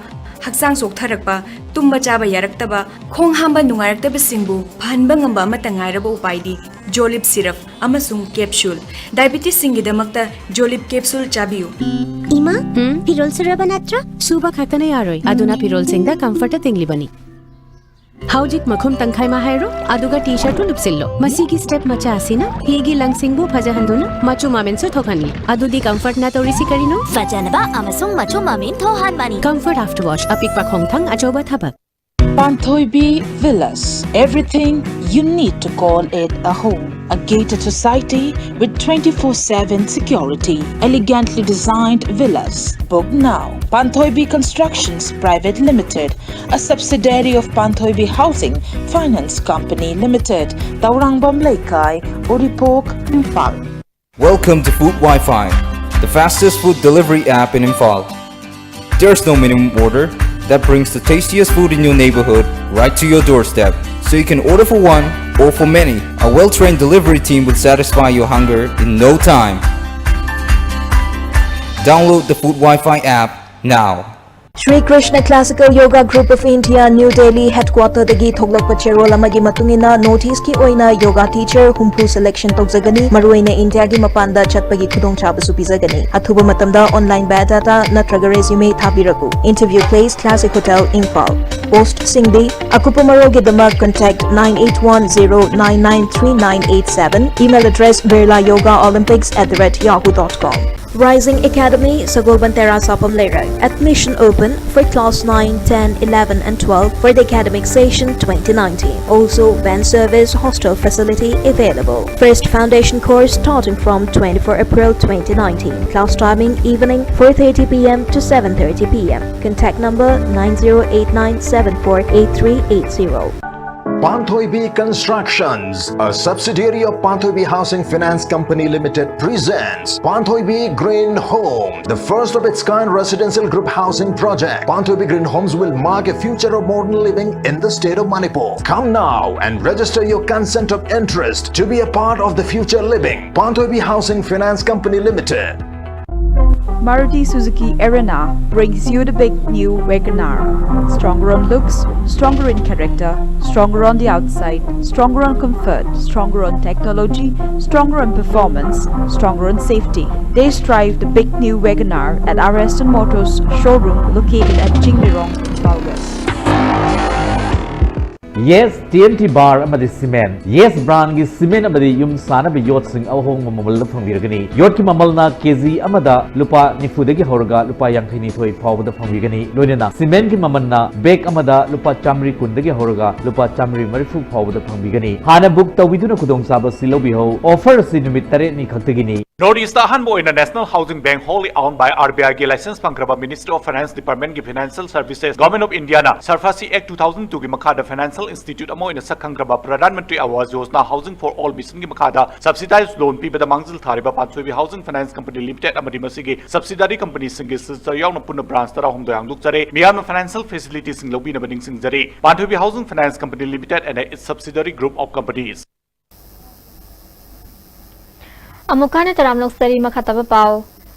ꯍꯛꯆꯥꯡ ꯆꯣꯛꯊꯔꯛꯄ, ꯇꯨꯝꯕ ꯆꯥꯕ ꯌꯥꯔꯛꯇꯕ, ꯈꯣꯡ ꯍꯥꯝꯕ ꯅꯨꯡꯉꯥꯏꯔꯛꯇꯕꯁꯤꯡꯕꯨ ꯐꯍꯟꯕ ꯉꯝꯕ ꯑꯃꯠꯇ ꯉꯥꯏꯔꯕ ꯎꯄꯥꯏꯗꯤ Jolib syrup ꯑꯃꯁꯨꯡ capsule꯫ Diabetes ꯁꯤꯡꯒꯤꯗꯃꯛꯇ Jolib capsule ꯆꯥꯕꯤꯌꯨ꯫ ꯏꯃꯥ, ꯎꯝ? ꯐꯤꯔꯣꯜ ꯁꯨꯔꯕ ꯅꯠꯇ꯭ꯔꯣ? ꯁꯨꯕ ꯈꯛꯇꯅ ꯌꯥꯔꯣꯏ, ꯑꯗꯨꯅ ꯐꯤꯔꯣꯜꯁꯤꯡꯗ comfort ꯇꯤꯡꯂꯤꯕꯅꯤ꯫ ꯍꯧꯖꯤꯛ ꯃꯈꯨꯝ ꯇꯪꯈꯥꯏ ꯑꯃ ꯍꯥꯏꯔꯣ, ꯑꯗꯨꯒ ꯇꯤ ꯁꯔꯠꯇꯨ ꯂꯨꯞꯁꯤꯜꯂꯣ꯫ ꯃꯁꯤꯒꯤ ꯁ꯭ꯇꯦꯞ ꯃꯆꯥ ꯑꯁꯤꯅ ꯍꯤꯒꯤ ꯂꯪꯁꯤꯡꯕꯨ ꯐꯖꯍꯟꯗꯨꯅ ꯃꯆꯨ ꯃꯃꯦꯟꯁꯨ ꯊꯣꯛꯍꯟꯂꯤ꯫ ꯑꯗꯨꯗꯤ ꯀꯝꯐꯔꯠꯅ ꯇꯧꯔꯤꯁꯤ ꯀꯔꯤꯅꯣ? ꯐꯖꯅꯕ ꯑꯃꯁꯨꯡ ꯃꯆꯨ ꯃꯃꯦꯟ ꯊꯣꯛꯍꯟꯕꯅꯤ꯫ ꯀꯝꯐꯔꯠ ꯑꯥꯐꯇꯔ ꯋꯥꯁ, ꯑꯄꯤꯛꯄ ꯈꯣꯡꯊꯥꯡ, ꯑꯆꯧꯕ ꯊꯕꯛ꯫ Panthoibi Villas, everything you need to call it a home. A gated society with twenty-four seven security. Elegantly designed villas. Book now. Panthoibi Constructions Private Limited, a subsidiary of Panthoibi Housing Finance Company Limited, Taurangam Leikai, Uripok, Imphal. Welcome to Food Wi-Fi, the fastest food delivery app in Imphal. There's no minimum order that brings the tastiest food in your neighborhood right to your doorstep, so you can order for one or for many. A well-trained delivery team will satisfy your hunger in no time. Download the Food Wi-Fi app now. Sri Krishna Classical Yoga Group of India, New Delhi headquarter ꯗꯒꯤ ꯊꯣꯛꯂꯛꯄ ꯆꯦꯔꯣꯜ ꯑꯃꯒꯤ ꯃꯇꯨꯡ ꯏꯟꯅ North East ꯀꯤ ꯑꯣꯏꯅ yoga teacher ꯍꯨꯝꯐꯨ selection ꯇꯧꯖꯒꯅꯤ꯫ ꯃꯔꯨꯑꯣꯏꯅ ꯏꯟꯗꯤꯌꯥꯒꯤ ꯃꯄꯥꯟꯗ ꯆꯠꯄꯒꯤ ꯈꯨꯗꯣꯡꯆꯥꯕꯁꯨ ꯄꯤꯖꯒꯅꯤ꯫ ꯑꯊꯨꯕ ꯃꯇꯝꯗ online biodata ꯅꯠꯇ꯭ꯔꯒ resume ꯊꯥꯕꯤꯔꯛꯎ꯫ Interview place, Classic Hotel, Imphal. Post ꯁꯤꯡꯗꯤ ꯑꯀꯨꯞꯄ ꯃꯔꯣꯜꯒꯤꯗꯃꯛ contact nine eight one zero nine nine three nine eight seven, email address birla yoga olympics at the rate yahoo dot com. Rising Academy, Sagolband Terrace, Sapam Leirang. Admission open for class nine, ten, eleven and twelve for the academic session twenty nineteen. Also, van service, hostel facility available. First foundation course starting from twenty-four April twenty nineteen. Class timing evening four thirty p m to seven thirty p m. Contact number nine zero eight nine seven four eight three eight zero. Panthoibi Constructions, a subsidiary of Panthoibi Housing Finance Company Limited, presents Panthoibi Green Home, the first of its kind residential group housing project. Panthoibi Green Homes will mark a future of modern living in the state of Manipur. Come now and register your consent of interest to be a part of the future living. Panthoibi Housing Finance Company Limited. Maruti Suzuki Erina brings you the big new WagonR. Stronger on looks, stronger in character, stronger on the outside, stronger on comfort, stronger on technology, stronger on performance, stronger on safety. Test drive the big new WagonR at our Aston Motors showroom located at Jingbirong, Imphal West. Yes, T N T Bar ꯑꯃꯗꯤ Cement꯫ Yes brandꯒꯤ cement ꯑꯃꯗꯤ ꯌꯨꯝ ꯁꯥꯅꯕ ꯌꯣꯠꯁꯤꯡ ꯑꯍꯣꯡꯕ ꯃꯃꯜꯗ ꯐꯪꯕꯤꯔꯒꯅꯤ꯫ ꯌꯣꯠꯀꯤ ꯃꯃꯜꯅ K G ꯑꯃꯗ ꯂꯨꯄꯥ ꯅꯤꯐꯨꯗꯒꯤ ꯍꯧꯔꯒ ꯂꯨꯄꯥ ꯌꯥꯡꯈꯩ ꯅꯤꯊꯣꯏ ꯐꯥꯎꯕꯗ ꯐꯪꯕꯤꯒꯅꯤ꯫ ꯂꯣꯏꯅꯅ cementꯀꯤ ꯃꯃꯜꯅ bag ꯑꯃꯗ ꯂꯨꯄꯥ ꯆꯥꯃꯔꯤ ꯀꯨꯟꯗꯒꯤ ꯍꯧꯔꯒ ꯂꯨꯄꯥ ꯆꯥꯃꯔꯤ ꯃꯔꯤꯐꯨ ꯐꯥꯎꯕꯗ ꯐꯪꯕꯤꯒꯅꯤ꯫ ꯍꯥꯟꯅ book ꯇꯧꯕꯤꯗꯨꯅ ꯈꯨꯗꯣꯡꯆꯥꯕ ꯑꯁꯤ ꯂꯧꯕꯤꯍꯧ꯫ Offer ꯑꯁꯤ ꯅꯨꯃꯤꯠ ꯇꯔꯦꯠꯅꯤ ꯈꯛꯇꯒꯤꯅꯤ꯫ North East ꯑꯍꯥꯟꯕ ꯑꯣꯏꯅ National Housing Bank, wholly owned by R B I ꯒꯤ license ꯐꯪꯈ꯭ꯔꯕ Ministry of Finance Department ꯒꯤ Financial Services, Government of India ꯅ SARFAESI Act two thousand two ꯒꯤ ꯃꯈꯥꯗ financial institute ꯑꯃ ꯑꯣꯏꯅ ꯁꯛ ꯈꯪꯈ꯭ꯔꯕ Pradhan Mantri Awas Yojana Housing for All Mission ꯒꯤ ꯃꯈꯥꯗ subsidized loan ꯄꯤꯕꯗ ꯃꯥꯡꯖꯤꯜ ꯊꯥꯔꯤꯕ ꯄꯥꯟꯊꯣꯏꯕꯤ Housing Finance Company Limited ꯑꯃꯗꯤ ꯃꯁꯤꯒꯤ subsidiary company ꯁꯤꯡꯒꯤ sister ꯌꯥꯎꯅ ꯄꯨꯟꯅ branch ꯇꯔꯥꯍꯨꯝꯗꯣꯏ ꯍꯥꯡꯗꯣꯛꯆꯔꯦ꯫ ꯃꯤꯌꯥꯝꯅ financial facility ꯁꯤꯡ ꯂꯧꯕꯤꯅꯕ ꯅꯤꯡꯁꯤꯡꯖꯔꯤ꯫ ꯄꯥꯟꯊꯣꯏꯕꯤ Housing Finance Company Limited and its subsidiary group of companies꯫ ꯑꯃꯨꯛ ꯍꯟꯅ ꯇꯔꯥꯝꯅ ꯑꯣꯛꯆꯔꯤ꯫ ꯃꯈꯥ ꯇꯥꯕ ꯄꯥꯎ꯫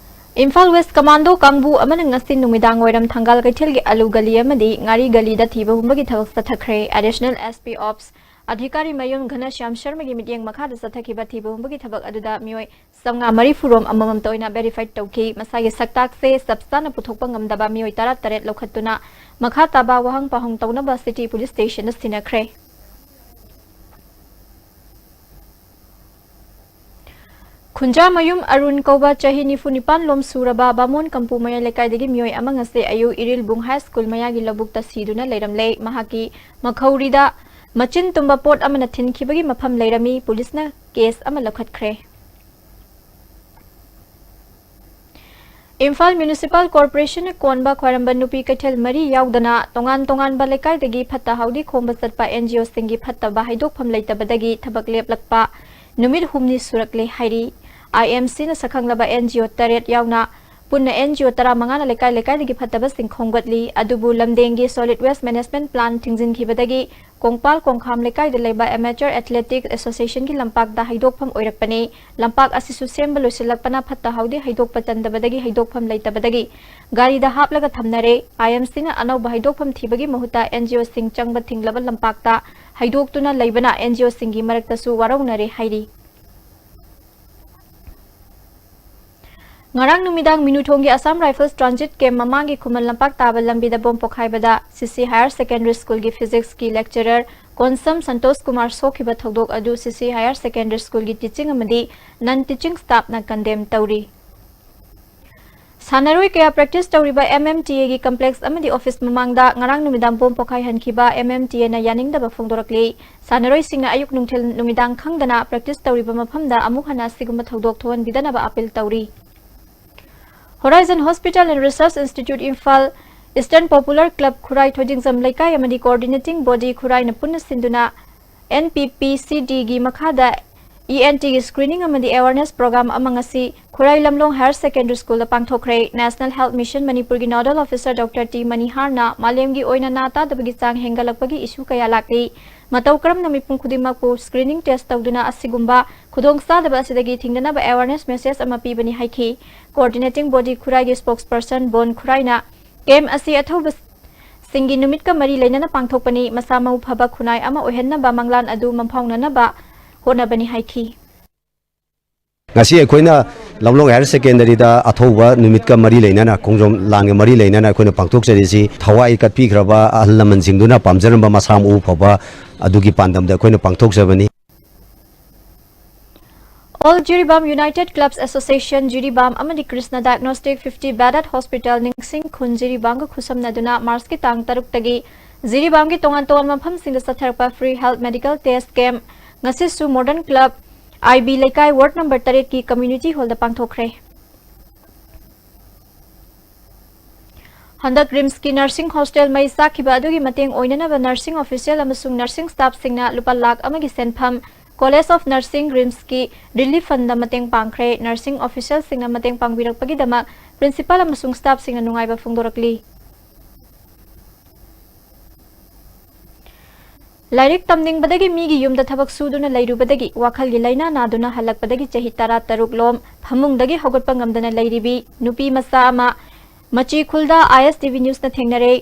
ꯏꯝꯐꯥꯜ West Commando ꯀꯥꯡꯕꯨ ꯑꯃꯅ ꯉꯁꯤ ꯅꯨꯃꯤꯗꯥꯡ ꯋꯥꯏꯔꯝ ꯊꯪꯒꯥꯜ ꯀꯩꯊꯦꯜꯒꯤ ꯑꯂꯨ ꯒꯂꯤ ꯑꯃꯗꯤ ꯉꯥꯔꯤ ꯒꯂꯤꯗ ꯊꯤꯕ ꯍꯨꯝꯕꯒꯤ ꯊꯕꯛ ꯆꯠꯊꯈ꯭ꯔꯦ꯫ Additional S P Ops ꯑꯙꯤꯀꯥꯔꯤ ꯃꯌꯨꯝ ꯘꯅꯁ꯭ꯌꯥꯝ ꯁꯔꯃꯒꯤ ꯃꯤꯠꯌꯦꯡ ꯃꯈꯥꯗ ꯆꯠꯊꯈꯤꯕ ꯊꯤꯕ ꯍꯨꯝꯕꯒꯤ ꯊꯕꯛ ꯑꯗꯨꯗ ꯃꯤꯑꯣꯏ ꯆꯥꯝꯃꯉꯥ ꯃꯔꯤꯐꯨ ꯔꯣꯝ ꯑꯃꯃꯝꯇ ꯑꯣꯏꯅ verify ꯇꯧꯈꯤ꯫ ꯃꯁꯥꯒꯤ ꯁꯛꯇꯥꯛꯁꯦ ꯆꯞ ꯆꯥꯅ ꯄꯨꯊꯣꯛꯄ ꯉꯝꯗꯕ ꯃꯤꯑꯣꯏ ꯇꯔꯥꯇꯔꯦꯠ ꯂꯧꯈꯠꯇꯨꯅ ꯃꯈꯥ ꯇꯥꯕ ꯋꯥꯍꯪ ꯄꯥꯎꯍꯪ ꯇꯧꯅꯕ City Police Station ꯗ ꯁꯤꯟꯅꯈ꯭ꯔꯦ꯫ ꯈꯨꯟꯖꯥꯃꯌꯨꯝ ꯑꯔꯨꯟ ꯀꯧꯕ ꯆꯍꯤ ꯅꯤꯐꯨ ꯅꯤꯄꯥꯟ ꯂꯣꯝ ꯁꯨꯔꯕ ꯕꯥꯃꯣꯟ ꯀꯝꯄꯨ ꯃꯌꯥꯏ ꯂꯩꯀꯥꯏꯗꯒꯤ ꯃꯤꯑꯣꯏ ꯑꯃ ꯉꯁꯤ ꯑꯌꯨꯛ ꯏꯔꯤꯜꯕꯨꯡ High School ꯃꯌꯥꯒꯤ ꯂꯧꯕꯨꯛꯇ ꯁꯤꯗꯨꯅ ꯂꯩꯔꯝꯂꯦ꯫ ꯃꯍꯥꯛꯀꯤ ꯃꯈꯧꯔꯤꯗ ꯃꯆꯤꯟ ꯇꯨꯝꯕ ꯄꯣꯠ ꯑꯃꯅ ꯊꯤꯟꯈꯤꯕꯒꯤ ꯃꯐꯝ ꯂꯩꯔꯝꯃꯤ꯫ ꯄꯨꯂꯤꯁꯅ case ꯑꯃ ꯂꯧꯈꯠꯈ꯭ꯔꯦ꯫ ꯏꯝꯐꯥꯜ Municipal Corporation ꯅ ꯀꯣꯟꯕ ꯈ꯭ꯋꯥꯏꯔꯝꯕꯟ ꯅꯨꯄꯤ ꯀꯩꯊꯦꯜ ꯃꯔꯤ ꯌꯥꯎꯗꯅ ꯇꯣꯉꯥꯟ ꯇꯣꯉꯥꯟꯕ ꯂꯩꯀꯥꯏꯗꯒꯤ ꯐꯠꯇ ꯍꯥꯎꯗꯤ ꯈꯣꯝꯕ ꯆꯠꯄ N G O ꯁꯤꯡꯒꯤ ꯐꯠꯇꯕ ꯍꯥꯏꯗꯣꯛꯐꯝ ꯂꯩꯇꯕꯗꯒꯤ ꯊꯕꯛ ꯂꯦꯞꯂꯛꯄ ꯅꯨꯃꯤꯠ ꯍꯨꯝꯅꯤ ꯁꯨꯔꯛꯂꯦ ꯍꯥꯏꯔꯤ꯫ I M C ꯅ ꯁꯛꯈꯪꯂꯕ N G O ꯇꯔꯦꯠ ꯌꯥꯎꯅ ꯄꯨꯟꯅ N G O ꯇꯔꯥꯃꯉꯥꯅ ꯂꯩꯀꯥꯏ ꯂꯩꯀꯥꯏꯗꯒꯤ ꯐꯠꯇꯕꯁꯤꯡ ꯈꯣꯝꯒꯠꯂꯤ꯫ ꯑꯗꯨꯕꯨ ꯂꯝꯗꯦꯡꯒꯤ Solid Waste Management Plan ꯊꯤꯡꯖꯤꯟꯈꯤꯕꯗꯒꯤ Kongpal ꯀꯣꯡꯈꯥꯝ ꯂꯩꯀꯥꯏꯗ ꯂꯩꯕ Amateur Athletics Association ꯒꯤ ꯂꯝꯄꯥꯛꯇ ꯍꯩꯗꯣꯛꯐꯝ ꯑꯣꯏꯔꯛꯄꯅꯤ꯫ ꯂꯝꯄꯥꯛ ꯑꯁꯤꯁꯨ ꯁꯦꯝꯕ ꯂꯣꯏꯁꯤꯜꯂꯛꯄꯅ ꯐꯠꯇ ꯍꯥꯎꯗꯤ ꯍꯩꯗꯣꯛꯄ ꯆꯟꯗꯕꯗꯒꯤ ꯍꯩꯗꯣꯛꯐꯝ ꯂꯩꯇꯕꯗꯒꯤ ꯒꯥꯔꯤꯗ ꯍꯥꯞꯂꯒ ꯊꯝꯅꯔꯦ꯫ I M C ꯅ ꯑꯅꯧꯕ ꯍꯩꯗꯣꯛꯐꯝ ꯊꯤꯕꯒꯤ ꯃꯍꯨꯠꯇ N G O ꯁꯤꯡ ꯆꯪꯕ ꯊꯤꯡꯂꯕ ꯂꯝꯄꯥꯛꯇ ꯍꯩꯗꯣꯛꯇꯨꯅ ꯂꯩꯕꯅ N G O ꯁꯤꯡꯒꯤ ꯃꯔꯛꯇꯁꯨ ꯋꯥꯔꯧꯅꯔꯦ ꯍꯥꯏꯔꯤ꯫ ꯉꯔꯥꯡ ꯅꯨꯃꯤꯗꯥꯡ ꯃꯤꯅꯨꯊꯣꯡꯒꯤ Assam Rifles Transit Camp ꯃꯃꯥꯡꯒꯤ ꯈꯨꯃꯟ ꯂꯝꯄꯥꯛ ꯇꯥꯕ ꯂꯝꯕꯤꯗ ꯕꯣꯝ ꯄꯣꯈꯥꯏꯕꯗ ꯁꯤꯁꯤ Higher Secondary Schoolꯒꯤ Physicsꯀꯤ lecturer Konsam Santosh Kumar ꯁꯣꯛꯈꯤꯕ ꯊꯧꯗꯣꯛ ꯑꯗꯨ ꯁꯤꯁꯤ Higher Secondary Schoolꯒꯤ teaching ꯑꯃꯗꯤ non teaching staffꯅ condemn ꯇꯧꯔꯤ꯫ ꯁꯥꯟꯅꯔꯣꯏ ꯀꯌꯥ practice ꯇꯧꯔꯤꯕ MMTAꯒꯤ complex ꯑꯃꯗꯤ office ꯃꯃꯥꯡꯗ ꯉꯔꯥꯡ ꯅꯨꯃꯤꯗꯥꯡ ꯕꯣꯝ ꯄꯣꯈꯥꯏꯍꯟꯈꯤꯕ MMTAꯅ ꯌꯥꯅꯤꯡꯗꯕ ꯐꯣꯡꯗꯣꯔꯛꯂꯤ꯫ ꯁꯥꯟꯅꯔꯣꯏꯁꯤꯡꯅ ꯑꯌꯨꯛ ꯅꯨꯡꯊꯤꯜ ꯅꯨꯃꯤꯗꯥꯡ ꯈꯪꯗꯅ practice ꯇꯧꯔꯤꯕ ꯃꯐꯝꯗ ꯑꯃꯨꯛ ꯍꯟꯅ ꯑꯁꯤꯒꯨꯝꯕ ꯊꯧꯗꯣꯛ ꯊꯣꯛꯍꯟꯕꯤꯗꯅꯕ appeal ꯇꯧꯔꯤ꯫ Horizon Hospital and Research Institute Imphal, Eastern Popular Club ꯈꯨꯔꯥꯏ ꯊꯣꯏꯗꯤꯡꯖꯝ ꯂꯩꯀꯥꯏ ꯑꯃꯗꯤ Coordinating Body ꯈꯨꯔꯥꯏꯅ ꯄꯨꯟꯅ ꯁꯤꯟꯗꯨꯅ NPPCDꯒꯤ ꯃꯈꯥꯗ ENTꯒꯤ screening ꯑꯃꯗꯤ awareness program ꯑꯃ ꯉꯁꯤ ꯈꯨꯔꯥꯏ ꯂꯝꯂꯣꯡ Higher Secondary Schoolꯗ ꯄꯥꯡꯊꯣꯛꯈ꯭ꯔꯦ꯫ National Health Mission ꯃꯅꯤꯄꯨꯔꯒꯤ nodal officer Doctor T ꯃꯅꯤꯍꯥꯔꯅ ꯃꯥꯂꯦꯝꯒꯤ ꯑꯣꯏꯅ ꯅꯥ ꯇꯥꯗꯕꯒꯤ ꯆꯥꯡ ꯍꯦꯟꯒꯠꯂꯛꯄꯒꯤ issue ꯀꯌꯥ ꯂꯥꯛꯂꯤ꯫ ꯃꯇꯧ ꯀꯔꯝꯅ ꯃꯤꯄꯨꯝ ꯈꯨꯗꯤꯡꯃꯛꯄꯨ screening test ꯇꯧꯗꯨꯅ ꯑꯁꯤꯒꯨꯝꯕ ꯈꯨꯗꯣꯡꯆꯥꯗꯕ ꯑꯁꯤꯗꯒꯤ ꯊꯤꯡꯅꯅꯕ awareness message ꯑꯃ ꯄꯤꯕꯅꯤ ꯍꯥꯏꯈꯤ꯫ Coordinating Body ꯈꯨꯔꯥꯏꯒꯤ spokesperson ꯕꯣꯟ ꯈꯨꯔꯥꯏꯅ camp ꯑꯁꯤ ꯑꯊꯧꯕꯁꯤꯡꯒꯤ ꯅꯨꯃꯤꯠꯀ ꯃꯔꯤ ꯂꯩꯅꯅ ꯄꯥꯡꯊꯣꯛꯄꯅꯤ꯫ ꯃꯁꯥ ꯃꯎ ꯐꯕ ꯈꯨꯟꯅꯥꯏ ꯑꯃ ꯑꯣꯏꯍꯟꯅꯕ ꯃꯪꯂꯥꯟ ꯑꯗꯨ ꯃꯪꯐꯥꯎꯅꯅꯕ ꯍꯣꯠꯅꯕꯅꯤ ꯍꯥꯏꯈꯤ꯫ ꯉꯁꯤ ꯑꯩꯈꯣꯏꯅ ꯂꯝꯂꯣꯡ Higher Secondaryꯗ ꯑꯊꯧꯕ ꯅꯨꯃꯤꯠꯀ ꯃꯔꯤ ꯂꯩꯅꯅ, ꯈꯣꯡꯖꯣꯝ ꯂꯥꯟꯒ ꯃꯔꯤ ꯂꯩꯅꯅ ꯑꯩꯈꯣꯏꯅ ꯄꯥꯡꯊꯣꯛꯆꯔꯤꯁꯤ ꯊꯋꯥꯏ ꯀꯠꯄꯤꯈ꯭ꯔꯕ ꯑꯍꯜ ꯂꯃꯟꯁꯤꯡꯗꯨꯅ ꯄꯥꯝꯖꯔꯝꯕ ꯃꯁꯥ ꯃꯎ ꯐꯕ ꯑꯗꯨꯒꯤ ꯄꯥꯟꯗꯝꯗ ꯑꯩꯈꯣꯏꯅ ꯄꯥꯡꯊꯣꯛꯆꯕꯅꯤ꯫ All Jiribam United Clubs Association Jiribam ꯑꯃꯗꯤ Krishna Diagnostic fifty Bedded Hospital ꯅꯤꯡꯁꯤꯡ ꯈꯨꯟ ꯖꯤꯔꯤꯕꯥꯝꯒ ꯈꯨꯠꯁꯝꯅꯗꯨꯅ Marchꯀꯤ ꯇꯥꯡ ꯇꯔꯨꯛꯇꯒꯤ ꯖꯤꯔꯤꯕꯥꯝꯒꯤ ꯇꯣꯉꯥꯟ ꯇꯣꯉꯥꯟꯕ ꯃꯐꯝꯁꯤꯡꯗ ꯆꯠꯊꯔꯛꯄ free health medical test camp ꯉꯁꯤꯁꯨ Modern Club, IB ꯂꯩꯀꯥꯏ, ward number ꯇꯔꯦꯠꯀꯤ community hallꯗ ꯄꯥꯡꯊꯣꯛꯈ꯭ꯔꯦ꯫ ꯍꯟꯗꯛ RIMSꯀꯤ nursing hostel ꯃꯩ ꯆꯥꯛꯈꯤꯕ ꯑꯗꯨꯒꯤ ꯃꯇꯦꯡ ꯑꯣꯏꯅꯅꯕ nursing official ꯑꯃꯁꯨꯡ nursing staffꯁꯤꯡꯅ ꯂꯨꯄꯥ ꯂꯥꯈ ꯑꯃꯒꯤ ꯁꯦꯟꯐꯝ College of Nursing RIMSꯀꯤ relief fundꯗ ꯃꯇꯦꯡ ꯄꯥꯡꯈ꯭ꯔꯦ꯫ Nursing officialꯁꯤꯡꯅ ꯃꯇꯦꯡ ꯄꯥꯡꯕꯤꯔꯛꯄꯒꯤꯗꯃꯛ principal ꯑꯃꯁꯨꯡ staffꯁꯤꯡꯅ ꯅꯨꯡꯉꯥꯏꯕ ꯐꯣꯡꯗꯣꯔꯛꯂꯤ꯫ ꯂꯥꯏꯔꯤꯛ ꯇꯝꯅꯤꯡꯕꯗꯒꯤ ꯃꯤꯒꯤ ꯌꯨꯝꯗ ꯊꯕꯛ ꯁꯨꯗꯨꯅ ꯂꯩꯔꯨꯕꯗꯒꯤ ꯋꯥꯈꯜꯒꯤ ꯂꯥꯏꯅꯥ ꯅꯥꯗꯨꯅ ꯍꯜꯂꯛꯄꯗꯒꯤ ꯆꯍꯤ ꯇꯔꯥ ꯇꯔꯨꯛ ꯂꯣꯝ ꯐꯃꯨꯡꯗꯒꯤ ꯍꯧꯒꯠꯄ ꯉꯝꯗꯅ ꯂꯩꯔꯤꯕꯤ ꯅꯨꯄꯤ ꯃꯆꯥ ꯑꯃ ꯃꯆꯤ ꯈꯨꯜꯗ ISTV Newsꯅ ꯊꯦꯡꯅꯔꯦ꯫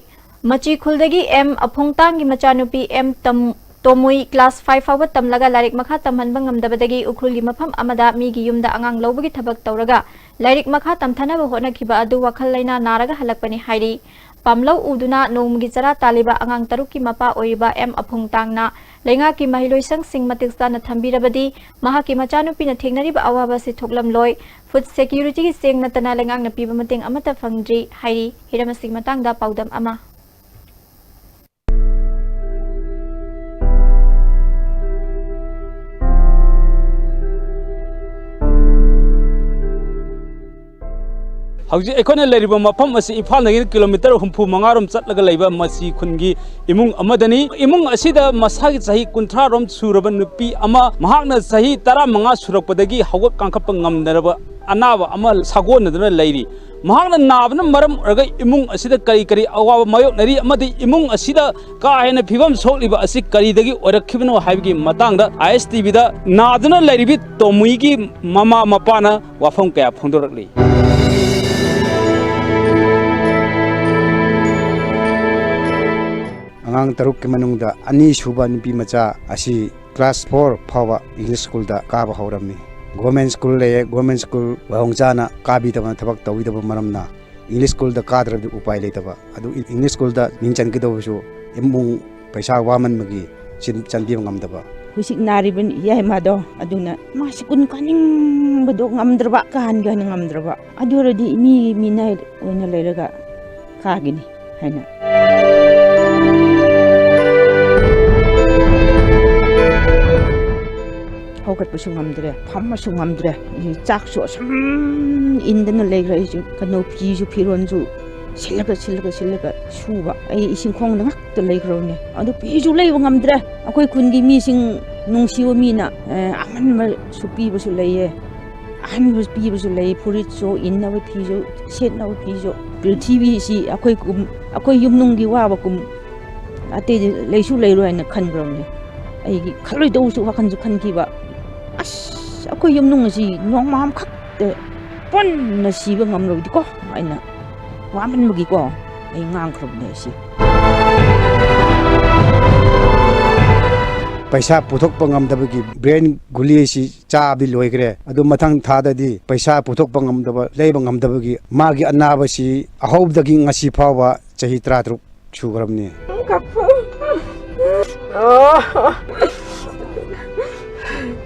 ꯃꯆꯤ ꯈꯨꯜꯗꯒꯤ M ꯑꯐꯣꯡꯇꯥꯡꯒꯤ ꯃꯆꯥꯅꯨꯄꯤ M ꯇꯝ-, ꯇꯣꯃꯨꯏ class five ꯐꯥꯎꯕ ꯇꯝꯂꯒ ꯂꯥꯏꯔꯤꯛ ꯃꯈꯥ ꯇꯝꯍꯟꯕ ꯉꯝꯗꯕꯗꯒꯤ ꯎꯈ꯭ꯔꯨꯜꯒꯤ ꯃꯐꯝ ꯑꯃꯗ ꯃꯤꯒꯤ ꯌꯨꯝꯗ ꯑꯉꯥꯡ ꯂꯧꯕꯒꯤ ꯊꯕꯛ ꯇꯧꯔꯒ ꯂꯥꯏꯔꯤꯛ ꯃꯈꯥ ꯇꯝꯊꯅꯕ ꯍꯣꯠꯅꯈꯤꯕ ꯑꯗꯨ ꯋꯥꯈꯜ ꯂꯩꯅꯥ ꯅꯥꯔꯒ ꯍꯜꯂꯛꯄꯅꯤ ꯍꯥꯏꯔꯤ꯫ ꯄꯥꯝꯂꯧ ꯎꯗꯨꯅ ꯅꯣꯡꯃꯒꯤ ꯆꯔꯥ ꯇꯥꯜꯂꯤꯕ ꯑꯉꯥꯡ ꯇꯔꯨꯛꯀꯤ ꯃꯄꯥ ꯑꯣꯏꯔꯤꯕ ꯑꯦꯝ ꯑꯐꯨꯡꯇꯥꯡꯅ ꯂꯩꯉꯥꯛꯀꯤ ꯃꯍꯩꯂꯣꯏꯁꯪꯁꯤꯡ ꯃꯇꯤꯛ ꯆꯥꯅ ꯊꯝꯕꯤꯔꯕꯗꯤ ꯃꯍꯥꯛꯀꯤ ꯃꯆꯥꯅꯨꯄꯤꯅ ꯊꯦꯡꯅꯔꯤꯕ ꯑꯋꯥꯕ ꯑꯁꯤ ꯊꯣꯛꯂꯝꯂꯣꯏ꯫ Food security ꯒꯤ ꯆꯦꯡ ꯅꯠꯇꯅ ꯂꯩꯉꯥꯛꯅ ꯄꯤꯕ ꯃꯇꯦꯡ ꯑꯃꯠꯇ ꯐꯪꯗ꯭ꯔꯤ ꯍꯥꯏꯔꯤ꯫ ꯍꯤꯔꯝ ꯑꯁꯤꯒꯤ ꯃꯇꯥꯡꯗ ꯄꯥꯎꯗꯝ ꯑꯃ꯫ ꯍꯧꯖꯤꯛ ꯑꯩꯈꯣꯏꯅ ꯂꯩꯔꯤꯕ ꯃꯐꯝ ꯑꯁꯤ ꯏꯝꯐꯥꯜꯗꯒꯤ ꯀꯤꯂꯣꯃꯤꯇꯔ ꯍꯨꯝꯐꯨ ꯃꯉꯥ ꯔꯣꯝ ꯆꯠꯂꯒ ꯂꯩꯕ ꯃꯁꯤ ꯈꯨꯟꯒꯤ ꯏꯃꯨꯡ ꯑꯃꯗꯅꯤ꯫ ꯏꯃꯨꯡ ꯑꯁꯤꯗ ꯃꯁꯥꯒꯤ ꯆꯍꯤ ꯀꯨꯟꯊ꯭ꯔꯥ ꯔꯣꯝ ꯁꯨꯔꯕ ꯅꯨꯄꯤ ꯑꯃ, ꯃꯍꯥꯛꯅ ꯆꯍꯤ ꯇꯔꯥꯃꯉꯥ ꯁꯨꯔꯛꯄꯗꯒꯤ ꯍꯧꯒꯠ ꯀꯥꯡꯈꯠꯄ ꯉꯝꯗꯔꯕ ꯑꯅꯥꯕ ꯑꯃ ꯁꯥꯒꯣꯟꯅꯗꯨꯅ ꯂꯩꯔꯤ꯫ ꯃꯍꯥꯛꯅ ꯅꯥꯕꯅ ꯃꯔꯝ ꯑꯣꯏꯔꯒ ꯏꯃꯨꯡ ꯑꯁꯤꯗ ꯀꯔꯤ ꯀꯔꯤ ꯑꯋꯥꯕ ꯃꯥꯌꯣꯛꯅꯔꯤ ꯑꯃꯗꯤ ꯏꯃꯨꯡ ꯑꯁꯤꯗ ꯀꯥ ꯍꯦꯟꯅ ꯐꯤꯕꯝ ꯁꯣꯛꯂꯤꯕ ꯑꯁꯤ ꯀꯔꯤꯗꯒꯤ ꯑꯣꯏꯔꯛꯈꯤꯕꯅꯣ ꯍꯥꯏꯕꯒꯤ ꯃꯇꯥꯡꯗ ꯑꯥꯏ ꯑꯦꯁ ꯇꯤ ꯚꯤꯗ ꯅꯥꯗꯨꯅ ꯂꯩꯔꯤꯕꯤ ꯇꯣꯃꯨꯏꯒꯤ ꯃꯃꯥ ꯃꯄꯥꯅ ꯋꯥꯐꯝ ꯀꯌꯥ ꯐꯣꯡꯗꯣꯔꯛꯂꯤ꯫ ꯑꯉꯥꯡ ꯇꯔꯨꯛꯀꯤ ꯃꯅꯨꯡꯗ ꯑꯅꯤꯁꯨꯕ ꯅꯨꯄꯤ ꯃꯆꯥ ꯑꯁꯤ class four ꯐꯥꯎꯕ English school ꯗ ꯀꯥꯕ ꯍꯧꯔꯝꯃꯤ꯫ Government school ꯂꯩꯌꯦ, government school ꯋꯥꯍꯣꯡ ꯆꯥꯅ ꯀꯥꯕꯤꯗꯕꯅ, ꯊꯕꯛ ꯇꯧꯕꯤꯗꯕ ꯃꯔꯝꯅ English school ꯗ ꯀꯥꯗ꯭ꯔꯕꯗꯤ ꯎꯄꯥꯏ ꯂꯩꯇꯕ꯫ ꯑꯗꯨ English school ꯗ ꯃꯤꯡ ꯆꯟꯒꯗꯧꯕꯁꯨ ꯏꯃꯨꯡ ꯄꯩꯁꯥ ꯋꯥꯃꯟꯕꯒꯤ ꯆꯟ-, ꯆꯟꯕꯤꯕ ꯉꯝꯗꯕ꯫ ꯍꯧꯖꯤꯛ ꯅꯥꯔꯤꯕ ꯌꯥꯏꯃꯗꯣ, ꯑꯗꯨꯅ ꯃꯥꯁꯤ ꯁ꯭ꯀꯨꯜ ꯀꯥꯅꯤꯡꯕꯗꯣ ꯉꯝꯗ꯭ꯔꯕ, ꯀꯥꯍꯟꯒꯦ ꯍꯥꯏꯅ ꯉꯝꯗ꯭ꯔꯕ꯫ ꯑꯗꯨ ꯑꯣꯏꯔꯗꯤ ꯃꯤꯒꯤ ꯃꯤꯅꯥꯏ ꯑꯣꯏꯅ ꯂꯩꯔꯒ ꯀꯥꯒꯅꯤ ꯍꯥꯏꯅ꯫ ꯍꯧꯒꯠꯄꯁꯨ ꯉꯝꯗ꯭ꯔꯦ, ꯐꯝꯕꯁꯨ ꯉꯝꯗ꯭ꯔꯦ꯫ ꯆꯥꯛꯁꯨ ꯑꯁꯨꯝ ꯏꯟꯗꯅ ꯂꯩꯈ꯭ꯔꯦ꯫ ꯑꯩꯁꯨ ꯀꯩꯅꯣ, ꯐꯤꯁꯨ, ꯐꯤꯔꯣꯟꯁꯨ ꯁꯤꯜꯂꯒ, ꯁꯤꯜꯂꯒ, ꯁꯤꯜꯂꯒ ꯁꯨꯕ꯫ ꯑꯩ ꯏꯁꯤꯡ ꯈꯣꯡꯗ ꯉꯥꯛꯇ ꯂꯩꯈ꯭ꯔꯕꯅꯦ꯫ ꯑꯗꯨ ꯐꯤꯁꯨ ꯂꯩꯕ ꯉꯝꯗ꯭ꯔꯦ꯫ ꯑꯩꯈꯣꯏ ꯈꯨꯟꯒꯤ ꯃꯤꯁꯤꯡ, ꯅꯨꯡꯁꯤꯕ ꯃꯤꯅ, ꯑꯦ, ꯑꯃꯟꯕꯁꯨ ꯄꯤꯕꯁꯨ ꯂꯩꯌꯦ꯫ ꯑꯍꯟꯕ ꯄꯤꯕꯁꯨ ꯂꯩ, ꯐꯨꯔꯤꯠꯁꯨ, ꯏꯟꯅꯕ ꯐꯤꯁꯨ, ꯁꯦꯠꯅꯕ ꯐꯤꯁꯨ꯫ ꯄ꯭ꯔꯤꯊꯤꯕꯤꯁꯤ ꯑꯩꯈꯣꯏ ꯀꯨꯝ-, ꯑꯩꯈꯣꯏ ꯌꯨꯝꯅꯨꯡꯒꯤ ꯋꯥꯕ ꯀꯨꯝ ꯑꯇꯩꯗꯤ ꯂꯩꯁꯨ ꯂꯩꯔꯣꯏ ꯍꯥꯏꯅ ꯈꯟꯈ꯭ꯔꯕꯅꯦ꯫ ꯑꯩꯒꯤ ꯈꯜꯂꯣꯏꯗꯧꯕꯁꯨ ꯋꯥꯈꯜꯁꯨ ꯈꯟꯈꯤꯕ꯫ ꯑꯁ, ꯑꯩꯈꯣꯏ ꯌꯨꯝꯅꯨꯡ ꯑꯁꯤ ꯅꯣꯡꯃ ꯑꯃꯈꯛꯇ ꯄꯨꯟꯅ ꯁꯤꯕ ꯉꯝꯂꯕꯗꯤꯀꯣ ꯍꯥꯏꯅ ꯋꯥꯃꯟꯕꯒꯤꯀꯣ ꯑꯩ ꯉꯥꯡꯈ꯭ꯔꯕꯅꯦ ꯑꯩꯁꯦ꯫ ꯄꯩꯁꯥ ꯄꯨꯊꯣꯛꯄ ꯉꯝꯗꯕꯒꯤ ꯕ꯭ꯔꯦꯟ ꯒꯨꯂꯤ ꯑꯁꯤ ꯆꯥꯕꯗꯤ ꯂꯣꯏꯈ꯭ꯔꯦ꯫ ꯑꯗꯨ ꯃꯊꯪ ꯊꯥꯗꯗꯤ ꯄꯩꯁꯥ ꯄꯨꯊꯣꯛꯄ ꯉꯝꯗꯕ, ꯂꯩꯕ ꯉꯝꯗꯕꯒꯤ ꯃꯥꯒꯤ ꯑꯅꯥꯕꯁꯤ ꯑꯍꯧꯕꯗꯒꯤ ꯉꯁꯤ ꯐꯥꯎꯕ ꯆꯍꯤ ꯇꯔꯥꯇꯔꯨꯛ ꯁꯨꯈ꯭ꯔꯕꯅꯤ꯫ ꯀꯞꯄꯨ꯫ ꯑꯣ꯫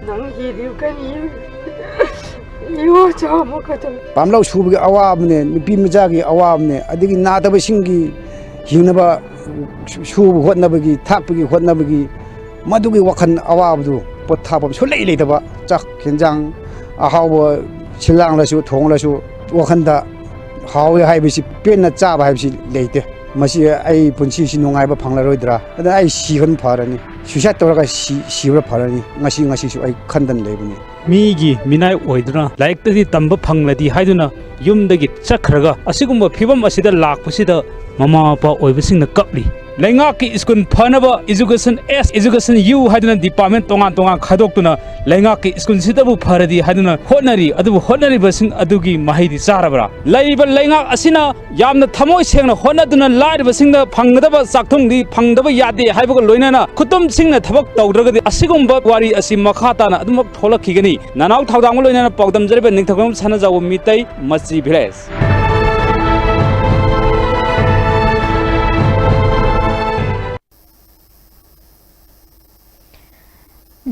ꯅꯪ ꯍꯤꯗꯨ ꯀꯔꯤ? ꯌꯣ ꯆꯥꯃ ꯈꯛꯇꯪ꯫ ꯄꯥꯝꯂꯧ ꯁꯨꯕꯒꯤ ꯑꯋꯥꯕꯅꯦ, ꯅꯨꯄꯤ ꯃꯆꯥꯒꯤ ꯑꯋꯥꯕꯅꯦ, ꯑꯗꯒꯤ ꯅꯥꯗꯕꯁꯤꯡꯒꯤ ꯍꯤꯡꯅꯕ ꯁꯨ-, ꯁꯨꯕ ꯍꯣꯠꯅꯕꯒꯤ, ꯊꯥꯛꯄꯒꯤ ꯍꯣꯠꯅꯕꯒꯤ ꯃꯗꯨꯒꯤ ꯋꯥꯈꯜ ꯑꯋꯥꯕꯗꯨ ꯄꯣꯊꯥꯐꯝ ꯁꯨꯡꯂꯩ ꯂꯩꯇꯕ, ꯆꯥꯛ ꯍꯦꯟꯖꯥꯡ ꯑꯍꯥꯎꯕ ꯁꯤꯜꯂꯥꯡꯂꯁꯨ ꯊꯣꯡꯂꯁꯨ ꯋꯥꯈꯜꯗ ꯍꯥꯎꯋꯦ ꯍꯥꯏꯕꯁꯤ, ꯄꯦꯟꯅ ꯆꯥꯕ ꯍꯥꯏꯕꯁꯤ ꯂꯩꯇꯦ꯫ ꯃꯁꯤ ꯑꯩ ꯄꯨꯟꯁꯤꯁꯤ ꯅꯨꯡꯉꯥꯏꯕ ꯐꯪꯂꯔꯣꯏꯗ꯭ꯔꯥ? ꯑꯗꯨꯅ ꯑꯩ ꯁꯤꯕꯅ ꯐꯔꯅꯤ, suicide ꯇꯧꯔꯒ ꯁꯤ-, ꯁꯤꯕꯅ ꯐꯔꯅꯤ꯫ ꯉꯁꯤ, ꯉꯁꯤꯁꯨ ꯑꯩ ꯈꯟꯗꯅ ꯂꯩꯕꯅꯤ꯫ ꯃꯤꯒꯤ ꯃꯤꯅꯥꯏ ꯑꯣꯏꯗꯨꯅ ꯂꯥꯏꯔꯤꯛꯇꯗꯤ ꯇꯝꯕ ꯐꯪꯂꯗꯤ ꯍꯥꯏꯗꯨꯅ ꯌꯨꯝꯗꯒꯤ ꯆꯠꯈ꯭ꯔꯒ ꯑꯁꯤꯒꯨꯝꯕ ꯐꯤꯕꯝ ꯑꯁꯤꯗ ꯂꯥꯛꯄꯁꯤꯗ ꯃꯃꯥ ꯃꯄꯥ ꯑꯣꯏꯕꯁꯤꯡꯅ ꯀꯞꯂꯤ꯫ ꯂꯩꯉꯥꯛꯀꯤ ꯁ꯭ꯀꯨꯜ ꯐꯅꯕ Education S, Education U ꯍꯥꯏꯗꯨꯅ department ꯇꯣꯉꯥꯟ ꯇꯣꯉꯥꯟ ꯈꯥꯏꯗꯣꯛꯇꯨꯅ ꯂꯩꯉꯥꯛꯀꯤ ꯁ꯭ꯀꯨꯜꯁꯤꯗꯕꯨ ꯐꯔꯗꯤ ꯍꯥꯏꯗꯨꯅ ꯍꯣꯠꯅꯔꯤ꯫ ꯑꯗꯨꯕꯨ ꯍꯣꯠꯅꯔꯤꯕꯁꯤꯡ ꯑꯗꯨꯒꯤ ꯃꯍꯩꯗꯤ ꯆꯥꯔꯕ꯭ꯔꯥ? ꯂꯩꯔꯤꯕ ꯂꯩꯉꯥꯛ ꯑꯁꯤꯅ ꯌꯥꯝꯅ ꯊꯃꯣꯏ ꯁꯦꯡꯅ ꯍꯣꯠꯅꯗꯨꯅ ꯂꯥꯏꯔꯕꯁꯤꯡꯗ ꯐꯪꯒꯗꯕ ꯆꯥꯛꯊꯨꯡꯗꯤ ꯐꯪꯗꯕ ꯌꯥꯗꯦ ꯍꯥꯏꯕꯒ ꯂꯣꯏꯅꯅ ꯈꯨꯇꯨꯝꯁꯤꯡꯅ ꯊꯕꯛ ꯇꯧꯗ꯭ꯔꯒꯗꯤ ꯑꯁꯤꯒꯨꯝꯕ ꯋꯥꯔꯤ ꯑꯁꯤ ꯃꯈꯥ ꯇꯥꯅ ꯑꯗꯨꯃꯛ ꯊꯣꯛꯂꯛꯈꯤꯒꯅꯤ꯫ ꯅꯅꯥꯎ ꯊꯧꯗꯥꯡꯕ ꯂꯣꯏꯅꯅ ꯄꯥꯎꯗꯝꯖꯔꯤꯕ ꯅꯤꯡꯊꯧꯖꯝ ꯁꯅꯥꯖꯥꯎꯕ ꯃꯤꯇꯩ, ꯃꯆꯤ village꯫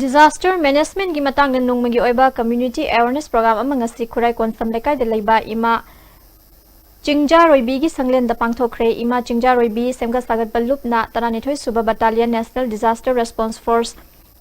Disaster managementꯀꯤ ꯃꯇꯥꯡꯗ ꯅꯣꯡꯃꯒꯤ ꯑꯣꯏꯕ community awareness program ꯑꯃ ꯉꯁꯤ ꯈꯨꯔꯥꯏ ꯀꯣꯟꯁꯝ ꯂꯩꯀꯥꯏꯗ ꯂꯩꯕ ꯏꯃꯥ ꯆꯤꯡꯖꯥꯔꯣꯏꯕꯤꯒꯤ ꯁꯪꯂꯦꯟꯗ ꯄꯥꯡꯊꯣꯛꯈ꯭ꯔꯦ꯫ ꯏꯃꯥ ꯆꯤꯡꯖꯥꯔꯣꯏꯕꯤ ꯁꯦꯝꯒꯠ ꯁꯥꯒꯠꯄ ꯂꯨꯞꯅ ꯇꯔꯥꯅꯤꯊꯣꯏ ꯁꯨꯕ Battalion National Disaster Response Force,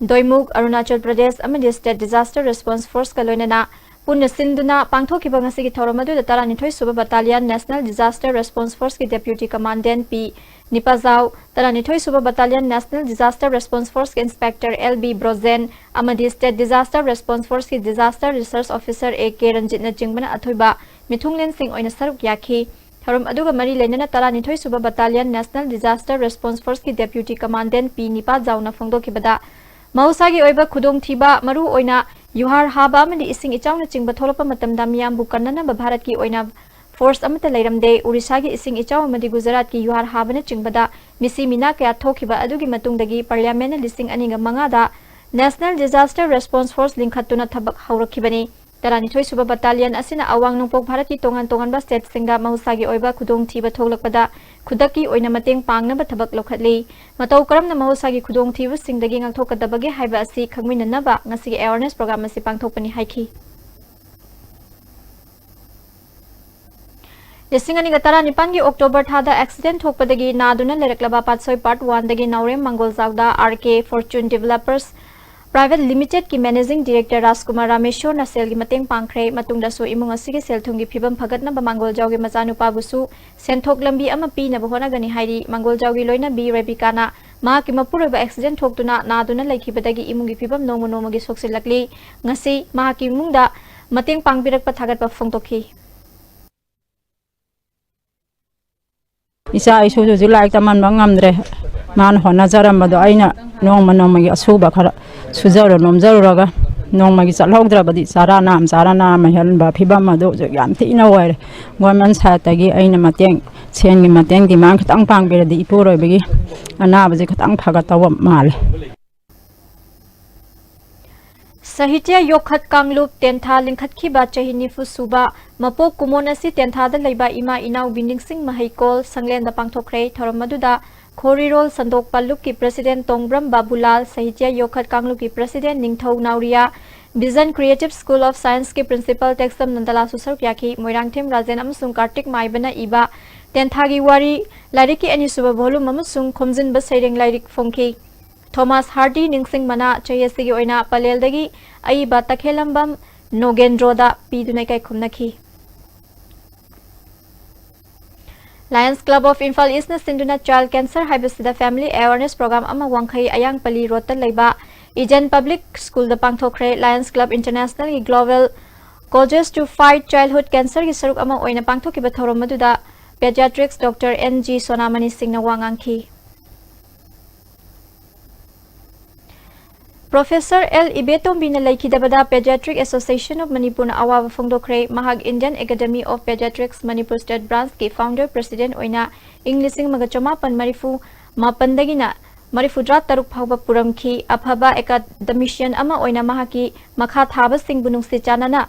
ꯗꯣꯏꯃꯨꯛ, Arunachal Pradesh ꯑꯃꯗꯤ State Disaster Response Forceꯀ ꯂꯣꯏꯅꯅ ꯄꯨꯟꯅ ꯁꯤꯟꯗꯨꯅ ꯄꯥꯡꯊꯣꯛꯈꯤꯕ ꯉꯁꯤꯒꯤ ꯊꯧꯔꯝ ꯑꯗꯨꯗ ꯇꯔꯥꯅꯤꯊꯣꯏ ꯁꯨꯕ Battalion National Disaster Response Forceꯀꯤ Deputy Commandant ꯄꯤ ꯅꯤꯄꯥꯖꯥꯎ, ꯇꯔꯥꯅꯤꯊꯣꯏ ꯁꯨꯕ Battalion National Disaster Response Forceꯀꯤ Inspector ꯑꯦꯜ ꯕꯤ ꯕ꯭ꯔꯣꯖꯦꯟ ꯑꯃꯗꯤ State Disaster Response Forceꯀꯤ Disaster Research Officer A K ꯔꯟꯖꯤꯠꯅꯆꯤꯡꯕꯅ ꯑꯊꯣꯏꯕ ꯃꯤꯊꯨꯡꯂꯦꯟꯁꯤꯡ ꯑꯣꯏꯅ ꯁꯔꯨꯛ ꯌꯥꯈꯤ꯫ ꯊꯧꯔꯝ ꯑꯗꯨꯒ ꯃꯔꯤ ꯂꯩꯅꯅ ꯇꯔꯥꯅꯤꯊꯣꯏ ꯁꯨꯕ Battalion National Disaster Response Forceꯀꯤ Deputy Commandant ꯄꯤ ꯅꯤꯄꯥꯖꯥꯎꯅ ꯐꯣꯡꯗꯣꯛꯈꯤꯕꯗ, ꯃꯍꯧꯁꯥꯒꯤ ꯑꯣꯏꯕ ꯈꯨꯗꯣꯡꯊꯤꯕ, ꯃꯔꯨ ꯑꯣꯏꯅ ꯌꯨꯍꯥꯔ ꯍꯥꯕ ꯑꯃꯗꯤ ꯏꯁꯤꯡ ꯏꯆꯥꯎꯅꯆꯤꯡꯕ ꯊꯣꯛꯂꯛꯄ ꯃꯇꯝꯗ ꯃꯤꯌꯥꯝꯕꯨ ꯀꯟꯅꯅꯕ ꯚꯥꯔꯠꯀꯤ ꯑꯣꯏꯅ ꯐꯣꯔꯁ ꯑꯃꯠꯇ ꯂꯩꯔꯝꯗꯦ꯫ ꯑꯣꯔꯤꯁꯥꯒꯤ ꯏꯁꯤꯡ ꯏꯆꯥꯎ ꯑꯃꯗꯤ ꯒꯨꯖꯔꯥꯠꯀꯤ ꯌꯨꯍꯥꯔ ꯍꯥꯕꯅꯆꯤꯡꯕꯗ ꯃꯤꯁꯤ ꯃꯤꯅꯥ ꯀꯌꯥ ꯊꯣꯛꯈꯤꯕ ꯑꯗꯨꯒꯤ ꯃꯇꯨꯡꯗꯒꯤ ꯄꯥꯔꯂꯤꯌꯥꯃꯦꯟꯅ ꯂꯤꯁꯤꯡ ꯑꯅꯤꯒ ꯃꯉꯥꯗ National Disaster Response Force ꯂꯤꯡꯈꯠꯇꯨꯅ ꯊꯕꯛ ꯍꯧꯔꯛꯈꯤꯕꯅꯤ꯫ ꯇꯔꯥꯅꯤꯊꯣꯏ ꯁꯨꯕ ꯕꯠꯇꯥꯂꯤꯌꯟ ꯑꯁꯤꯅ ꯑꯋꯥꯡ ꯅꯣꯡꯄꯣꯛ ꯚꯥꯔꯠꯀꯤ ꯇꯣꯉꯥꯟ ꯇꯣꯉꯥꯟꯕ ꯁ꯭ꯇꯦꯠꯁꯤꯡꯗ ꯃꯍꯧꯁꯥꯒꯤ ꯑꯣꯏꯕ ꯈꯨꯗꯣꯡꯊꯤꯕ ꯊꯣꯛꯂꯛꯄꯗ ꯈꯨꯗꯛꯀꯤ ꯑꯣꯏꯅ ꯃꯇꯦꯡ ꯄꯥꯡꯅꯕ ꯊꯕꯛ ꯂꯧꯈꯠꯂꯤ꯫ ꯃꯇꯧ ꯀꯔꯝꯅ ꯃꯍꯧꯁꯥꯒꯤ ꯈꯨꯗꯣꯡꯊꯤꯕꯁꯤꯡꯗꯒꯤ ꯉꯥꯛꯊꯣꯛꯀꯗꯕꯒꯦ ꯍꯥꯏꯕ ꯑꯁꯤ ꯈꯪꯃꯤꯟꯅꯅꯕ ꯉꯁꯤꯒꯤ ꯑꯦꯋꯥꯔꯅꯦꯁ ꯄ꯭ꯔꯣꯒ꯭ꯔꯥꯝ ꯑꯁꯤ ꯄꯥꯡꯊꯣꯛꯄꯅꯤ ꯍꯥꯏꯈꯤ꯫ ꯂꯤꯁꯤꯡ ꯑꯅꯤꯒ ꯇꯔꯥꯅꯤꯄꯥꯟꯒꯤ ꯑꯣꯛꯇꯣꯕꯔ ꯊꯥꯗ ꯑꯦꯛꯁꯤꯗꯦꯟ ꯊꯣꯛꯄꯗꯒꯤ ꯅꯥꯗꯨꯅ ꯂꯩꯔꯛꯂꯕ ꯄꯥꯠꯁꯣꯏ ꯄꯥꯔꯠ ꯋꯥꯟꯗꯒꯤ ꯅꯥꯎꯔꯦꯝ ꯃꯥꯡꯒꯣꯜꯖꯥꯎꯗ ꯑꯥꯔ ꯀꯦ ꯐꯣꯔꯆꯨꯟ ꯗꯤꯚꯦꯂꯄꯔꯁ ꯄ꯭ꯔꯥꯏꯚꯦꯠ ꯂꯤꯃꯤꯇꯦꯗꯀꯤ ꯃꯦꯅꯦꯖꯤꯡ ꯗꯤꯔꯦꯛꯇꯔ ꯔꯥꯖꯀꯨꯃꯥꯔ ꯔꯥꯃꯦꯁꯣꯔꯅ ꯁꯦꯜꯒꯤ ꯃꯇꯦꯡ ꯄꯥꯡꯈ꯭ꯔꯦ꯫ ꯃꯇꯨꯡꯗꯁꯨ ꯏꯃꯨꯡ ꯑꯁꯤꯒꯤ ꯁꯦꯜ ꯊꯨꯝꯒꯤ ꯐꯤꯕꯝ ꯐꯒꯠꯅꯕ ꯃꯥꯡꯒꯣꯜꯖꯥꯎꯒꯤ ꯃꯆꯥꯅꯨꯄꯥꯕꯨꯁꯨ ꯁꯦꯟꯊꯣꯛ ꯂꯝꯕꯤ ꯑꯃ ꯄꯤꯅꯕ ꯍꯣꯠꯅꯒꯅꯤ ꯍꯥꯏꯔꯤ꯫ ꯃꯥꯡꯒꯣꯜꯖꯥꯎꯒꯤ ꯂꯣꯏꯅꯕꯤ ꯔꯦꯕꯤꯀꯥꯅ ꯃꯍꯥꯛꯀꯤ ꯃꯄꯨꯔꯣꯏꯕ ꯑꯦꯛꯁꯤꯗꯦꯟ ꯊꯣꯛꯇꯨꯅ ꯅꯥꯗꯨꯅ ꯂꯩꯈꯤꯕꯗꯒꯤ ꯏꯃꯨꯡꯒꯤ ꯐꯤꯕꯝ ꯅꯣꯡꯃ ꯅꯣꯡꯃꯒꯤ ꯁꯣꯛꯆꯤꯜꯂꯛꯂꯤ꯫ ꯉꯁꯤ ꯃꯍꯥꯛꯀꯤ ꯏꯃꯨꯡꯗ ꯃꯇꯦꯡ ꯄꯥꯡꯕꯤꯔꯛꯄ ꯊꯥꯒꯠꯄ ꯐꯣꯡꯗꯣꯛꯈꯤ꯫ ꯏꯆꯥ ꯏꯁꯨꯗꯨꯁꯨ ꯂꯥꯏꯔꯤꯛ ꯇꯝꯍꯟꯕ ꯉꯝꯗ꯭ꯔꯦ꯫ ꯃꯥꯅ ꯍꯣꯠꯅꯖꯔꯝꯕꯗꯣ ꯑꯩꯅ ꯅꯣꯡꯃ ꯅꯣꯡꯃꯒꯤ ꯑꯁꯨꯕ ꯈꯔ ꯁꯨꯖꯔꯨ ꯅꯣꯝꯖꯔꯨꯔꯒ ꯅꯣꯡꯃꯒꯤ ꯆꯠꯍꯧꯗ꯭ꯔꯕꯗꯤ ꯆꯔꯥ ꯅꯥꯝ ꯆꯔꯥ ꯅꯥꯝ ꯍꯦꯟꯕ ꯐꯤꯕꯝ ꯑꯗꯨ ꯍꯧꯖꯤꯛ ꯌꯥꯝ ꯊꯤꯅ ꯑꯣꯏꯔꯦ꯫ ꯒꯣꯔꯃꯦꯟ ꯁꯥꯏꯠꯇꯒꯤ ꯑꯩꯅ ꯃꯇꯦꯡ, ꯁꯦꯟꯒꯤ ꯃꯇꯦꯡ ꯗꯤꯃꯥꯟ ꯈꯤꯇꯪ ꯄꯥꯡꯕꯤꯔꯗꯤ ꯏꯄꯨꯔꯣꯏꯕꯒꯤ ꯑꯅꯥꯕꯁꯦ ꯈꯤꯇꯪ ꯐꯒꯠꯇꯧꯕ ꯃꯥꯜꯂꯦ꯫ ꯁꯥꯍꯤꯇ꯭ꯌ ꯌꯣꯛꯈꯠ ꯀꯥꯡꯂꯨꯞ ꯇꯦꯟꯊꯥ ꯂꯤꯡꯈꯠꯈꯤꯕ ꯆꯍꯤ ꯅꯤꯐꯨ ꯁꯨꯕ ꯃꯄꯣꯛ ꯀꯨꯝꯑꯣꯟ ꯑꯁꯤ ꯇꯦꯟꯊꯥꯗ ꯂꯩꯕ ꯏꯃꯥ ꯏꯅꯥꯎꯕꯤ ꯅꯤꯡꯁꯤꯡ ꯃꯍꯩꯀꯣꯜ ꯁꯪꯂꯦꯟꯗ ꯄꯥꯡꯊꯣꯛꯈ꯭ꯔꯦ꯫ ꯊꯧꯔꯝ ꯑꯗꯨꯗ ꯈꯣꯔꯤꯔꯣꯜ ꯁꯟꯗꯣꯛꯄ ꯂꯨꯞꯀꯤ ꯄ꯭ꯔꯁꯤꯗꯦꯟ ꯇꯣꯡꯕ꯭ꯔꯝ ꯕꯥꯕꯨꯂꯥꯜ, ꯁꯥꯍꯤꯇ꯭ꯌ ꯌꯣꯛꯈꯠ ꯀꯥꯡꯂꯨꯞꯀꯤ president Ningthou Naoriya, Vision Creative School of Scienceꯀꯤ ꯄ꯭ꯔꯤꯟꯁꯤꯄꯥꯜ ꯇꯦꯛꯁꯝ ꯅꯟꯗꯂꯥꯁꯨ ꯁꯔꯨꯛ ꯌꯥꯈꯤ꯫ ꯃꯣꯏꯔꯥꯡꯊꯦꯝ ꯔꯥꯖꯦꯟ ꯑꯃꯁꯨꯡ ꯀꯥꯔꯇꯤꯛ ꯃꯥꯏꯕꯅ ꯏꯕ ꯇꯦꯟꯊꯥꯒꯤ ꯋꯥꯔꯤ ꯂꯥꯏꯔꯤꯛꯀꯤ ꯑꯅꯤꯁꯨꯕ ꯚꯣꯂꯨꯝ ꯑꯃꯁꯨꯡ ꯈꯣꯝꯖꯤꯟꯕ ꯁꯩꯔꯦꯡ ꯂꯥꯏꯔꯤꯛ ꯐꯣꯡꯈꯤ꯫ ꯊꯣꯃꯥꯁ ꯍꯥꯔꯗꯤ ꯅꯤꯡꯁꯤꯡꯕꯅ ꯆꯍꯤ ꯑꯁꯤꯒꯤ ꯑꯣꯏꯅ ꯄꯂꯦꯜꯗꯒꯤ ꯑꯏꯕ ꯇꯈꯦꯂꯝꯕꯝ ꯅꯣꯒꯦꯟꯗ꯭ꯔꯣꯗ ꯄꯤꯗꯨꯅ ꯏꯀꯥꯏ ꯈꯨꯝꯅꯈꯤ꯫ Lions Club of Imphal Eastꯅ ꯁꯤꯟꯗꯨꯅ Child Cancer ꯍꯥꯏꯕꯁꯤꯗ family awareness program ꯑꯃ ꯋꯥꯡꯈꯩ ꯑꯌꯥꯡꯄꯜꯂꯤ ꯔꯣꯗꯇ ꯂꯩꯕ Eden Public Schoolꯗ ꯄꯥꯡꯊꯣꯛꯈ꯭ꯔꯦ꯫ Lions Club Internationalꯒꯤ Global Causes to Fight Childhood Cancerꯒꯤ ꯁꯔꯨꯛ ꯑꯃ ꯑꯣꯏꯅ ꯄꯥꯡꯊꯣꯛꯈꯤꯕ ꯊꯧꯔꯝ ꯑꯗꯨꯗ Pediatrics Doctor N G ꯁꯣꯅꯥꯃꯅꯤ ꯁꯤꯡꯅ ꯋꯥ ꯉꯥꯡꯈꯤ꯫ Professor ꯑꯦꯜ ꯏꯕꯦꯇꯣꯝꯕꯤꯅ ꯂꯩꯈꯤꯗꯕꯗ Pediatric Association of Manipurꯅ ꯑꯋꯥꯕ ꯐꯣꯡꯗꯣꯛꯈ꯭ꯔꯦ꯫ ꯃꯍꯥꯛ Indian Academy of Pediatrics Manipur State Branchꯀꯤ founder president ꯑꯣꯏꯅ ꯏꯪ ꯂꯤꯁꯤꯡ ꯑꯃꯒ ꯆꯃꯥꯄꯟ ꯃꯔꯤꯐꯨ ꯃꯥꯄꯟꯗꯒꯤꯅ ꯃꯔꯤꯐꯨꯇꯔꯥ ꯇꯔꯨꯛ ꯐꯥꯎꯕ ꯄꯨꯔꯝꯈꯤ꯫ ꯑꯐꯕ academician ꯑꯃ ꯑꯣꯏꯅ ꯃꯍꯥꯛꯀꯤ ꯃꯈꯥ ꯊꯥꯕꯁꯤꯡꯕꯨ ꯅꯨꯡꯁꯤ ꯆꯥꯟꯅꯅ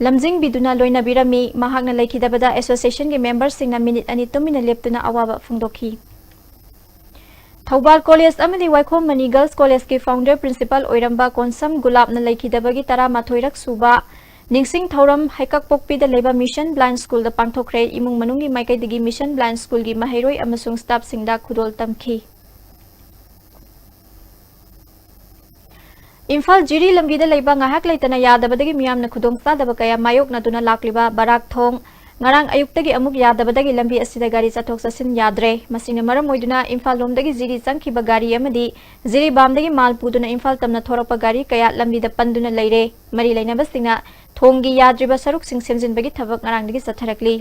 ꯂꯝꯖꯤꯡꯕꯤꯗꯨꯅ ꯂꯣꯏꯅꯕꯤꯔꯝꯃꯤ꯫ ꯃꯍꯥꯛꯅ ꯂꯩꯈꯤꯗꯕꯗ associationꯒꯤ memberꯁꯤꯡꯅ minute ꯑꯅꯤ ꯇꯨꯃꯤꯟꯅ ꯂꯦꯞꯇꯨꯅ ꯑꯋꯥꯕ ꯐꯣꯡꯗꯣꯛꯈꯤ꯫ ꯊꯧꯕꯥꯜ College ꯑꯃꯗꯤ ꯋꯥꯏꯈꯣꯝ ꯃꯅꯤ Girls Collegeꯀꯤ founder principal ꯑꯣꯏꯔꯝꯕ ꯀꯣꯟꯁꯝ ꯒꯨꯂꯥꯞꯅ ꯂꯩꯈꯤꯗꯕꯒꯤ ꯇꯔꯥꯃꯥꯊꯣꯏꯔꯛ ꯁꯨꯕ ꯅꯤꯡꯁꯤꯡ ꯊꯧꯔꯝ ꯍꯩꯀꯛꯄꯣꯛꯄꯤꯗ ꯂꯩꯕ Mission Blind Schoolꯗ ꯄꯥꯡꯊꯣꯛꯈ꯭ꯔꯦ꯫ ꯏꯃꯨꯡ ꯃꯅꯨꯡꯒꯤ ꯃꯥꯏꯀꯩꯗꯒꯤ Mission Blind Schoolꯒꯤ ꯃꯍꯩꯔꯣꯏ ꯑꯃꯁꯨꯡ staffꯁꯤꯡꯗ ꯈꯨꯗꯣꯜ ꯇꯝꯈꯤ꯫ ꯏꯝꯐꯥꯜ ꯖꯤꯔꯤ ꯂꯝꯕꯤꯗ ꯂꯩꯕ ꯉꯥꯏꯍꯥꯛ ꯂꯩꯇꯅ ꯌꯥꯗꯕꯗꯒꯤ ꯃꯤꯌꯥꯝꯅ ꯈꯨꯗꯣꯡꯆꯥꯗꯕ ꯀꯌꯥ ꯃꯥꯌꯣꯛꯅꯗꯨꯅ ꯂꯥꯛꯂꯤꯕ ꯕꯔꯥꯛ ꯊꯣꯡ ꯉꯔꯥꯡ ꯑꯌꯨꯛꯇꯒꯤ ꯑꯃꯨꯛ ꯌꯥꯗꯕꯗꯒꯤ ꯂꯝꯕꯤ ꯑꯁꯤꯗ ꯒꯥꯔꯤ ꯆꯠꯊꯣꯛ ꯆꯠꯁꯤꯟ ꯌꯥꯗ꯭ꯔꯦ꯫ ꯃꯁꯤꯅ ꯃꯔꯝ ꯑꯣꯏꯗꯨꯅ ꯏꯝꯐꯥꯜ ꯂꯣꯝꯗꯒꯤ ꯖꯤꯔꯤ ꯆꯪꯈꯤꯕ ꯒꯥꯔꯤ ꯑꯃꯗꯤ ꯖꯤꯔꯤꯕꯥꯝꯗꯒꯤ ꯃꯥꯜ ꯄꯨꯗꯨꯅ ꯏꯝꯐꯥꯜ ꯇꯝꯅ ꯊꯣꯔꯛꯄ ꯒꯥꯔꯤ ꯀꯌꯥ ꯂꯝꯕꯤꯗ ꯄꯟꯗꯨꯅ ꯂꯩꯔꯦ꯫ ꯃꯔꯤ ꯂꯩꯅꯕꯁꯤꯡꯅ ꯊꯣꯡꯒꯤ ꯌꯥꯗ꯭ꯔꯤꯕ ꯁꯔꯨꯛꯁꯤꯡ ꯁꯦꯝꯖꯤꯟꯕꯒꯤ ꯊꯕꯛ ꯉꯔꯥꯡꯗꯒꯤ ꯆꯠꯊꯔꯛꯂꯤ꯫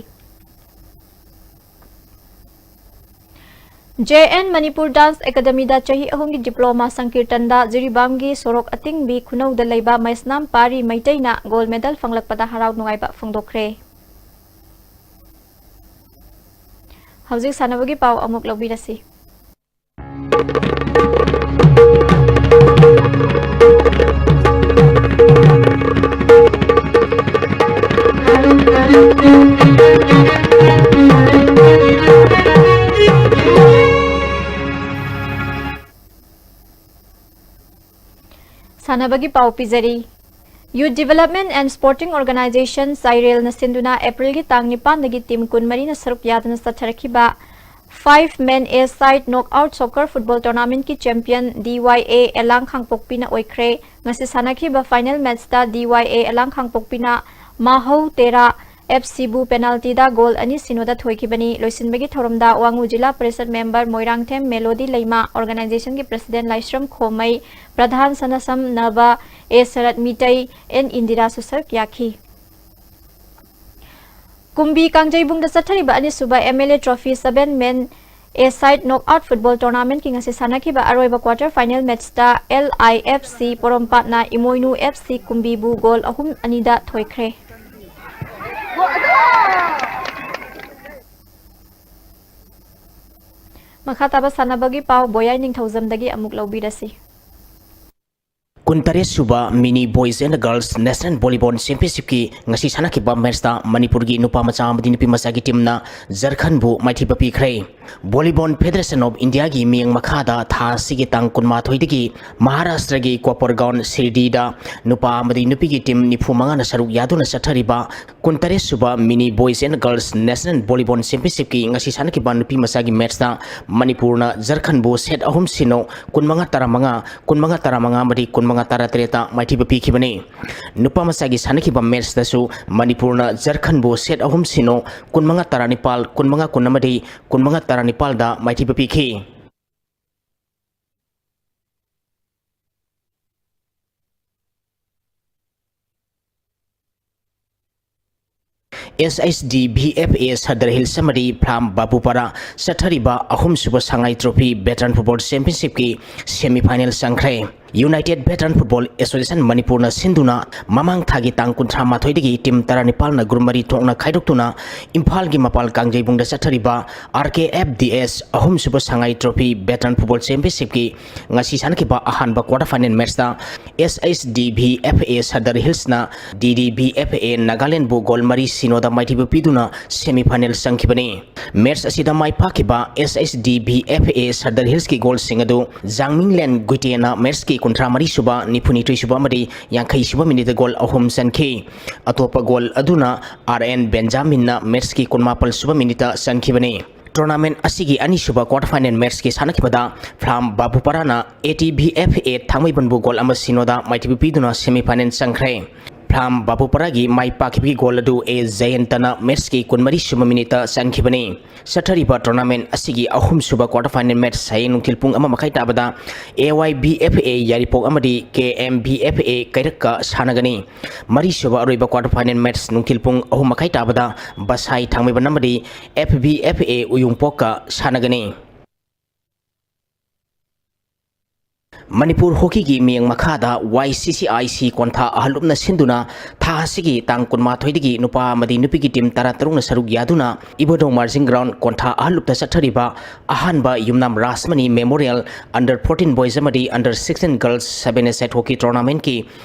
ꯖꯦ ꯑꯦꯟ ꯃꯅꯤꯄꯨꯔ Dance Academyꯗ ꯆꯍꯤ ꯑꯍꯨꯝꯒꯤ diploma ꯁꯪꯀꯤꯔꯇꯟꯗ ꯖꯤꯔꯤꯕꯥꯝꯒꯤ ꯁꯣꯔꯣꯛ ꯑꯇꯤꯡꯕꯤ ꯈꯨꯅꯧꯗ ꯂꯩꯕ ꯃꯩꯁꯅꯥꯝ ꯄꯥꯔꯤ ꯃꯩꯇꯩꯅ gold medal ꯐꯪꯂꯛꯄꯗ ꯍꯔꯥꯎ ꯅꯨꯡꯉꯥꯏꯕ ꯐꯣꯡꯗꯣꯛꯈ꯭ꯔꯦ꯫ ꯍꯧꯖꯤꯛ ꯁꯥꯟꯅꯕꯒꯤ ꯄꯥꯎ ꯑꯃꯨꯛ ꯂꯧꯕꯤꯔꯁꯤ꯫ ꯁꯥꯟꯅꯕꯒꯤ ꯄꯥꯎ ꯄꯤꯖꯔꯤ꯫ Youth Development and Sporting Organization, ꯆꯥꯏꯔꯦꯜꯅ ꯁꯤꯟꯗꯨꯅ ꯑꯦꯄ꯭ꯔꯤꯜꯒꯤ ꯇꯥꯡ ꯅꯤꯄꯥꯟꯗꯒꯤ team ꯀꯨꯟꯃꯔꯤꯅ ꯁꯔꯨꯛ ꯌꯥꯗꯨꯅ ꯆꯠꯊꯔꯛꯈꯤꯕ five man A side knockout soccer football tournamentꯀꯤ champion D Y A ꯑꯦꯂꯥꯡ ꯈꯥꯡꯄꯣꯛꯄꯤꯅ ꯑꯣꯏꯈ꯭ꯔꯦ꯫ ꯉꯁꯤ ꯁꯥꯟꯅꯈꯤꯕ final matchꯇ D Y A ꯑꯦꯂꯥꯡ ꯈꯥꯡꯄꯣꯛꯄꯤꯅ ꯃꯥꯍꯧ Tera F Cꯕꯨ penaltyꯗ goal ꯑꯅꯤ ꯁꯤꯅꯣꯗ ꯊꯣꯏꯈꯤꯕꯅꯤ꯫ ꯂꯣꯏꯁꯤꯟꯕꯒꯤ ꯊꯧꯔꯝꯗ ꯋꯥꯉꯨ ꯖꯤꯂꯥ ꯄꯔꯤꯁꯠ member ꯃꯣꯏꯔꯥꯡꯊꯦꯝ ꯃꯦꯂꯣꯗꯤ ꯂꯩꯃ, organizationꯒꯤ president ꯂꯥꯏꯁ꯭ꯔꯝ ꯈꯣꯝꯃꯩ, ꯄ꯭ꯔꯙꯥꯟ ꯁꯅꯥꯁꯝ ꯅꯕ, ꯑꯦ ꯁꯔꯠ ꯃꯤꯇꯩ, ꯑꯦꯟ ꯏꯟꯗꯤꯔꯥꯁꯨ ꯁꯔꯨꯛ ꯌꯥꯈꯤ꯫ ꯀꯨꯝꯕꯤ ꯀꯥꯡꯖꯩꯕꯨꯡꯗ ꯆꯠꯊꯔꯤꯕ ꯑꯅꯤꯁꯨꯕ M L A trophy seven man A side knockout football tournamentꯀꯤ ꯉꯁꯤ ꯁꯥꯟꯅꯈꯤꯕ ꯑꯔꯣꯏꯕ quarter final matchꯇ L I F C ꯄꯣꯔꯣꯝꯄꯥꯠꯅ Imoinu F C ꯀꯨꯝꯕꯤꯕꯨ goal ꯑꯍꯨꯝ ꯑꯅꯤꯗ ꯊꯣꯏꯈ꯭ꯔꯦ꯫ ꯃꯈꯥ ꯇꯥꯕ ꯁꯥꯟꯅꯕꯒꯤ ꯄꯥꯎ ꯕꯣꯌꯥꯏ ꯅꯤꯡꯊꯧꯖꯝꯗꯒꯤ ꯑꯃꯨꯛ ꯂꯧꯕꯤꯔꯁꯤ꯫ ꯀꯨꯟꯇꯔꯦꯠ ꯁꯨꯕ Mini Boys and Girls National Volleyball Championshipꯀꯤ ꯉꯁꯤ ꯁꯥꯟꯅꯈꯤꯕ matchꯇ ꯃꯅꯤꯄꯨꯔꯒꯤ ꯅꯨꯄꯥ ꯃꯆꯥ ꯑꯃꯗꯤ ꯅꯨꯄꯤ ꯃꯆꯥꯒꯤ teamꯅ ꯖꯔꯈꯟꯕꯨ ꯃꯥꯏꯊꯤꯕ ꯄꯤꯈ꯭ꯔꯦ꯫ Volleyball Federation of Indiaꯒꯤ ꯃꯤꯠꯌꯦꯡ ꯃꯈꯥꯗ ꯊꯥ ꯑꯁꯤꯒꯤ ꯇꯥꯡ ꯀꯨꯟꯃꯥꯊꯣꯏꯗꯒꯤ ꯃꯍꯥꯔꯥꯁꯇ꯭ꯔꯒꯤ ꯀꯣꯄꯔꯒꯥꯎꯟ ꯁꯤꯔꯗꯤꯗ ꯅꯨꯄꯥ ꯑꯃꯗꯤ ꯅꯨꯄꯤꯒꯤ team ꯅꯤꯐꯨ ꯃꯉꯥꯅ ꯁꯔꯨꯛ ꯌꯥꯗꯨꯅ ꯆꯠꯊꯔꯤꯕ ꯀꯨꯟꯇꯔꯦꯠ ꯁꯨꯕ Mini Boys and Girls National Volleyball Championshipꯀꯤ ꯉꯁꯤ ꯁꯥꯟꯅꯈꯤꯕ ꯅꯨꯄꯤ ꯃꯆꯥꯒꯤ matchꯇ ꯃꯅꯤꯄꯨꯔꯅ ꯖꯔꯈꯟꯕꯨ set ꯑꯍꯨꯝ ꯁꯤꯅꯣ, ꯀꯨꯟꯃꯉꯥ ꯇꯔꯥꯃꯉꯥ, ꯀꯨꯟꯃꯉꯥ ꯇꯔꯥꯃꯉꯥ ꯑꯃꯗꯤ ꯀꯨꯟꯃꯉꯥ ꯇꯔꯥꯇꯔꯦꯠꯇ ꯃꯥꯏꯊꯤꯕ ꯄꯤꯈꯤꯕꯅꯤ꯫ ꯅꯨꯄꯥ ꯃꯆꯥꯒꯤ ꯁꯥꯟꯅꯈꯤꯕ matchꯇꯁꯨ ꯃꯅꯤꯄꯨꯔꯅ ꯖꯔꯈꯟꯕꯨ set ꯑꯍꯨꯝ ꯁꯤꯅꯣ, ꯀꯨꯟꯃꯉꯥ ꯇꯔꯥꯅꯤꯄꯥꯜ, ꯀꯨꯟꯃꯉꯥ ꯀꯨꯟ ꯑꯃꯗꯤ ꯀꯨꯟꯃꯉꯥ ꯇꯔꯥꯅꯤꯄꯥꯜꯗ ꯃꯥꯏꯊꯤꯕ ꯄꯤꯈꯤ꯫ S H D V F A Sadar Hills ꯑꯃꯗꯤ ꯐ꯭ꯂꯥꯝ ꯕꯥꯕꯨꯄꯥꯔꯥ ꯆꯠꯊꯔꯤꯕ ꯑꯍꯨꯝꯁꯨꯕ ꯁꯉꯥꯏ trophy veteran football championshipꯀꯤ semi final ꯆꯪꯈ꯭ꯔꯦ꯫ United Veteran Football Association ꯃꯅꯤꯄꯨꯔꯅ ꯁꯤꯟꯗꯨꯅ ꯃꯃꯥꯡ ꯊꯥꯒꯤ ꯇꯥꯡ ꯀꯨꯟꯊ꯭ꯔꯥ ꯃꯥꯊꯣꯏꯗꯒꯤ team ꯇꯔꯥꯅꯤꯄꯥꯜꯅ group ꯃꯔꯤ ꯊꯣꯛꯅ ꯈꯥꯏꯗꯣꯛꯇꯨꯅ ꯏꯝꯐꯥꯜꯒꯤ ꯃꯄꯥꯜ ꯀꯥꯡꯖꯩꯕꯨꯡꯗ ꯆꯠꯊꯔꯤꯕ R K F D S ꯑꯍꯨꯝꯁꯨꯕ ꯁꯉꯥꯏ trophy veteran football championshipꯀꯤ ꯉꯁꯤ ꯁꯥꯟꯅꯈꯤꯕ ꯑꯍꯥꯟꯕ quarter final matchꯇ S H D V F A Sadar Hillsꯅ D D V F A Nagalandꯕꯨ goal ꯃꯔꯤ ꯁꯤꯅꯣꯗ ꯃꯥꯏꯊꯤꯕ ꯄꯤꯗꯨꯅ semi final ꯆꯪꯈꯤꯕꯅꯤ꯫ Match ꯑꯁꯤꯗ ꯃꯥꯏ ꯄꯥꯛꯈꯤꯕ S H D V F A Sadar Hillsꯀꯤ goalꯁꯤꯡ ꯑꯗꯨ ꯖꯥꯡꯃꯤꯡꯂꯦꯟ ꯒꯨꯏꯇꯦꯅ matchꯀꯤ ꯀꯨꯟꯊ꯭ꯔꯥ ꯃꯔꯤ ꯁꯨꯕ, ꯅꯤꯐꯨ ꯅꯤꯊꯣꯏ ꯁꯨꯕ ꯑꯃꯗꯤ ꯌꯥꯡꯈꯩ ꯁꯨꯕ minuteꯇ goal ꯑꯍꯨꯝ ꯆꯟꯈꯤ꯫ ꯑꯇꯣꯞꯄ goal ꯑꯗꯨꯅ R N Benjaminꯅ matchꯀꯤ ꯀꯨꯟꯃꯥꯄꯜ ꯁꯨꯕ minuteꯇ ꯆꯟꯈꯤꯕꯅꯤ꯫ Tournament ꯑꯁꯤꯒꯤ ꯑꯅꯤꯁꯨꯕ quarter final matchꯀꯤ ꯁꯥꯟꯅꯈꯤꯕꯗ ꯐ꯭ꯂꯥꯝ ꯕꯥꯕꯨꯄꯥꯔꯥꯅ A T V F A ꯊꯥꯡꯃꯩꯕꯟꯕꯨ goal ꯑꯃ ꯁꯤꯅꯣꯗ ꯃꯥꯏꯊꯤꯕ ꯄꯤꯗꯨꯅ semi final ꯆꯪꯈ꯭ꯔꯦ꯫ ꯐ꯭ꯂꯥꯝ ꯕꯥꯕꯨꯄꯔꯥꯒꯤ ꯃꯥꯏ ꯄꯥꯛꯈꯤꯕꯒꯤ ꯒꯣꯜ ꯑꯗꯨ ꯑꯦ ꯖꯌꯟꯇꯅ ꯃꯦꯠꯁꯀꯤ ꯀꯨꯟꯃꯔꯤ ꯁꯨꯕ ꯃꯤꯅꯤꯠꯇ ꯆꯟꯈꯤꯕꯅꯤ꯫ ꯆꯠꯊꯔꯤꯕ ꯇꯣꯔꯅꯥꯃꯦꯟ ꯑꯁꯤꯒꯤ ꯑꯍꯨꯝꯁꯨꯕ ꯀ꯭ꯋꯥꯇꯔ ꯐꯥꯏꯅꯦꯜ ꯃꯦꯠꯁ ꯍꯌꯦꯡ ꯅꯨꯡꯊꯤꯜ ꯄꯨꯡ ꯑꯃ ꯃꯈꯥꯏ ꯇꯥꯕꯗ ꯑꯦ ꯋꯥꯏ ꯕꯤ ꯑꯦꯐ ꯑꯦ ꯌꯥꯏꯔꯤꯄꯣꯛ ꯑꯃꯗꯤ ꯀꯦ ꯑꯦꯝ ꯕꯤ ꯑꯦꯐ ꯑꯦ ꯀꯩꯔꯛꯀ ꯁꯥꯟꯅꯒꯅꯤ꯫ ꯃꯔꯤꯁꯨꯕ ꯑꯔꯣꯏꯕ ꯀ꯭ꯋꯥꯇꯔ ꯐꯥꯏꯅꯦꯜ ꯃꯦꯠꯁ ꯅꯨꯡꯊꯤꯜ ꯄꯨꯡ ꯑꯍꯨꯝ ꯃꯈꯥꯏ ꯇꯥꯕꯗ ꯕꯁꯥꯏ ꯊꯥꯡꯃꯩꯕꯟ ꯑꯃꯗꯤ ꯑꯦꯐ ꯕꯤ ꯑꯦꯐ ꯑꯦ ꯎꯌꯨꯡꯄꯣꯛꯀ ꯁꯥꯟꯅꯒꯅꯤ꯫ ꯃꯅꯤꯄꯨꯔ ꯍꯣꯀꯤꯒꯤ ꯃꯤꯠꯌꯦꯡ ꯃꯈꯥꯗ ꯋꯥꯏ ꯁꯤ ꯁꯤ ꯑꯥꯏ ꯁꯤ ꯀꯣꯟꯊꯥ ꯑꯍꯜꯂꯨꯞꯅ ꯁꯤꯟꯗꯨꯅ ꯊꯥ ꯑꯁꯤꯒꯤ ꯇꯥꯡ ꯀꯨꯟꯃꯥꯊꯣꯏꯗꯒꯤ ꯅꯨꯄꯥ ꯑꯃꯗꯤ ꯅꯨꯄꯤꯒꯤ ꯇꯤꯝ ꯇꯔꯥꯇꯔꯨꯛꯅ ꯁꯔꯨꯛ ꯌꯥꯗꯨꯅ ꯏꯕꯣꯙꯧ ꯃꯥꯔꯖꯤꯡ ꯒ꯭ꯔꯥꯎꯟ ꯀꯣꯟꯊꯥ ꯑꯍꯜꯂꯨꯞꯇ ꯆꯠꯊꯔꯤꯕ ꯑꯍꯥꯟꯕ ꯌꯨꯝꯅꯥꯝ Rajmani memorial under fourteen voice ꯑꯃꯗꯤ ꯑꯟꯗꯔ ꯁꯤꯛꯁꯇꯤꯟ ꯒꯔꯜꯁ ꯁꯚꯦꯟ ꯑꯦ ꯁꯥꯏꯠ ꯍꯣꯀꯤ ꯇꯣꯔꯅꯥꯃꯦꯟꯠꯀꯤ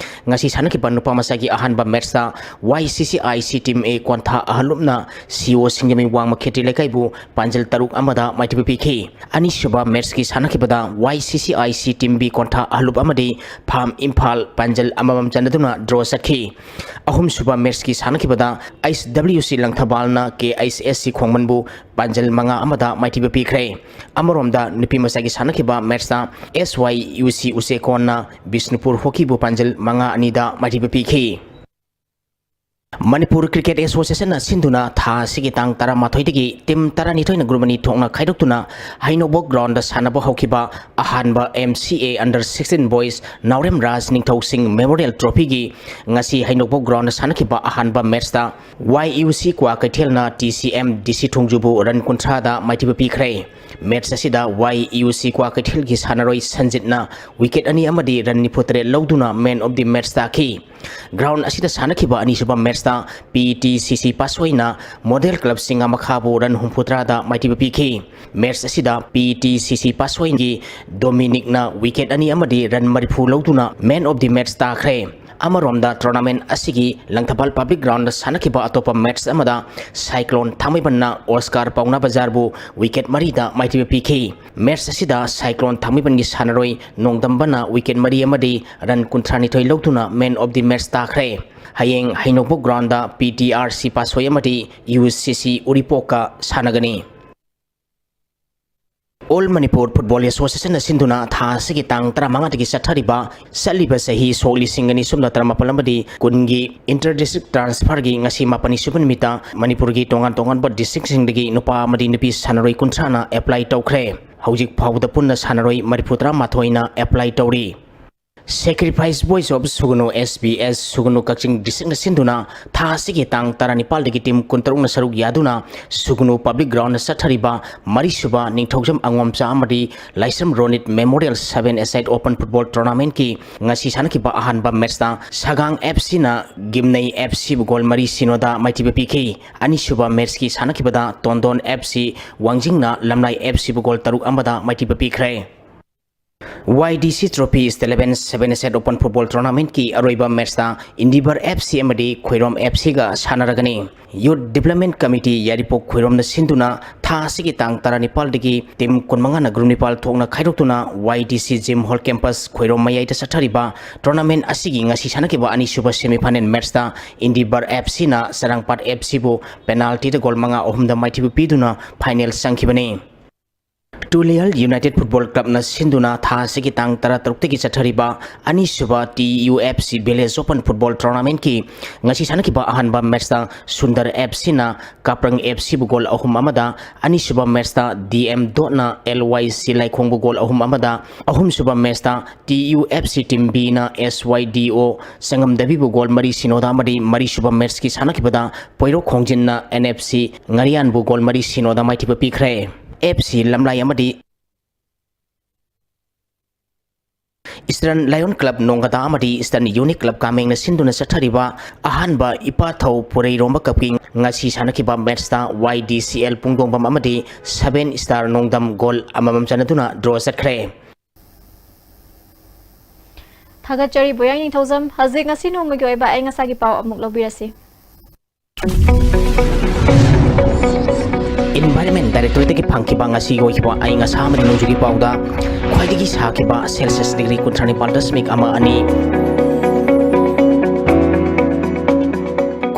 ꯉꯁꯤ ꯁꯥꯟꯅꯈꯤꯕ ꯅꯨꯄꯥ ꯃꯆꯥꯒꯤ ꯑꯍꯥꯟꯕ ꯃꯦꯠꯁꯇ ꯋꯥꯏ ꯁꯤ ꯁꯤ ꯑꯥꯏ ꯁꯤ ꯇꯤꯝ ꯑꯦ ꯀꯣꯟꯊꯥ ꯑꯍꯜꯂꯨꯞꯅ ꯁꯤ ꯑꯣ ꯁꯤꯡꯖꯃꯩ ꯋꯥꯡꯃ ꯈꯦꯇ꯭ꯔꯤ ꯂꯩꯀꯥꯏꯕꯨ ꯄꯥꯟꯖꯜ ꯇꯔꯨꯛ ꯑꯃꯗ ꯃꯥꯏꯊꯤꯕ ꯄꯤꯈꯤ꯫ ꯑꯅꯤꯁꯨꯕ ꯃꯦꯠꯁꯀꯤ ꯁꯥꯟꯅꯈꯤꯕꯗ ꯋꯥꯏ ꯁꯤ C I C team B ꯀꯣꯟꯊꯥ ꯑꯍꯜꯂꯨꯞ ꯑꯃꯗꯤ ꯐꯥꯝ ꯏꯝꯐꯥꯜ ꯄꯥꯟꯖꯜ ꯑꯃꯃꯝ ꯆꯟꯅꯗꯨꯅ ꯗ꯭ꯔꯣ ꯆꯠꯈꯤ꯫ ꯑꯍꯨꯝꯁꯨꯕ ꯃꯦꯠꯁꯀꯤ ꯁꯥꯟꯅꯈꯤꯕꯗ ꯑꯩꯆ ꯗꯕ꯭ꯂꯤꯎ ꯁꯤ ꯂꯪꯊꯕꯥꯜꯅ ꯀꯦ ꯑꯩꯆ ꯑꯦꯁ ꯁꯤ ꯈꯣꯡꯃꯟꯕꯨ ꯄꯥꯟꯖꯜ ꯃꯉꯥ ꯑꯃꯗ ꯃꯥꯏꯊꯤꯕ ꯄꯤꯈ꯭ꯔꯦ꯫ ꯑꯃꯔꯣꯝꯗ ꯅꯨꯄꯤ ꯃꯆꯥꯒꯤ ꯁꯥꯟꯅꯈꯤꯕ ꯃꯦꯠꯁꯇ ꯑꯦꯁ ꯋꯥꯏ ꯌꯨ ꯁꯤ ꯎꯆꯦꯀꯣꯟꯅ ꯕꯤꯁꯅꯨꯄꯨꯔ ꯍꯣꯀꯤꯕꯨ ꯄꯥꯟꯖꯜ ꯃꯉꯥ ꯑꯅꯤꯗ ꯃꯥꯏꯊꯤꯕ ꯄꯤꯈꯤ꯫ ꯃꯅꯤꯄꯨꯔ ꯀ꯭ꯔꯤꯀꯦꯠ ꯑꯦꯁꯣꯁꯤꯌꯦꯁꯟꯅ ꯁꯤꯟꯗꯨꯅ ꯊꯥ ꯑꯁꯤꯒꯤ ꯇꯥꯡ ꯇꯔꯥꯃꯥꯊꯣꯏꯗꯒꯤ ꯇꯤꯝ ꯇꯔꯥꯅꯤꯊꯣꯏꯅ ꯒ꯭ꯔꯨꯞ ꯑꯅꯤ ꯊꯣꯛꯅ ꯈꯥꯏꯗꯣꯛꯇꯨꯅ ꯍꯩꯅꯧꯕꯣꯛ ꯒ꯭ꯔꯥꯎꯟꯗ ꯁꯥꯟꯅꯕ ꯍꯧꯈꯤꯕ ꯑꯍꯥꯟꯕ ꯑꯦꯝ ꯁꯤ ꯑꯦ ꯑꯟꯗꯔ ꯁꯤꯛꯁꯇꯤꯟ ꯕꯣꯏꯁ ꯅꯥꯎꯔꯦꯝ ꯔꯥꯖ ꯅꯤꯡꯊꯧ ꯁꯤꯡ ꯃꯦꯃꯣꯔꯤꯌꯦꯜ ꯇ꯭ꯔꯣꯐꯤꯒꯤ ꯉꯁꯤ ꯍꯩꯅꯧꯕꯣꯛ ꯒ꯭ꯔꯥꯎꯟꯗ ꯁꯥꯟꯅꯈꯤꯕ ꯑꯍꯥꯟꯕ ꯃꯦꯠꯁꯇ ꯋꯥꯏ ꯌꯨ ꯁꯤ ꯀ꯭ꯋꯥꯀꯩꯊꯦꯜꯅ ꯇꯤ ꯁꯤ ꯑꯦꯝ ꯗꯤ ꯁꯤ ꯊꯣꯡꯖꯨꯕꯨ ꯔꯟ ꯀꯨꯟꯊ꯭ꯔꯥꯗ ꯃꯥꯏꯊꯤꯕ ꯄꯤꯈ꯭ꯔꯦ꯫ ꯃꯦꯠꯁ ꯑꯁꯤꯗ ꯋꯥꯏ ꯌꯨ ꯁꯤ ꯀ꯭ꯋꯥꯀꯩꯊꯦꯜꯒꯤ ꯁꯥꯟꯅꯔꯣꯏ ꯁꯟꯖꯤꯠꯅ ꯋꯤꯀꯦꯠ ꯑꯅꯤ ꯑꯃꯗꯤ ꯔꯟ ꯅꯤꯐꯨꯇꯔꯦꯠ ꯂꯧꯗꯨꯅ ꯃꯦꯟ ꯑꯣꯐ ꯗꯤ ꯃꯦꯠꯁ ꯇꯥꯈꯤ꯫ ꯒ꯭ꯔꯥꯎꯟ ꯑꯁꯤꯗ ꯁꯥꯟꯅꯈꯤꯕ ꯑꯅꯤꯁꯨꯕ ꯃꯦꯠꯁꯇ ꯄꯤ ꯇꯤ ꯁꯤ ꯁꯤ ꯄꯥꯠꯁꯣꯏꯅ ꯃꯣꯗꯦꯜ ꯀ꯭ꯂꯕ ꯁꯤꯡꯉꯥꯃꯈꯥꯕꯨ ꯔꯟ ꯍꯨꯝꯐꯨꯇꯔꯥꯗ ꯃꯥꯏꯊꯤꯕ ꯄꯤꯈꯤ꯫ ꯃꯦꯠꯁ ꯑꯁꯤꯗ ꯄꯤ ꯇꯤ ꯁꯤ ꯁꯤ ꯄꯥꯠꯁꯣꯏꯒꯤ ꯗꯣꯃꯤꯅꯤꯛꯅ ꯋꯤꯀꯦꯠ ꯑꯅꯤ ꯑꯃꯗꯤ ꯔꯟ ꯃꯔꯤꯐꯨ ꯂꯧꯗꯨꯅ ꯃꯦꯟ ꯑꯣꯐ ꯗꯤ ꯃꯦꯠꯁ ꯇꯥꯈ꯭ꯔꯦ꯫ ꯑꯃꯔꯣꯝꯗ ꯇꯣꯔꯅꯥꯃꯦꯟ ꯑꯁꯤꯒꯤ ꯂꯪꯊꯕꯥꯜ ꯄꯕ꯭ꯂꯤꯛ ꯒ꯭ꯔꯥꯎꯟꯗ ꯁꯥꯟꯅꯈꯤꯕ ꯑꯇꯣꯞꯄ ꯃꯦꯠꯁ ꯑꯃꯗ ꯁꯥꯏꯀ꯭ꯂꯣꯟ ꯊꯥꯡꯃꯩꯕꯟꯅ ꯑꯣꯁꯀꯥꯔ ꯄꯥꯎꯅꯥ ꯕꯖꯥꯔꯕꯨ ꯋꯤꯀꯦꯠ ꯃꯔꯤꯗ ꯃꯥꯏꯊꯤꯕ ꯄꯤꯈꯤ꯫ ꯃꯦꯠꯁ ꯑꯁꯤꯗ ꯁꯥꯏꯀ꯭ꯂꯣꯟ ꯊꯥꯡꯃꯩꯕꯟꯒꯤ ꯁꯥꯟꯅꯔꯣꯏ ꯅꯣꯡꯗꯝꯕꯅ ꯋꯤꯀꯦꯠ ꯃꯔꯤ ꯑꯃꯗꯤ ꯔꯟ ꯀꯨꯟꯊ꯭ꯔꯥꯅꯤꯊꯣꯏ ꯂꯧꯗꯨꯅ ꯃꯦꯟ ꯑꯣꯐ ꯗꯤ ꯃꯦꯠꯁ ꯇꯥꯈ꯭ꯔꯦ꯫ ꯍꯌꯦꯡ ꯍꯩꯅꯧꯕꯣꯛ ground P T R C Patsoi ꯑꯃꯗꯤ ꯌꯨ ꯁꯤ ꯁꯤ ꯎꯔꯤꯄꯣꯛꯀ ꯁꯥꯟꯅꯒꯅꯤ꯫ All Manipur Football Association ꯅ ꯁꯤꯟꯗꯨꯅ ꯊꯥ ꯑꯁꯤꯒꯤ ꯇꯥꯡ ꯇꯔꯥꯃꯉꯥꯗꯒꯤ ꯆꯠꯊꯔꯤꯕ ꯆꯠꯂꯤꯕ ꯆꯍꯤ ꯁꯣꯛ ꯂꯤꯁꯤꯡ ꯑꯅꯤ ꯁꯨꯞꯅ ꯇꯔꯥꯃꯥꯄꯜ ꯑꯃꯗꯤ ꯀꯨꯟꯒꯤ inter district transfer ꯒꯤ ꯉꯁꯤ ꯃꯥꯄꯜꯅꯤ ꯁꯨꯕ ꯅꯨꯃꯤꯠꯇ ꯃꯅꯤꯄꯨꯔꯒꯤ ꯇꯣꯉꯥꯟ ꯇꯣꯉꯥꯟꯕ district ꯁꯤꯡꯗꯒꯤ ꯅꯨꯄꯥ ꯑꯃꯗꯤ ꯅꯨꯄꯤ ꯁꯥꯟꯅꯔꯣꯏ ꯀꯨꯟꯊ꯭ꯔꯥꯅ apply ꯇꯧꯈ꯭ꯔꯦ꯫ ꯍꯧꯖꯤꯛ ꯐꯥꯎꯕꯗ ꯄꯨꯟꯅ ꯁꯥꯟꯅꯔꯣꯏ ꯃꯔꯤꯐꯨꯇꯔꯥ ꯃꯥꯊꯣꯏꯅ apply ꯇꯧꯔꯤ꯫ Sacrifice Boys of ꯁꯨꯒꯅꯨ, S B S ꯁꯨꯒꯅꯨ Kakching district ꯅ ꯁꯤꯟꯗꯨꯅ ꯊꯥ ꯑꯁꯤꯒꯤ ꯇꯥꯡ ꯇꯔꯥꯅꯤꯄꯥꯜꯗꯒꯤ team ꯀꯨꯟꯇꯔꯨꯛꯅ ꯁꯔꯨꯛ ꯌꯥꯗꯨꯅ ꯁꯨꯒꯅꯨ public ground ꯗ ꯆꯠꯊꯔꯤꯕ ꯃꯔꯤꯁꯨꯕ ꯅꯤꯡꯊꯧꯖꯝ ꯑꯉꯣꯝꯆꯥ ꯑꯃꯗꯤ ꯂꯥꯏꯁ꯭ꯔꯝ Ronit Memorial seven-a-side open football tournament ꯀꯤ ꯉꯁꯤ ꯁꯥꯟꯅꯈꯤꯕ ꯑꯍꯥꯟꯕ match ꯇ ꯁꯒꯥꯡ F C ꯅ ꯒꯤꯝꯅꯩ F C ꯕꯨ goal ꯃꯔꯤ ꯁꯤꯅꯣꯗ ꯃꯥꯏꯊꯤꯕ ꯄꯤꯈꯤ꯫ ꯑꯅꯤꯁꯨꯕ match ꯀꯤ ꯁꯥꯟꯅꯈꯤꯕꯗ ꯇꯣꯟꯗꯣꯟ F C ꯋꯥꯡꯖꯤꯡꯅ ꯂꯝꯂꯥꯏ F C ꯕꯨ goal ꯇꯔꯨꯛ ꯑꯃꯗ ꯃꯥꯏꯊꯤꯕ ꯄꯤꯈ꯭ꯔꯦ꯫ Y D C Trophy East Eleven seven-a-side open football tournament ꯀꯤ ꯑꯔꯣꯏꯕ match ꯇ Endeavour F C ꯑꯃꯗꯤ ꯈꯣꯏꯔꯣꯝ F C ꯒ ꯁꯥꯟꯅꯔꯒꯅꯤ꯫ Youth Development Committee ꯌꯥꯏꯔꯤꯄꯣꯛ ꯈꯣꯏꯔꯣꯝꯅ ꯁꯤꯟꯗꯨꯅ ꯊꯥ ꯑꯁꯤꯒꯤ ꯇꯥꯡ ꯇꯔꯥꯅꯤꯄꯥꯜꯗꯒꯤ team ꯀꯨꯟꯃꯉꯥꯅ group ꯅꯤꯄꯥꯜ ꯊꯣꯛꯅ ꯈꯥꯏꯗꯣꯛꯇꯨꯅ Y D C Gym Hall campus Khoirom ꯃꯌꯥꯏꯗ ꯆꯠꯊꯔꯤꯕ tournament ꯑꯁꯤꯒꯤ ꯉꯁꯤ ꯁꯥꯟꯅꯈꯤꯕ ꯑꯅꯤꯁꯨꯕ semi final match ꯇ Endeavour F C ꯅ ꯆꯔꯥꯡꯄꯥꯠ F C ꯕꯨ penalty ꯗ goal ꯃꯉꯥ ꯑꯍꯨꯝꯗ ꯃꯥꯏꯊꯤꯕ ꯄꯤꯗꯨꯅ final ꯆꯪꯈꯤꯕꯅꯤ꯫ Tulihal United Football Club ꯅ ꯁꯤꯟꯗꯨꯅ ꯊꯥ ꯑꯁꯤꯒꯤ ꯇꯥꯡ ꯇꯔꯥꯇꯔꯨꯛꯇꯒꯤ ꯆꯠꯊꯔꯤꯕ ꯑꯅꯤꯁꯨꯕ T U F C Village Open Football Tournament ꯀꯤ ꯉꯁꯤ ꯁꯥꯟꯅꯈꯤꯕ ꯑꯍꯥꯟꯕ match ꯇ ꯁꯨꯟꯗꯔ F C ꯅ ꯀꯥꯄ꯭ꯔꯪ F C ꯕꯨ goal ꯑꯍꯨꯝ ꯑꯃꯗ, ꯑꯅꯤꯁꯨꯕ match ꯇ D M Dot ꯅ L Y C ꯂꯥꯏꯈꯣꯡꯕꯨ goal ꯑꯍꯨꯝ ꯑꯃꯗ, ꯑꯍꯨꯝꯁꯨꯕ match ꯇ T U F C Team B ꯅ S Y D O ꯁꯪꯉꯝꯗꯕꯤꯕꯨ goal ꯃꯔꯤ ꯁꯤꯅꯣꯗ ꯑꯃꯗꯤ ꯃꯔꯤꯁꯨꯕ match ꯀꯤ ꯁꯥꯟꯅꯈꯤꯕꯗ ꯄꯣꯏꯔꯧ ꯈꯣꯡꯖꯤꯟꯅ N F C ꯉꯥꯔꯤꯌꯥꯟꯕꯨ goal ꯃꯔꯤ ꯁꯤꯅꯣꯗ ꯃꯥꯏꯊꯤꯕ ꯄꯤꯈ꯭ꯔꯦ꯫ F C ꯂꯝꯂꯥꯏ ꯑꯃꯗꯤ Eastern Lion Club ꯅꯣꯡꯒꯗꯥ ꯑꯃꯗꯤ Eastern Unique Club ꯀꯥꯃꯦꯡꯅ ꯁꯤꯟꯗꯨꯅ ꯆꯠꯊꯔꯤꯕ ꯑꯍꯥꯟꯕ ꯏꯄꯥꯊꯧ ꯄꯨꯔꯩꯔꯣꯝꯕ cupꯀꯤ ꯉꯁꯤ ꯁꯥꯟꯅꯈꯤꯕ match ꯇ Y D C L ꯄꯨꯡꯗꯣꯡꯕꯝ ꯑꯃꯗꯤ Seven Star ꯅꯣꯡꯗꯝ goal ꯑꯃꯃꯝ ꯆꯟꯅꯗꯨꯅ draw ꯆꯠꯈ꯭ꯔꯦ꯫ ꯊꯥꯒꯠꯆꯔꯤ ꯕꯣꯌꯥꯏ ꯅꯤꯡꯊꯧꯖꯝ꯫ ꯍꯧꯖꯤꯛ ꯉꯁꯤ ꯅꯣꯡꯃꯒꯤ ꯑꯣꯏꯕ ꯑꯏꯪ ꯑꯁꯥꯒꯤ ꯄꯥꯎ ꯑꯃꯨꯛ ꯂꯧꯕꯤꯔꯁꯤ꯫ Environment Directorateꯇꯒꯤ ꯐꯪꯈꯤꯕ ꯉꯁꯤꯒꯤ ꯑꯣꯏꯈꯤꯕ ꯑꯏꯪ ꯑꯁꯥ ꯑꯃꯗꯤ ꯅꯣꯡꯖꯨꯒꯤ ꯄꯥꯎꯗ ꯈ꯭ꯋꯥꯏꯗꯒꯤ ꯁꯥꯈꯤꯕ Celsius degree ꯀꯨꯟꯊ꯭ꯔꯥ ꯅꯤꯄꯥꯜ ꯗꯁꯃꯤꯛ ꯑꯃ ꯑꯅꯤ,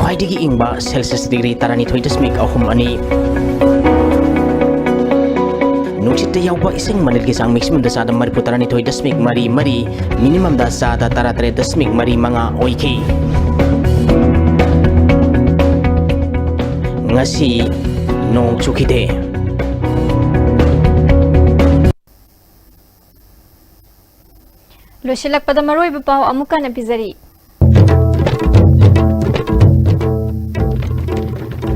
ꯈ꯭ꯋꯥꯏꯗꯒꯤ ꯏꯪꯕ Celsius degree ꯇꯔꯥꯅꯤꯊꯣꯏ ꯗꯁꯃꯤꯛ ꯑꯍꯨꯝ ꯑꯅꯤ, ꯅꯨꯡꯁꯤꯠꯇ ꯌꯥꯎꯕ ꯏꯁꯤꯡ ꯃꯅꯤꯜꯒꯤ ꯆꯥꯡ maximumꯗ ꯆꯥꯗ ꯃꯔꯤꯐꯨ ꯇꯔꯥꯅꯤꯊꯣꯏ ꯗꯁꯃꯤꯛ ꯃꯔꯤ ꯃꯔꯤ, minimumꯗ ꯆꯥꯗ ꯇꯔꯥꯇꯔꯦꯠ ꯗꯁꯃꯤꯛ ꯃꯔꯤ ꯃꯉꯥ ꯑꯣꯏꯈꯤ꯫ ꯉꯁꯤ ꯅꯣꯡ ꯆꯨꯈꯤꯗꯦ꯫ ꯂꯣꯏꯁꯤꯜꯂꯛꯄꯗ ꯃꯔꯨꯑꯣꯏꯕ ꯄꯥꯎ ꯑꯃꯨꯛꯀ ꯍꯟꯅ ꯄꯤꯖꯔꯤ꯫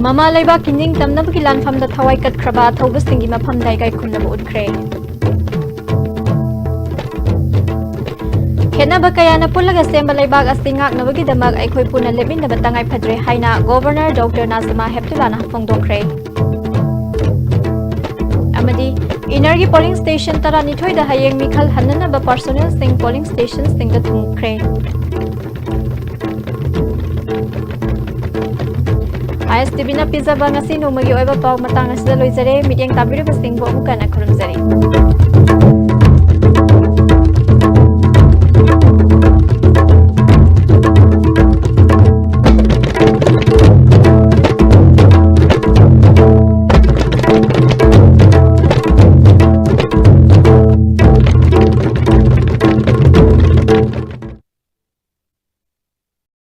ꯃꯃꯥ ꯂꯩꯕꯥꯛꯀꯤ ꯅꯤꯡꯇꯝꯅꯕꯒꯤ ꯂꯥꯟꯐꯝꯗ ꯊꯋꯥꯏ ꯀꯠꯈ꯭ꯔꯕ ꯑꯊꯧꯕꯁꯤꯡꯒꯤ ꯃꯐꯝꯗ ꯏꯀꯥꯏ ꯈꯨꯝꯅꯕ ꯎꯠꯈ꯭ꯔꯦ꯫ ꯈꯦꯠꯅꯕ ꯀꯌꯥꯅ ꯄꯨꯜꯂꯒ ꯁꯦꯝꯕ ꯂꯩꯕꯥꯛ ꯑꯁꯤ ꯉꯥꯛꯅꯕꯒꯤꯗꯃꯛ ꯑꯩꯈꯣꯏ ꯄꯨꯟꯅ ꯂꯦꯞꯃꯤꯟꯅꯕ ꯇꯉꯥꯏ ꯐꯗ꯭ꯔꯦ ꯍꯥꯏꯅ Governor Doctor Najma Heptullahꯅ ꯐꯣꯡꯗꯣꯛꯈ꯭ꯔꯦ꯫ ꯑꯃꯗꯤ innerꯒꯤ polling station ꯇꯔꯥꯅꯤꯊꯣꯏꯗ ꯍꯌꯦꯡ ꯃꯤꯈꯜ ꯍꯟꯅꯅꯕ personnelꯁꯤꯡ polling stationꯁꯤꯡꯗ ꯊꯨꯡꯈ꯭ꯔꯦ꯫ ISTVꯅ ꯄꯤꯖꯕ ꯉꯁꯤ ꯅꯣꯡꯃꯒꯤ ꯑꯣꯏꯕ ꯄꯥꯎ ꯃꯇꯥꯡ ꯑꯁꯤꯗ ꯂꯣꯏꯖꯔꯦ꯫ ꯃꯤꯠꯌꯦꯡ ꯇꯥꯕꯤꯔꯤꯕꯁꯤꯡꯕꯨ ꯑꯃꯨꯛꯀ ꯍꯟꯅ ꯈꯨꯔꯨꯝꯖꯔꯤ꯫